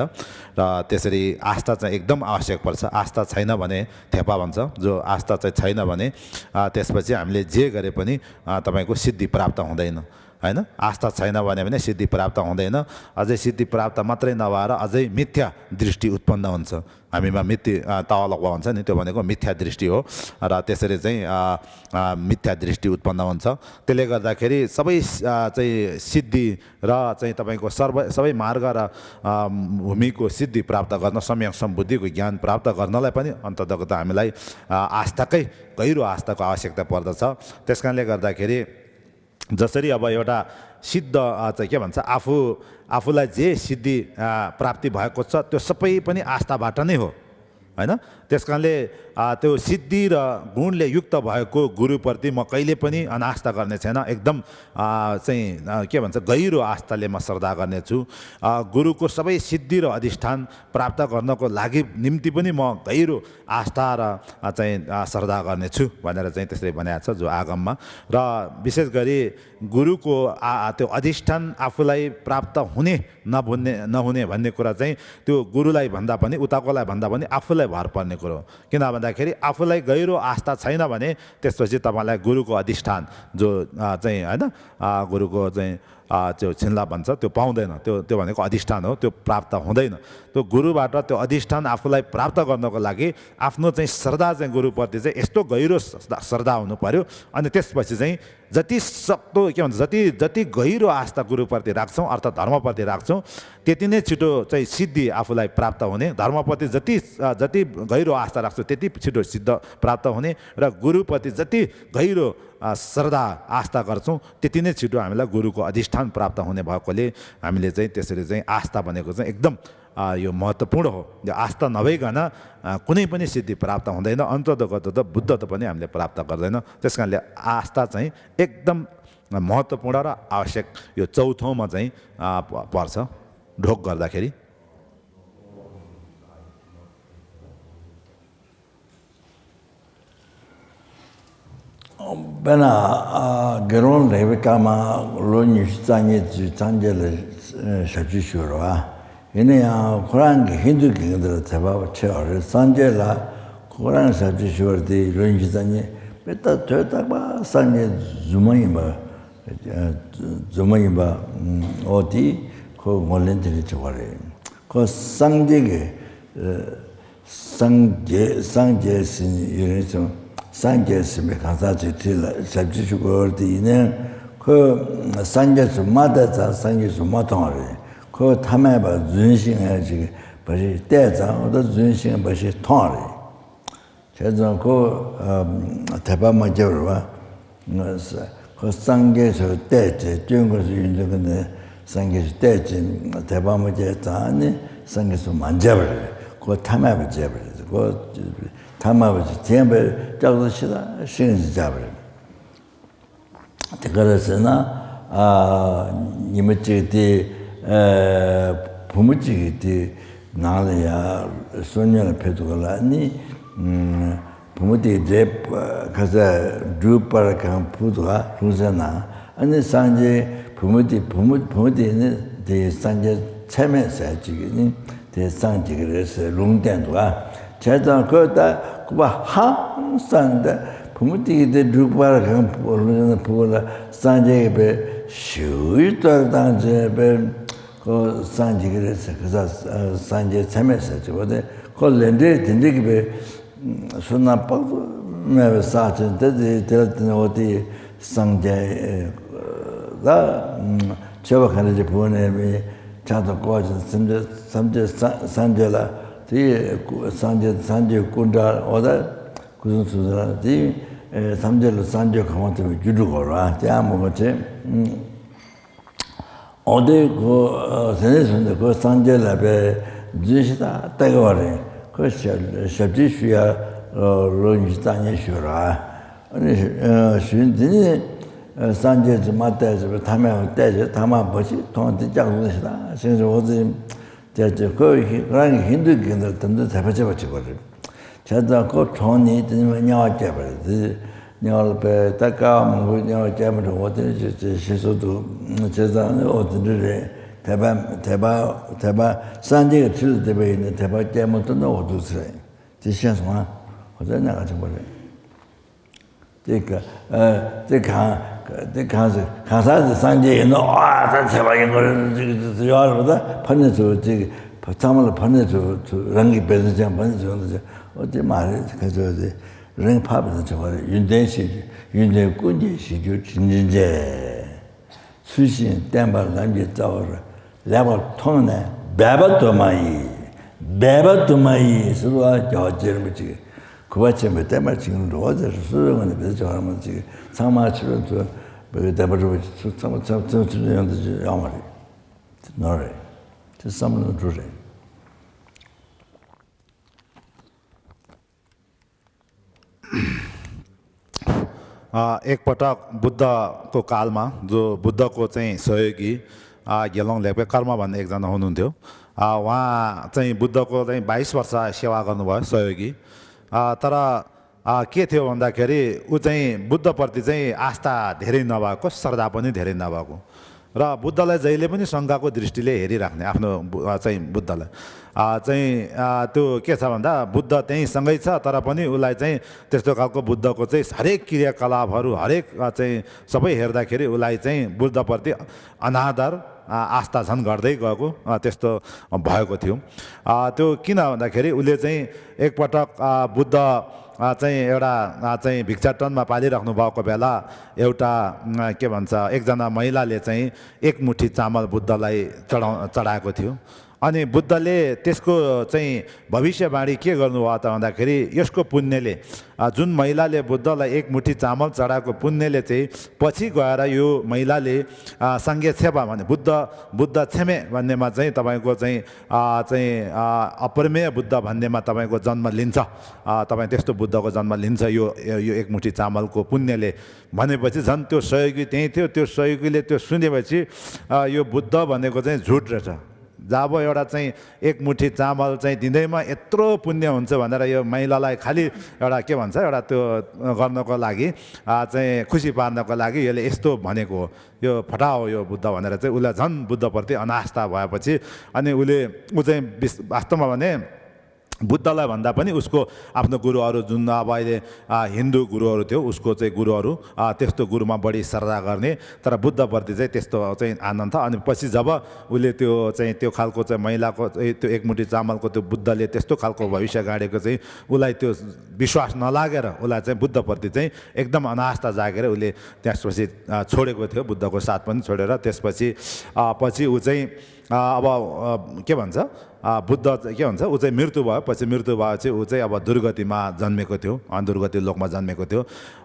र त्यसरी आस्था चाहिँ एकदम आवश्यक पर्छ आस्था छैन भने थेपा भन्छ जो आस्था चाहिँ छैन भने त्यसपछि हामीले जे गरे पनि तपाईको सिद्धि प्राप्त हुँदैन हैन आस्था छैन भने सिद्धि प्राप्त हुँदैन अझै सिद्धि प्राप्त मात्रै नभएर अझै मिथ्या दृष्टि उत्पन्न हुन्छ हामीमा मिथ्या तवलक भन्छ नि त्यो भनेको मिथ्या दृष्टि हो र त्यसरी चाहिँ मिथ्या दृष्टि उत्पन्न हुन्छ त्यसले गर्दाखेरि सबै चाहिँ सिद्धि र चाहिँ तपाईको सबै मार्ग र भूमिको सिद्धि प्राप्त गर्न सम्यक सम्बुद्धिको ज्ञान प्राप्त गर्नलाई पनि अन्ततगत हामीलाई आस्थाकै गहिरो आस्थाको आवश्यकता पर्दछ त्यसकारणले गर्दाखेरि जसरी अब एउटा सिद्ध चाहिँ के भन्छ आफूलाई जे सिद्धि प्राप्ति भएको छ त्यो सबै पनि आस्थाबाट नै हो हैन त्यसकारणले त्यो सिद्धि र गुणले युक्त भएको गुरुप्रति म कहिले पनि अनास्था गर्ने छैन एकदम चाहिँ के भन्छ गहिरो आस्थाले म श्रद्धा गर्नेछु गुरुको सबै सिद्धि र अधिष्ठान प्राप्त गर्नको लागि निम्ति पनि म गहिरो आस्था र चाहिँ श्रद्धा गर्नेछु भनेर चाहिँ त्यसले भनेको छ जो आगममा र विशेष गरी गुरुको त्यो अधिष्ठान आफूलाई प्राप्त हुने नहुने भन्ने कुरा चाहिँ त्यो गुरुलाई भन्दा पनि उताकोलाई भन्दा पनि आफूलाई भर पर्ने कुरो किन भन्दाखेरि आफूलाई गहिरो आस्था छैन भने त्यसपछि तपाईलाई गुरुको अधिष्ठान जो चाहिँ हैन गुरुको चाहिँ त्यो छिन्ला भन्छ त्यो पाउँदैन त्यो भनेको अधिष्ठान हो त्यो प्राप्त हुँदैन त्यो गुरुबाट त्यो अधिष्ठान आफूलाई प्राप्त गर्नको लागि आफ्नो चाहिँ श्रद्धा चाहिँ गुरुप्रति चाहिँ यस्तो गहिरो श्रद्धा हुनु पर्यो अनि त्यसपछि चाहिँ जति सक्दो के भन्छ जति गहिरो आस्था गुरुप्रति राख्छौँ अर्थात् धर्मप्रति राख्छौँ त्यति नै छिटो चाहिँ सिद्धि आफूलाई प्राप्त हुने धर्मप्रति जति गहिरो आस्था राख्छौँ त्यति छिटो सिद्ध प्राप्त हुने र गुरुप्रति जति गहिरो श्रद्धा आस्था गर्छौँ त्यति नै छिटो हामीलाई गुरुको अधिष्ठान प्राप्त हुने भएकोले हामीले चाहिँ त्यसरी चाहिँ आस्था भनेको चाहिँ एकदम यो महत्त्वपूर्ण हो यो आस्था नभइकन कुनै पनि सिद्धि प्राप्त हुँदैन अन्ततगत त बुद्ध त पनि हामीले प्राप्त गर्दैन त्यसकारणले आस्था चाहिँ एकदम महत्त्वपूर्ण र आवश्यक यो चौथोमा चाहिँ पर्छ ढोक गर्दाखेरि बेना गेरोन 레베카마 로니스탄이 장제를 샤지슈로와 이내야 코란 힌두 기능들 대박 채어를 산제라 코란 샤지슈르디 로니스탄이 베타 되다가 산제 주머니바 어디 그 몰렌들이 저거래 그 상제게 상제신 이런 좀 상계스미 간사지들 잡지주거디는 그 상계스 마다자 상계스 마통하래 그 탐해봐 준신해지 버시 때자 어디 준신 버시 통하래 제가 그 대바마 저와 그 상계스 때제 중국에서 윤정근데 상계스 때지 대바마 제자니 상계스 만져버려 그 탐해봐 제버려 그 타마버지 제발 작도시다 신지 잡을 그래서나 이모찌디 부모찌디 나래야 소녀를 배도가라니 부모디 제 가서 루파랑 부도가 루잖아 아니 산제 부모디는 대 산제 참여서 지금 대 산제 그래서 롱된도가 제가 그다 그봐 항상데 부모님들 루바를 간 보는 산제에 쉬었다 단제에 그 산지그래서 그래서 산제 참여해서 저번에 콜렌데 딘데기에 손나빠도 내가 사진데 될때 어디 산제가 저거 가는지 보내면 자도 거기서 산제라 산제 군다 어다 무슨 수다지 삼제로 산제 가만히 주르거라 자 뭐지 어디 그 세네선데 그 산제라베 주시다 따가래 그 샵지슈야 론지단이 쉬라 아니 신진이 산제지 맞대지 타면 때지 타만 버지 통한테 작동시다 신서 어디 제제 거기 그런 힌두교들 던도 잡아잡지 버려 제가 그 돈이 되면 냐게 버리 냐를 딱가 뭐 냐게 버리 어디 제 시소도 제가 어디를 대바 산제가 틀 때에 있는 대바 때문에 또 어두스래 지시한송아 어디 나가지 버려 그러니까 가사지 산제에 와 대바인 거를 저 여러보다 판내서 저기 참을 판내서 랑기 배드장 판내서 어디 말해 가져야지 랑 파브는 저거 윤대시 윤대 군지 시주 진진제 수신 땜발 남게 자오르 레벨 통네 베바도마이 서로 저지르미지 그와쯤에 때말 지금 로저를 수령은 그래서 하면 지금 상마치로 또 대바로 참참참참참는지 아무리 너래 저 삼는 주제 एक पटक बुद्धको कालमा जो बुद्धको चाहिँ सहयोगी गेलोङ लेप्पे कर्म भन्ने एकजना हुनुहुन्थ्यो उहाँ चाहिँ बुद्धको चाहिँ 22 वर्ष सेवा गर्नुभयो सहयोगी तर के थियो भन्दाखेरि उ चाहिँ बुद्धप्रति चाहिँ आस्था धेरै नभएको श्रद्धा पनि धेरै नभएको र बुद्धलाई जहिले पनि शङ्काको दृष्टिले हेरिराख्ने आफ्नो चाहिँ बुद्धलाई चाहिँ त्यो के छ भन्दा बुद्ध त्यही सँगै छ तर पनि उसलाई चाहिँ त्यस्तो खालको बुद्धको चाहिँ हरेक क्रियाकलापहरू हरेक चाहिँ सबै हेर्दाखेरि उसलाई चाहिँ बुद्धप्रति अनादर आस्था झन् घट्दै गएको त्यस्तो भएको थियो त्यो किन भन्दाखेरि उसले चाहिँ एकपटक बुद्ध चाहिँ एउटा चाहिँ भिक्षाटनमा पालिराख्नु भएको बेला एउटा के भन्छ एकजना महिलाले चाहिँ एक मुठी चामल बुद्धलाई चढाएको थियो अनि बुद्धले त्यसको चाहिँ भविष्यवाणी के गर्नुभयो त भन्दाखेरि यसको पुण्यले जुन महिलाले बुद्धलाई एक मुठी चामल चढाएको पुण्यले चाहिँ पछि गएर यो महिलाले सङ्गे छेपा भने बुद्ध छेमे भन्नेमा चाहिँ तपाईँको चाहिँ अपरिमेय बुद्ध भन्नेमा तपाईँको जन्म लिन्छ तपाईँ त्यस्तो बुद्धको जन्म लिन्छ यो एक मुठी चामलको पुण्यले भनेपछि झन् त्यो सहयोगी त्यही थियो त्यो सहयोगीले त्यो सुनेपछि यो बुद्ध भनेको चाहिँ झुट रहेछ जब एउटा चाहिँ एक मुठी चामल चाहिँ दिँदैमा यत्रो पुण्य हुन्छ भनेर यो महिलालाई खालि एउटा के भन्छ एउटा त्यो गर्नको लागि चाहिँ खुसी पार्नको लागि यसले यस्तो भनेको हो यो फटाओ यो बुद्ध भनेर चाहिँ उसलाई झन् बुद्धप्रति अनास्था भएपछि अनि ऊ चाहिँ वास्तवमा भने बुद्धलाई भन्दा पनि उसको आफ्नो गुरुहरू जुन अब अहिले हिन्दू गुरुहरू थियो उसको चाहिँ गुरुहरू त्यस्तो गुरुमा बढी श्रद्धा गर्ने तर बुद्धप्रति चाहिँ त्यस्तो चाहिँ आनन्द छ अनि पछि जब उसले त्यो चाहिँ त्यो खालको चाहिँ महिलाको त्यो एक मुठी चामलको त्यो बुद्धले त्यस्तो खालको भविष्य गाडेको चाहिँ उसलाई त्यो विश्वास नलागेर उसलाई चाहिँ बुद्धप्रति चाहिँ एकदम अनास्था जागेर उसले त्यसपछि छोडेको थियो बुद्धको साथ पनि छोडेर त्यसपछि पछि ऊ चाहिँ अब के भन्छ बुद्ध के भन्छ ऊ चाहिँ मृत्यु भयो पछि मृत्यु भएपछि ऊ चाहिँ अब दुर्गतिमा जन्मेको थियो दुर्गति लोकमा जन्मेको थियो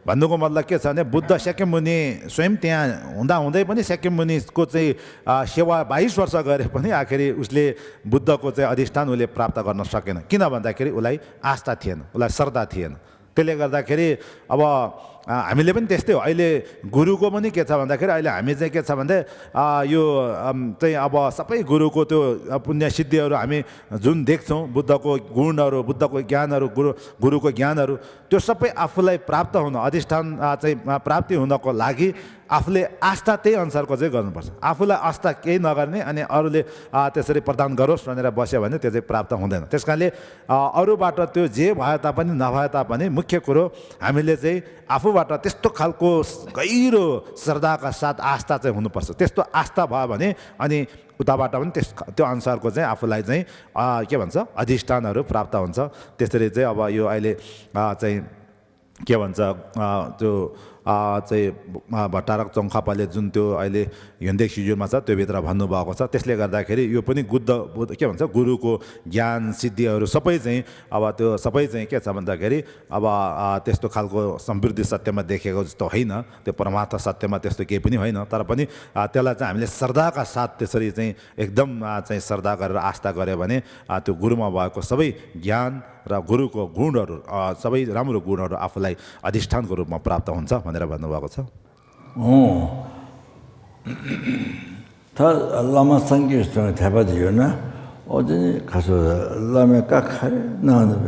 भन्नुको मतलब के छ भने बुद्ध शाक्यमुनि स्वयं त्यहाँ हुँदै पनि शाक्यमुनिको चाहिँ सेवा 22 वर्ष गरे पनि आखिरी उसले बुद्धको चाहिँ अधिष्ठान उसले प्राप्त गर्न सकेन किन भन्दाखेरि उसलाई आस्था थिएन उसलाई श्रद्धा थिएन त्यसले गर्दाखेरि अब हामीले पनि त्यस्तै हो अहिले गुरुको पनि के छ भन्दाखेरि अहिले हामी चाहिँ के छ भन्दा यो चाहिँ अब सबै गुरुको त्यो पुण्य सिद्धिहरू हामी जुन देख्छौँ बुद्धको गुणहरू बुद्धको ज्ञानहरू गुरुको ज्ञानहरू त्यो सबै आफूलाई प्राप्त हुन अधिष्ठान चाहिँ प्राप्ति हुनको लागि आफूले आस्था त्यही अनुसारको चाहिँ गर्नुपर्छ आफूलाई आस्था केही नगर्ने अनि अरूले त्यसरी प्रदान गरोस् भनेर बस्यो भने त्यो चाहिँ प्राप्त हुँदैन त्यस कारणले अरूबाट त्यो जे भए तापनि नभए तापनि मुख्य कुरो हामीले चाहिँ आफूबाट त्यस्तो खालको गहिरो श्रद्धाका साथ आस्था चाहिँ हुनुपर्छ त्यस्तो आस्था भयो भने अनि उताबाट पनि त्यो अनुसारको चाहिँ आफूलाई चाहिँ के भन्छ अधिष्ठानहरू प्राप्त हुन्छ त्यसरी चाहिँ अब यो अहिले चाहिँ के भन्छ त्यो चाहिँ भट्टारक चौखापाले जुन त्यो अहिले हिन्दी सिजुरमा छ त्योभित्र भन्नुभएको छ त्यसले गर्दाखेरि यो पनि के भन्छ गुरुको ज्ञान सिद्धिहरू सबै चाहिँ अब त्यो सबै चाहिँ के छ भन्दाखेरि अब त्यस्तो खालको समृद्धि सत्यमा देखेको जस्तो होइन त्यो परमार्थ सत्यमा त्यस्तो केही पनि होइन तर पनि त्यसलाई चाहिँ हामीले श्रद्धाका साथ त्यसरी चाहिँ एकदम चाहिँ श्रद्धा गरेर आस्था गऱ्यो भने त्यो गुरुमा भएको सबै ज्ञान र गुरुको गुणहरू सबै राम्रो गुणहरू आफूलाई अधिष्ठानको रूपमा प्राप्त हुन्छ भनेर भन्नुभएको छ 다 라마 상기스톤에 대바지요나 어제 가서 라메 까카레 나는데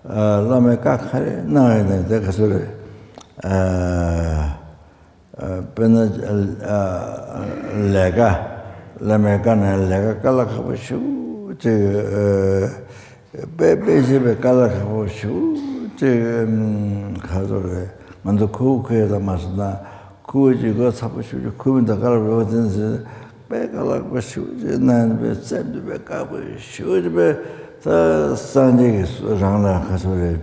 라메 까카레 나는데 가서 베나 레가 라메가나 레가 깔라카보슈 저 베베집에 깔라카보슈 저 가서래 먼저 코크에다 마스나 kujigo sapuju kubinda kalabo dense be kalabo shuje nan be semde be kabo shuje be ta sanje rangla khasore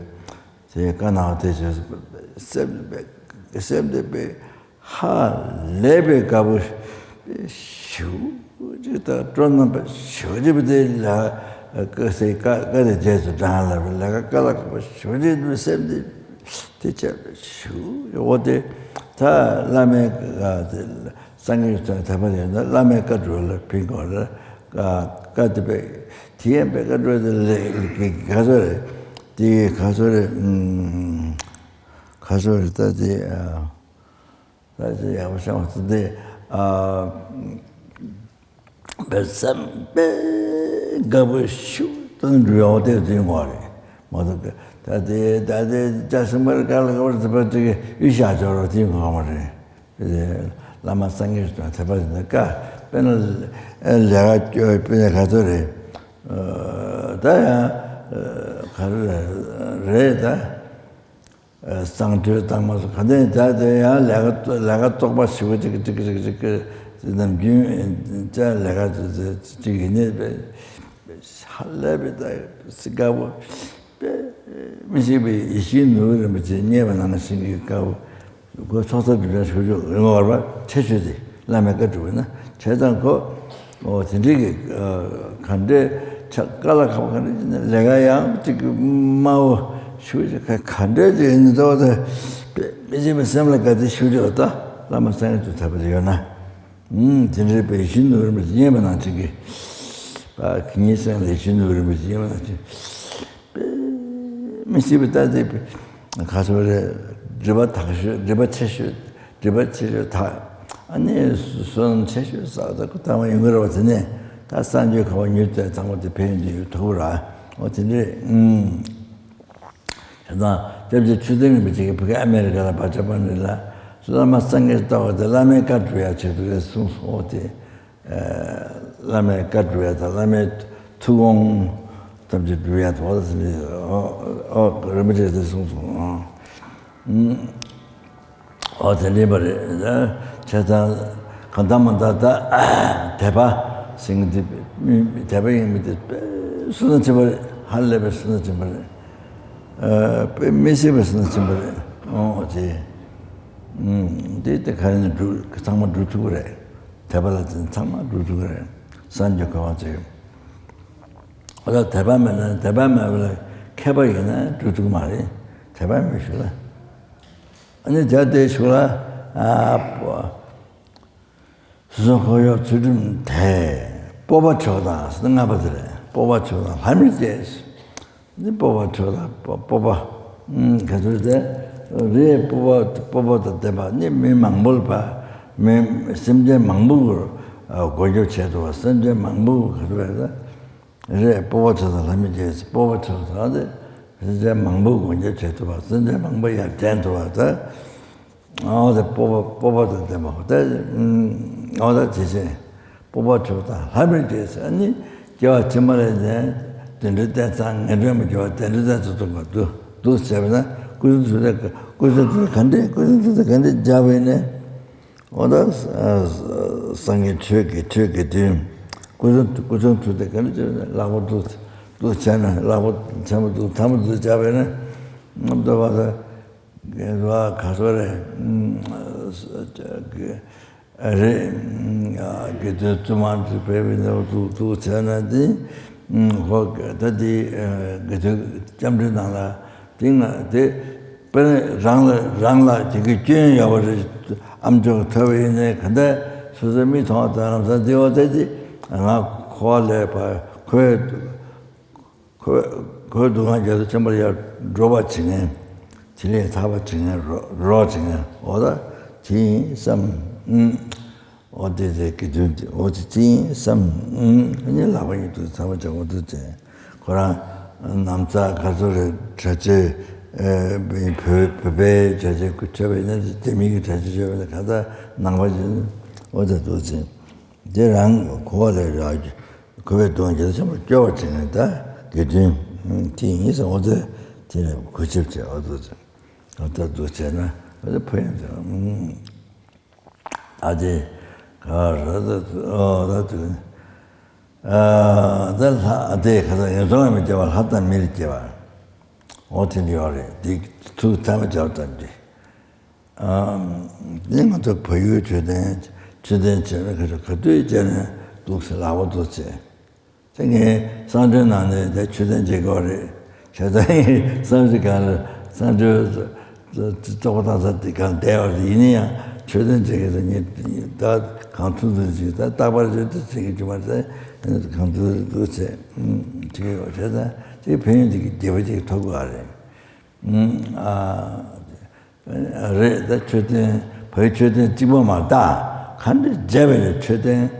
je kana de semde be ha lebe kabo shuje ta drona be shuje be la kase ka de jesu dala la kalabo shuje be semde teacher shu yode 다 라메가 상기스톤에 대바지나 라메가 줄을 핑거를 가드베 디엠베가 줄을 가서래 디 가서래 가서래 다지 아무튼 어떤데 베삼베 가보슈 던 류어데 되고래 모두 다들 자신을 갈고 저기 위샤저로 되고래 이제 라마상에서 대바니까 배는 내가 저에 가서래 다야 가르레다 상주 담아서 가는 자대야 내가 똑바 쉬고 저기 남긴 자 내가 저기네 할래베다 시가고 미시비 이신으로 뭐지 녀만하는 생기가고 그 소소들을 저저 얼마가 체주지 라메가 주나 제단고 진리게 간데 작가라 가고 가는 내가야 지금 마우 슈지 간데지 있는데 미지면 semla까지 슈지었다 라마상에 좀 잡으려나 진리 배신으로 뭐지 녀만한 저기 그니상 배신으로 뭐지 녀만하지 미시부터지 가서래 리버체슈 다 아니 손 체슈 싸다 그다음에 이거로 왔네 다 산주 가원일 때 장모도 배인지 더라 어쩐지 나 저기 주등이 뭐지 그게 아메리카나 받아봤는데 라마상에서 라메가 줘야 저도 순소데 라메가 줘야 라메 투공 tamje duya to remedies de son delivery chata kandamanda da teba singdi teba yimide sunan cheba halebe sunan cheba mesebe sunan cheba je de 가는 그 상만 루트 그래 대발은 상만 루트 그래 산적가 와지 어다 대발면은 대발면 캐버이나 루트 말이 대발면 쉬라 아니 저대 쉬라 수소고요 주름 대 뽑아쳐다 쓰는가보더래 뽑아쳐다 할미제스 네 뽑아쳐다 뽑아 그래서 रे 뽑아도 대바 네 망물 봐. 매 심제 망물을 고려 제도 심제 망물 그래서 래 뽑아서 하면 이제 뽑아서 하는데 심제 망물 고려 제도 봐. 심제 망물이 된도 와서 뽑아도 대바. 어다 지세 뽑아줘다. 하면 이제 아니 저 정말에 이제 된다 상 내면 저 된다 저도 또 세면은 그래서 간데 잡에네 어다 상에 최게 됨 그래서 주대 간데 라고도 또 잖아 라고 참도 담도 잡에네 넘도 와서 그래서 가서래 그 아래 그 좀한테 배우는 또 잖아지 거기 그 잠들다가 띵나데 pen rangla jige jen yabar amjo thawe 근데 수zem이 더 다람서 되어야지 나 콜레 봐. 그 동안에도 전부 로바 징에 진리 타바 징에 로 징에 어다 진섬 어디에 기준 어디 진섬 아니 라바이도 사바죠 어디지 그런 남자 가족을 자체 배 자체 그쪽에 있는 재미가 자체 가다 나머지 어디도지 대랑 고아를 아주 그게 동안에도 전부 껴왔지는다 그지 뒤에서 어디 제가 그집지 어디도 제가 어디 보인다 아직 나도 달 가서 요즘에 제가 하다 밀게와 어떻게 요래 두 타면 잡던지 내가 또 보여줘야 주된 그래서 그도 있잖아 독서 나와도지 생에 산전안에 내 주된 제거를 저당이 산지가를 산주 저거다서 간 대어리니야 주된 제거에서 다 강투들지 다 따버려도 되게 좀 하자 강투도체 지금 어제다 제 변이지 되게 더고 알아 다 주된 벌주된 집어마다 간데 제베를 주된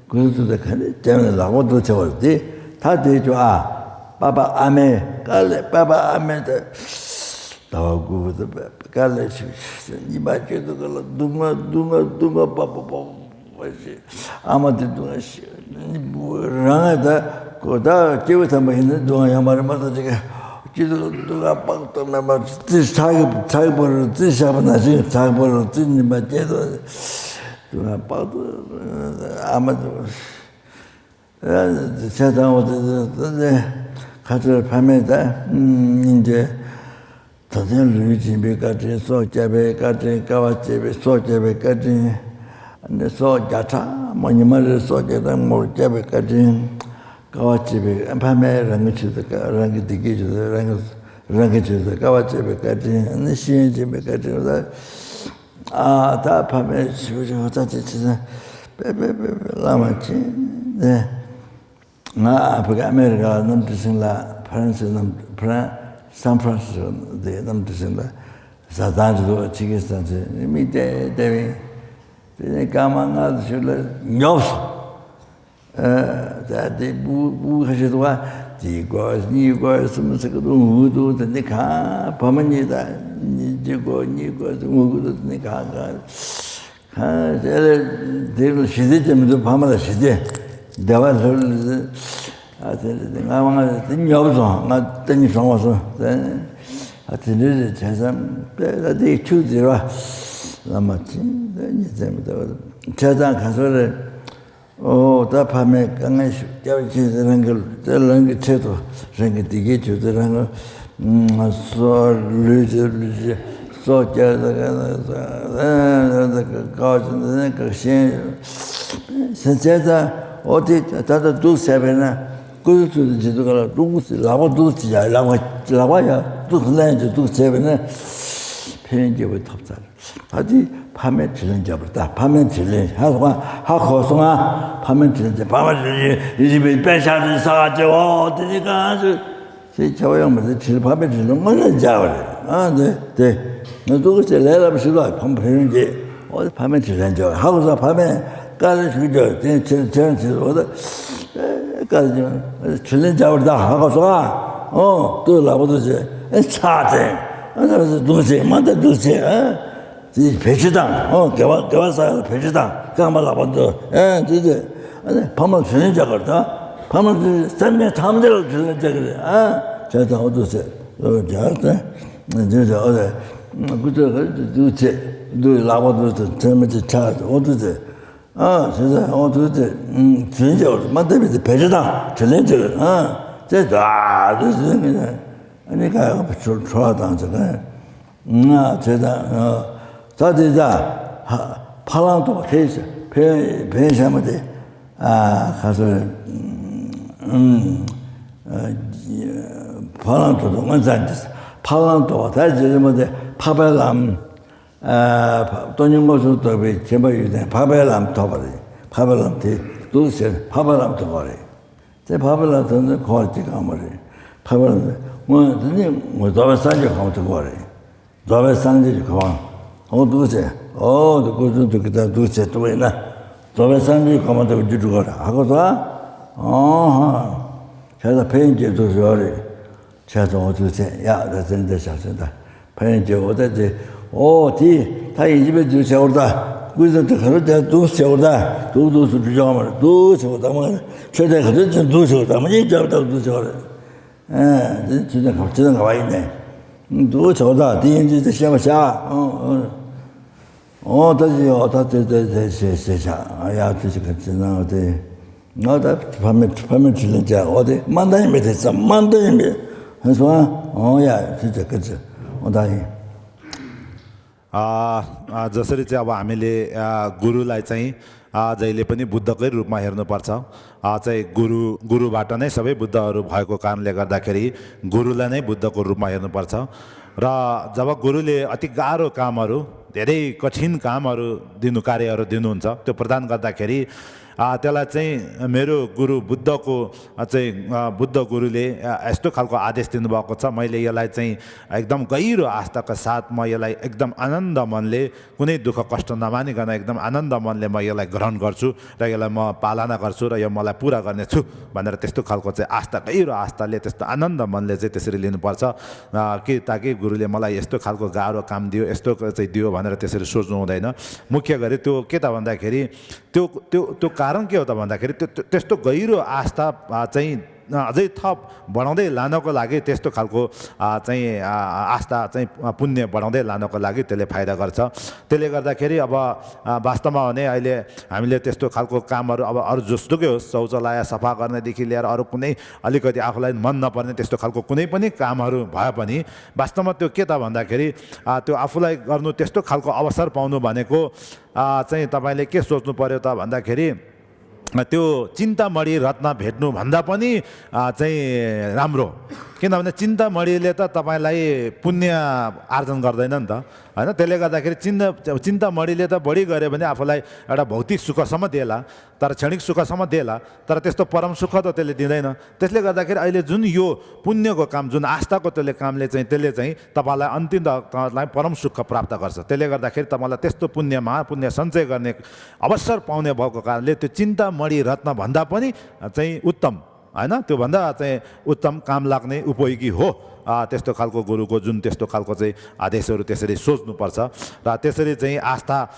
그것도 간데 제베를 나고도 저거지 다 되죠 바바 아메 깔레 바바 아메다 나오고 깔레 이마께도 걸어 둥어 바바 뭐지 아마도 둥어시 뭐랑하다 거다 깨워서 뭐 있는 둥어 야마르마다 저게 기도 누가 빵도 나마 자기 버를 뜻하면서 자기 버를 뜻는 맞게도 누가 빵도 아마도 제가 어제 가서 밤에다 이제 다들 루이지베까지 소제베까지 가와제베 소제베까지 근데 소자차 뭐니말 소제다 뭐제베까지 가와제베 밤에 랑치도 랑이 되게도 랑이도 가와제베까지 근데 시제베까지 다 밤에 쉬어서 진짜 베베베 라마치 네 아프리카 아메리카 남들신라 프랑스 샌프란시스코 데 남들신라 사단도 지게산지 미데 데비 가만가 줄 녀서 다데 부 하셔도와 니고 스무스도 우도 데니까 범은이다 니고 우도 데니까 제를 시대점도 밤마다 시대 내가 늘 내가 왕아 녀서 나 땡이 상와서 하여튼 재산 내가 추지라 남았지 이제부터 재산 가서를 다 밤에 강에 깨우치는 걸 뜰는 게 채도 생기 되게 주더라는 소르르 소자다가 가지는 그 신세자 어디 다들 두 세배나 그것도 지도가 누구스 라바도지 라바야 또 그냥 두 세배나 편집을 탑자 아직 밤에 질린 잡았다 밤에 질린 하고송아 밤에 질린 밤에 이 집에 빼샤를 사가지고 어디가 아주 제 저형한테 질 밤에 질린 거는 잡아래 네 너도 그때 내가 싫어 밤 배는지 어디 밤에 질린 저 하고서 밤에 까를 주죠 저는 어디 까지 질린 잡았다 하고서 또 라보도지 차대 그래서 누구지 만다 누구지 이 배치당 개와서 배치당 까말라 번도 이제 밤을 주는 자거다 밤을 쌈에 탐대로 주는 자거든 저도 어두세 저한테 이제 어제 그저 누구지 누 라보도 젊은이 차 어두세 진짜 어두세 주는 자 만다면 배치당 주는 자거든 제가 그냥 아니까 좋아하다 저거 제가 자대자 팔랑도 해서 배배샤면 돼 가서 팔랑도 먼저한테 팔랑도 다지면 돼 파벨람 돈용고도 배 제발 유대 파벨람 더버리 파벨람 돼 도시 파벨람 더버리 제 파벨람 더 거기가 말이 खबर我昨晚3就好这过来昨晚3就好我都是都过去这个都是对呢昨晚3就好这个就过来하고 제가 편집 도 저리 제가 어두세 야 나真的想真的편집 어디지 뒤他집에 주 세우다 그래서 그럴 때 도 세우다 도도 주장을 도 세우다 뭐 최대 그럴 때도 세우다 뭐 이제부터 저래 진짜 갑자기 나와 있네 도 저다 뒤인지 시험샤 다시 어디서 야 뜻이 같이 나오대 너다 밤에 질는자 어디 만다니 met했어 만다니 해서 야 진짜 그치 다시 जसरी चाहिँ अब हामीले गुरुलाई चाहिँ जहिले पनि बुद्धकै रूपमा हेर्नुपर्छ चाहिँ गुरुबाट नै सबै बुद्धहरू भएको कारणले गर्दाखेरि गुरुलाई नै बुद्धको रूपमा हेर्नुपर्छ र जब गुरुले अति गाह्रो कामहरू धेरै कठिन कामहरू कार्यहरू दिनुहुन्छ त्यो प्रदान गर्दाखेरि त्यसलाई चाहिँ मेरो गुरु बुद्धको चाहिँ बुद्ध गुरुले यस्तो खालको आदेश दिनुभएको छ मैले यसलाई चाहिँ एकदम गहिरो आस्थाका साथ म यसलाई एकदम आनन्द मनले कुनै दुःख कष्ट नमानिकन एकदम आनन्द मनले म यसलाई ग्रहण गर्छु र यसलाई म पालना गर्छु र यो मलाई पुरा गर्नेछु भनेर त्यस्तो खालको चाहिँ आस्था गहिरो आस्थाले त्यस्तो आनन्द मनले चाहिँ त्यसरी लिनुपर्छ कि ताकि गुरुले मलाई यस्तो खालको गाह्रो काम दियो यस्तो चाहिँ दियो भनेर त्यसरी सोच्नु हुँदैन मुख्य गरी त्यो के त भन्दाखेरि त्यो कारण के हो त भन्दाखेरि त्यस्तो गहिरो आस्था चाहिँ अझै थप बढाउँदै लानको लागि त्यस्तो खालको चाहिँ आस्था चाहिँ पुण्य बढाउँदै लानको लागि त्यसले फाइदा गर्छ त्यसले गर्दाखेरि अब वास्तवमा भने अहिले हामीले त्यस्तो खालको कामहरू अब अरू जस्तोकै होस् शौचालय सफा गर्नेदेखि लिएर अरू कुनै अलिकति आफूलाई मन नपर्ने त्यस्तो खालको कुनै पनि कामहरू भए पनि वास्तवमा त्यो के त भन्दाखेरि त्यो आफूलाई गर्नु त्यस्तो खालको अवसर पाउनु भनेको चाहिँ तपाईँले के सोच्नु पर्यो त भन्दाखेरि त्यो चिन्तामणि रत्न भेट्नु भन्दा पनि चाहिँ राम्रो किनभने चिन्तामणिले त तपाईलाई पुण्य आर्जन गर्दैन नि त हैन त्यसले गर्दाखेरि चिन्तामणिले त बढी गरे भने आफूलाई एउटा भौतिक सुखसम्म देला तर क्षणिक सुखसम्म देला तर त्यस्तो परम सुख त त्यसले दिँदैन त्यसले गर्दाखेरि अहिले जुन यो पुण्यको काम जुन आस्थाको त्यसले कामले चाहिँ त्यसले चाहिँ तपाईलाई अन्तिम तपाईलाई परम सुख प्राप्त गर्छ त्यसले गर्दाखेरि तपाईलाई त्यस्तो पुण्य सञ्चय गर्ने अवसर पाउने भएको कारणले त्यो चिन्तामणि रत्न भन्दा पनि चाहिँ उत्तम हैन त्यो भन्दा चाहिँ उत्तम काम लाग्ने उपयोगी हो त्यस्तो खालको गुरुको जुन त्यस्तो खालको चाहिँ आदेशहरू त्यसरी सोच्नुपर्छ र त्यसरी चाहिँ आस्था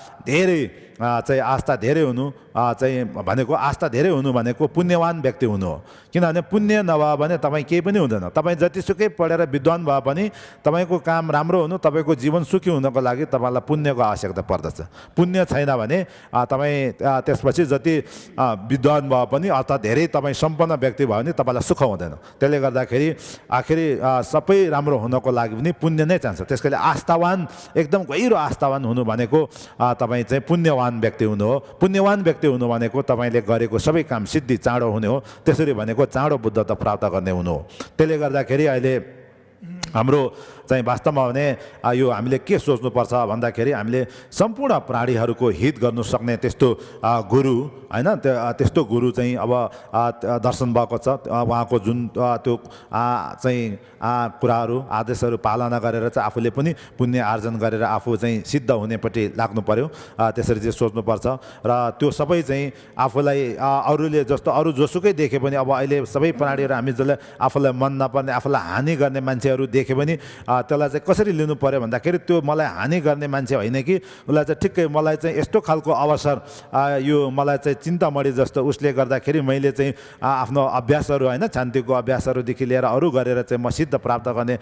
धेरै हुनु चाहिँ भनेको आस्था धेरै हुनु भनेको पुण्यवान व्यक्ति हुनु हो किनभने पुण्य नभए भने तपाईँ केही पनि हुँदैन तपाईँ जतिसुकै पढेर विद्वान भए पनि तपाईँको काम राम्रो हुनु तपाईँको जीवन सुखी हुनको लागि तपाईँलाई पुण्यको आवश्यकता पर्दछ पुण्य छैन भने तपाईँ त्यसपछि जति विद्वान भए पनि अथवा धेरै तपाईँ सम्पन्न व्यक्ति भयो भने तपाईँलाई सुख हुँदैन त्यसले गर्दाखेरि आखिरी सबै राम्रो हुनको लागि पनि पुण्य नै चाहिन्छ त्यसैले आस्थावान एकदम गहिरो आस्थावान हुनु भनेको तपाईँ चाहिँ पुण्यवान व्यक्ति हुनु हो पुण्यवान व्यक्ति हुनु भनेको तपाईँले गरेको सबै काम सिद्धि चाँडो हुने हो त्यसरी भनेको चाँडो बुद्धता प्राप्त गर्ने हुनु हो त्यसले गर्दाखेरि अहिले हाम्रो चाहिँ वास्तवमा भने यो हामीले के सोच्नुपर्छ भन्दाखेरि हामीले सम्पूर्ण प्राणीहरूको हित गर्नु सक्ने त्यस्तो गुरु हैन त्यस्तो गुरु चाहिँ अब दर्शन भएको छ उहाँको जुन त्यो चाहिँ कुराहरू आदेशहरू पालना गरेर चाहिँ आफूले पनि पुण्य आर्जन गरेर आफू चाहिँ सिद्ध हुनेपट्टि लाग्नु पर्यो त्यसरी चाहिँ सोच्नुपर्छ र त्यो सबै चाहिँ आफूलाई अरूले जस्तो अरू जोसुकै देखे पनि अब अहिले सबै प्राणीहरू हामी जसले आफूलाई मन नपर्ने आफूलाई हानि गर्ने मान्छेहरू देखे पनि त्यसलाई चाहिँ कसरी लिनु पर्यो भन्दाखेरि त्यो मलाई हानि गर्ने मान्छे होइन कि उसलाई चाहिँ ठिक्कै मलाई चाहिँ यस्तो खालको अवसर यो मलाई चाहिँ चिन्तामणि जस्तो उसले गर्दाखेरि मैले चाहिँ आफ्नो अभ्यासहरू होइन शान्तिको अभ्यासहरूदेखि लिएर अरू गरेर चाहिँ म सिद्ध प्राप्त गर्ने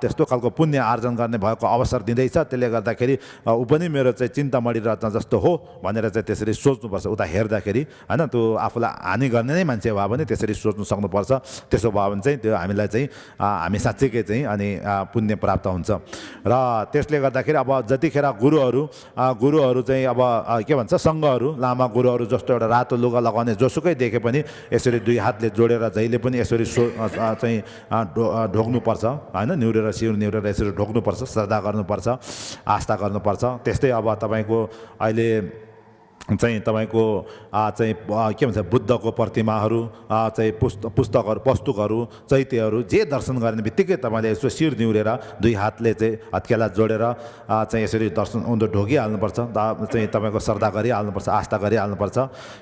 त्यस्तो खालको पुण्य आर्जन गर्ने भएको अवसर दिँदैछ त्यसले गर्दाखेरि ऊ पनि मेरो चाहिँ चिन्तामणि रत्न जस्तो हो भनेर चाहिँ त्यसरी सोच्नुपर्छ उता हेर्दाखेरि होइन त्यो आफूलाई हानि गर्ने नै मान्छे भयो भने त्यसरी सोच्नु सक्नुपर्छ त्यसो भयो भने चाहिँ त्यो हामीलाई चाहिँ हामी साँच्चैकै चाहिँ अनि पुण्य प्राप्त हुन्छ र त्यसले गर्दाखेरि अब जतिखेर गुरुहरू चाहिँ अब के भन्छ सङ्घहरू लामा गुरुहरू जस्तो एउटा रातो लुगा लगाउने जोसुकै देखे पनि यसरी दुई हातले जोडेर जहिले पनि यसरी चाहिँ ढोक्नुपर्छ होइन निहुरेर शिर निहुरेर यसरी ढोक्नुपर्छ श्रद्धा गर्नुपर्छ आस्था गर्नुपर्छ त्यस्तै अब तपाईँको अहिले चाहिँ तपाईको चाहिँ के भन्छ बुद्धको प्रतिमाहरू चाहिँ पुस्तकहरू पुस्तकहरू चैत्यहरू जे दर्शन गर्ने बित्तिकै तपाईले यसो शिर निउरेर दुई हातले चाहिँ हत्केला जोडेर चाहिँ यसरी दर्शन उँधो ढोगिहाल्नुपर्छ चाहिँ तपाईको श्रद्धा गरिहाल्नुपर्छ आस्था गरिहाल्नुपर्छ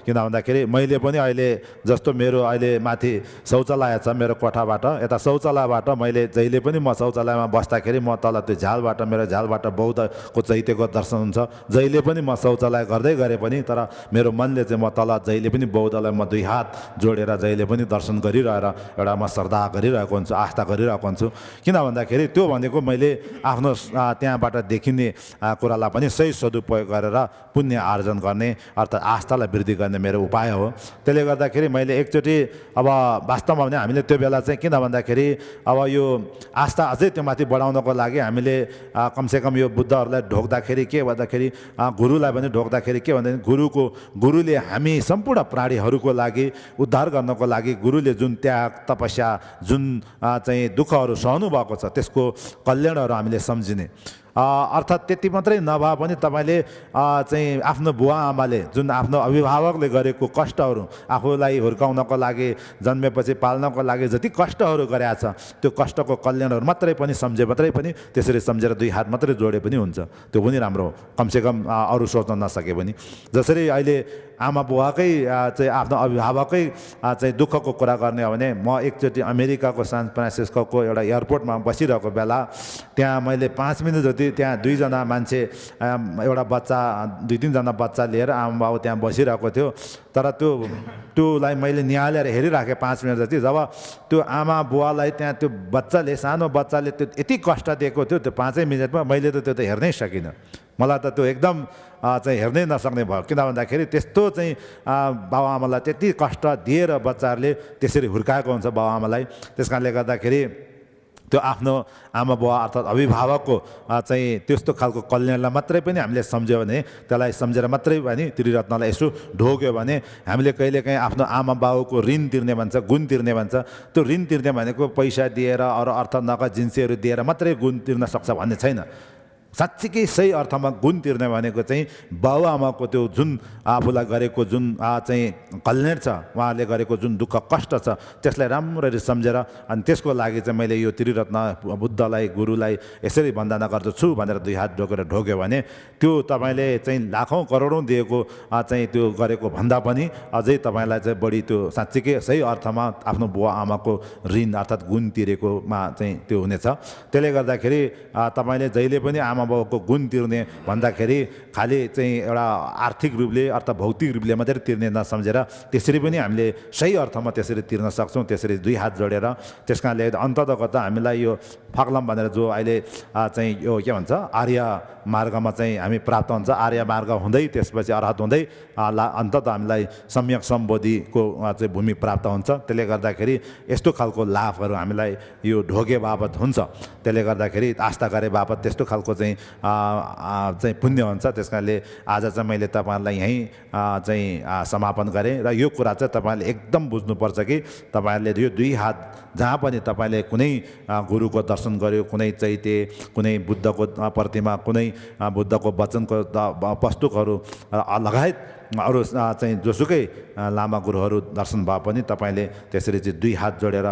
किन भन्दाखेरि मैले पनि अहिले जस्तो मेरो अहिले माथि शौचालय छ मेरो कोठाबाट यता शौचालयबाट मैले जहिले पनि म शौचालयमा बस्दाखेरि म तल त्यो झालबाट मेरो झालबाट बौद्धको चैत्यको दर्शन हुन्छ जहिले पनि म शौचालय गर्दै गरे पनि तर मेरो मनले चाहिँ म तल जहिले पनि बौद्धलाई म दुई हात जोडेर जहिले पनि दर्शन गरिरहेर एउटा म श्रद्धा गरिरहेको हुन्छु आस्था गरिरहेको हुन्छु किन भन्दाखेरि त्यो भनेको मैले आफ्नो त्यहाँबाट देखिने कुरालाई पनि सही सदुपयोग गरेर पुण्य आर्जन गर्ने अर्थात् आस्थालाई वृद्धि गर्ने मेरो उपाय हो त्यसले गर्दाखेरि मैले एकचोटि अब वास्तवमा भने हामीले त्यो बेला चाहिँ किन भन्दाखेरि अब यो आस्था अझै त्यो माथि बढाउनको लागि हामीले कमसेकम यो बुद्धहरूलाई ढोक्दाखेरि के भन्दाखेरि गुरुलाई पनि ढोक्दाखेरि के भन्दाखेरि गुरुले हामी सम्पूर्ण प्राणीहरूको लागि उद्धार गर्नको लागि गुरुले जुन त्याग तपस्या जुन चाहिँ दुःखहरू सहनु भएको छ त्यसको कल्याणहरू हामीले सम्झिने अर्थात् त्यति मात्रै नभए पनि तपाईँले चाहिँ आफ्नो बुवा आमाले जुन आफ्नो अभिभावकले गरेको कष्टहरू आफूलाई हुर्काउनको लागि जन्मेपछि पाल्नको लागि जति कष्टहरू गरेका छ त्यो कष्टको कल्याणहरू मात्रै पनि सम्झे मात्रै पनि त्यसरी सम्झेर दुई हात मात्रै जोडे पनि हुन्छ त्यो पनि राम्रो हो कमसेकम अरू सोच्न नसके पनि जसरी अहिले आमा बुवाकै चाहिँ आफ्नो अभिभावकै चाहिँ दुःखको कुरा गर्ने हो भने म एकचोटि अमेरिकाको सान फ्रान्सिस्कोको एउटा एयरपोर्टमा बसिरहेको बेला त्यहाँ मैले 5 मिनट जति त्यहाँ दुईजना मान्छे एउटा बच्चा दुई तीनजना बच्चा लिएर आमा बाउ त्यहाँ बसिरहेको थियो तर त्योलाई मैले निहालेर हेरिराखेँ 5 मिनट जति जब त्यो आमा बुवालाई त्यहाँ त्यो बच्चाले सानो बच्चाले त्यो यति कष्ट दिएको थियो त्यो 5 मिनटमा मैले त त्यो त हेर्नै सकिनँ मलाई त त्यो एकदम चाहिँ हेर्नै नसक्ने भयो किन भन्दाखेरि त्यस्तो चाहिँ बाबुआमालाई त्यति कष्ट दिएर बच्चाहरूले त्यसरी हुर्काएको हुन्छ बाबुआमालाई त्यस कारणले गर्दाखेरि त्यो आफ्नो आमा बुवा अर्थात् अभिभावकको चाहिँ त्यस्तो खालको कल्याणलाई मात्रै पनि हामीले सम्झ्यो भने त्यसलाई सम्झेर मात्रै भने त्रिरत्नलाई यसो ढोग्यो भने हामीले कहिलेकाहीँ आफ्नो आमा बाउको ऋण तिर्ने भन्छ गुण तिर्ने भन्छ त्यो ऋण तिर्ने भनेको पैसा दिएर अरू अर्थ नगद जिन्सीहरू दिएर मात्रै गुण तिर्न सक्छ भन्ने छैन साँच्चीकै सही अर्थमा गुण तिर्ने भनेको चाहिँ बाबुआमाको त्यो जुन आफूलाई गरेको जुन चाहिँ कल्याण छ उहाँले गरेको जुन दुःख कष्ट छ त्यसलाई राम्ररी सम्झेर अनि त्यसको लागि चाहिँ मैले यो त्रिरत्न बुद्धलाई गुरुलाई यसरी वन्दना गर्दछु भनेर दुई हात ढोकेर ढोक्यो भने त्यो तपाईँले चाहिँ लाखौँ करोडौँ दिएको चाहिँ त्यो गरेको भन्दा पनि अझै तपाईँलाई चाहिँ बढी त्यो साँच्चीकै सही अर्थमा आफ्नो बुवा आमाको ऋण अर्थात् गुण तिरेकोमा चाहिँ त्यो हुनेछ त्यसले गर्दाखेरि तपाईँले जहिले पनि आमा बाउको गुण तिर्ने भन्दाखेरि खालि चाहिँ एउटा आर्थिक रूपले अर्थात् भौतिक रूपले मात्रै तिर्ने नसम्झेर त्यसरी पनि हामीले सही अर्थमा त्यसरी तिर्न सक्छौँ त्यसरी दुई हात जोडेर त्यस कारणले अन्ततगत हामीलाई यो फाक्लम भनेर जो अहिले चाहिँ यो के भन्छ आर्य मार्गमा चाहिँ हामी प्राप्त हुन्छ आर्य मार्ग हुँदै त्यसपछि अरहत हुँदै अन्ततः हामीलाई सम्यक सम्बोधिको चाहिँ भूमि प्राप्त हुन्छ त्यसले गर्दाखेरि यस्तो खालको लाभहरू हामीलाई यो ढोगे बापत हुन्छ त्यसले गर्दाखेरि आस्था गरे बापत त्यस्तो खालको चाहिँ पुण्य हुन्छ त्यस कारणले आज चाहिँ मैले तपाईँहरूलाई यहीँ चाहिँ समापन गरेँ र यो कुरा चाहिँ तपाईँहरूले एकदम बुझ्नुपर्छ कि तपाईँहरूले यो दुई हात जहाँ पनि तपाईँले कुनै गुरुको दर्शन गर्यो कुनै चैत्य कुनै बुद्धको प्रतिमा कुनै बुद्धको वचनको पुस्तकहरू लगायत अरू चाहिँ जोसुकै लामा गुरुहरू दर्शन भए पनि तपाईँले त्यसरी चाहिँ दुई हात जोडेर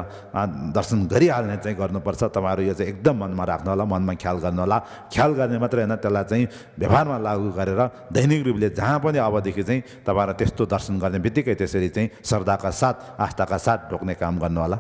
दर्शन गरिहाल्ने चाहिँ गर्नुपर्छ तपाईँहरू यो चाहिँ एकदम मनमा राख्नु होला मनमा ख्याल गर्नु होला ख्याल गर्ने मात्रै होइन त्यसलाई चाहिँ व्यवहारमा लागू गरेर दैनिक रूपले जहाँ पनि अबदेखि चाहिँ तपाईँहरू त्यस्तो दर्शन गर्ने बित्तिकै त्यसरी चाहिँ श्रद्धाका साथ आस्थाका साथ ढोक्ने काम गर्नु होला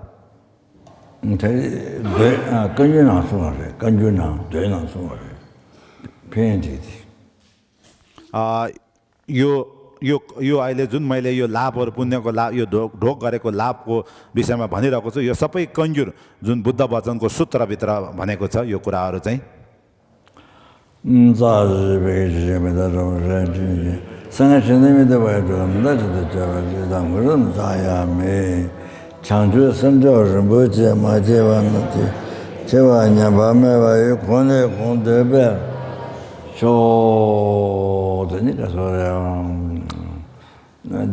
यो अहिले जुन मैले यो लाभहरू पुण्यको लाभ यो ढोक गरेको लाभको विषयमा भनिरहेको छु यो सबै कन्जुर जुन बुद्ध वचनको सूत्रभित्र भनेको छ यो कुराहरू चाहिँ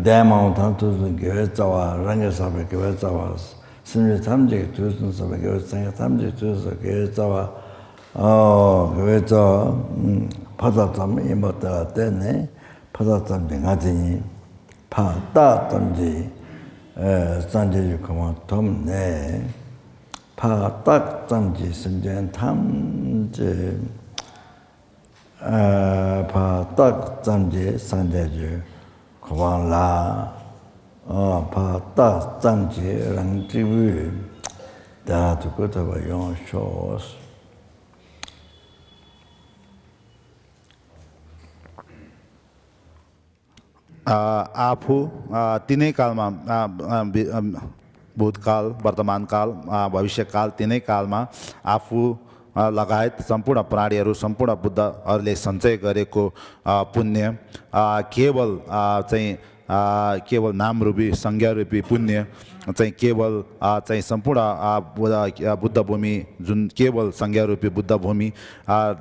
대마운 단투는 교회자와 랑에서베 교회자와 신의 삼직 두순서베 교회자 삼직 두서 교회자와 교회자 받았다면 이모다 때네 파다tam지 가지니 파다tam지 산제주 그만 덤네 파딱tam지 선전 탐지 파딱tam지 산제주 그만라 파딱tam지 랑지부 다도 그것도 용쇼스 आफू तिनै कालमा भूतकाल वर्तमानकाल भविष्यकाल तिनै कालमा आफू लगायत सम्पूर्ण प्राणीहरू सम्पूर्ण बुद्धहरूले सञ्चय गरेको पुण्य केवल चाहिँ केवल नामरूपी संज्ञारूपी पुण्य चाहिँ केवल चाहिँ सम्पूर्ण बुद्ध भूमि जुन केवल संज्ञारूपी बुद्ध भूमि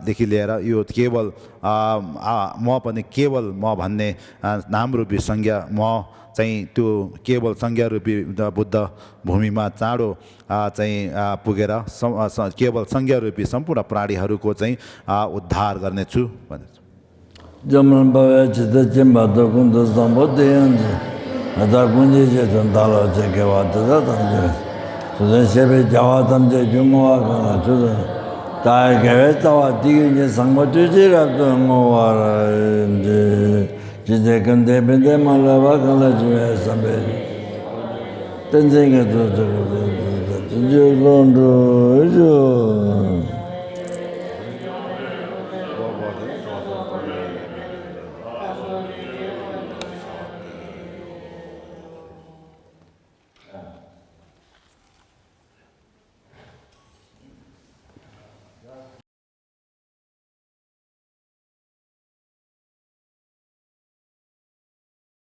देखि लिएर यो केवल म पनि केवल म भन्ने नामरूपी संज्ञा म चाहिँ त्यो केवल संज्ञारूपी बुद्ध भूमिमा चाँडो चाहिँ पुगेर केवल संज्ञारूपी सम्पूर्ण प्राणीहरूको चाहिँ उद्धार गर्नेछु भनेर जमन बाबा चित्त चिम्बातो कुन्दो सम्बोधि यन्ति अदा कुञ्जी चेतन तालो चेके वातदा तंजे सुदन सेबे जावा तंजे जुंगवा कना सुदन ताय केवे तावा दिगे संबोधि जिरातो ngowara जिते कंदे बेंदे मालावा कला जुए संबे तंजे के तो जो लोंडो जो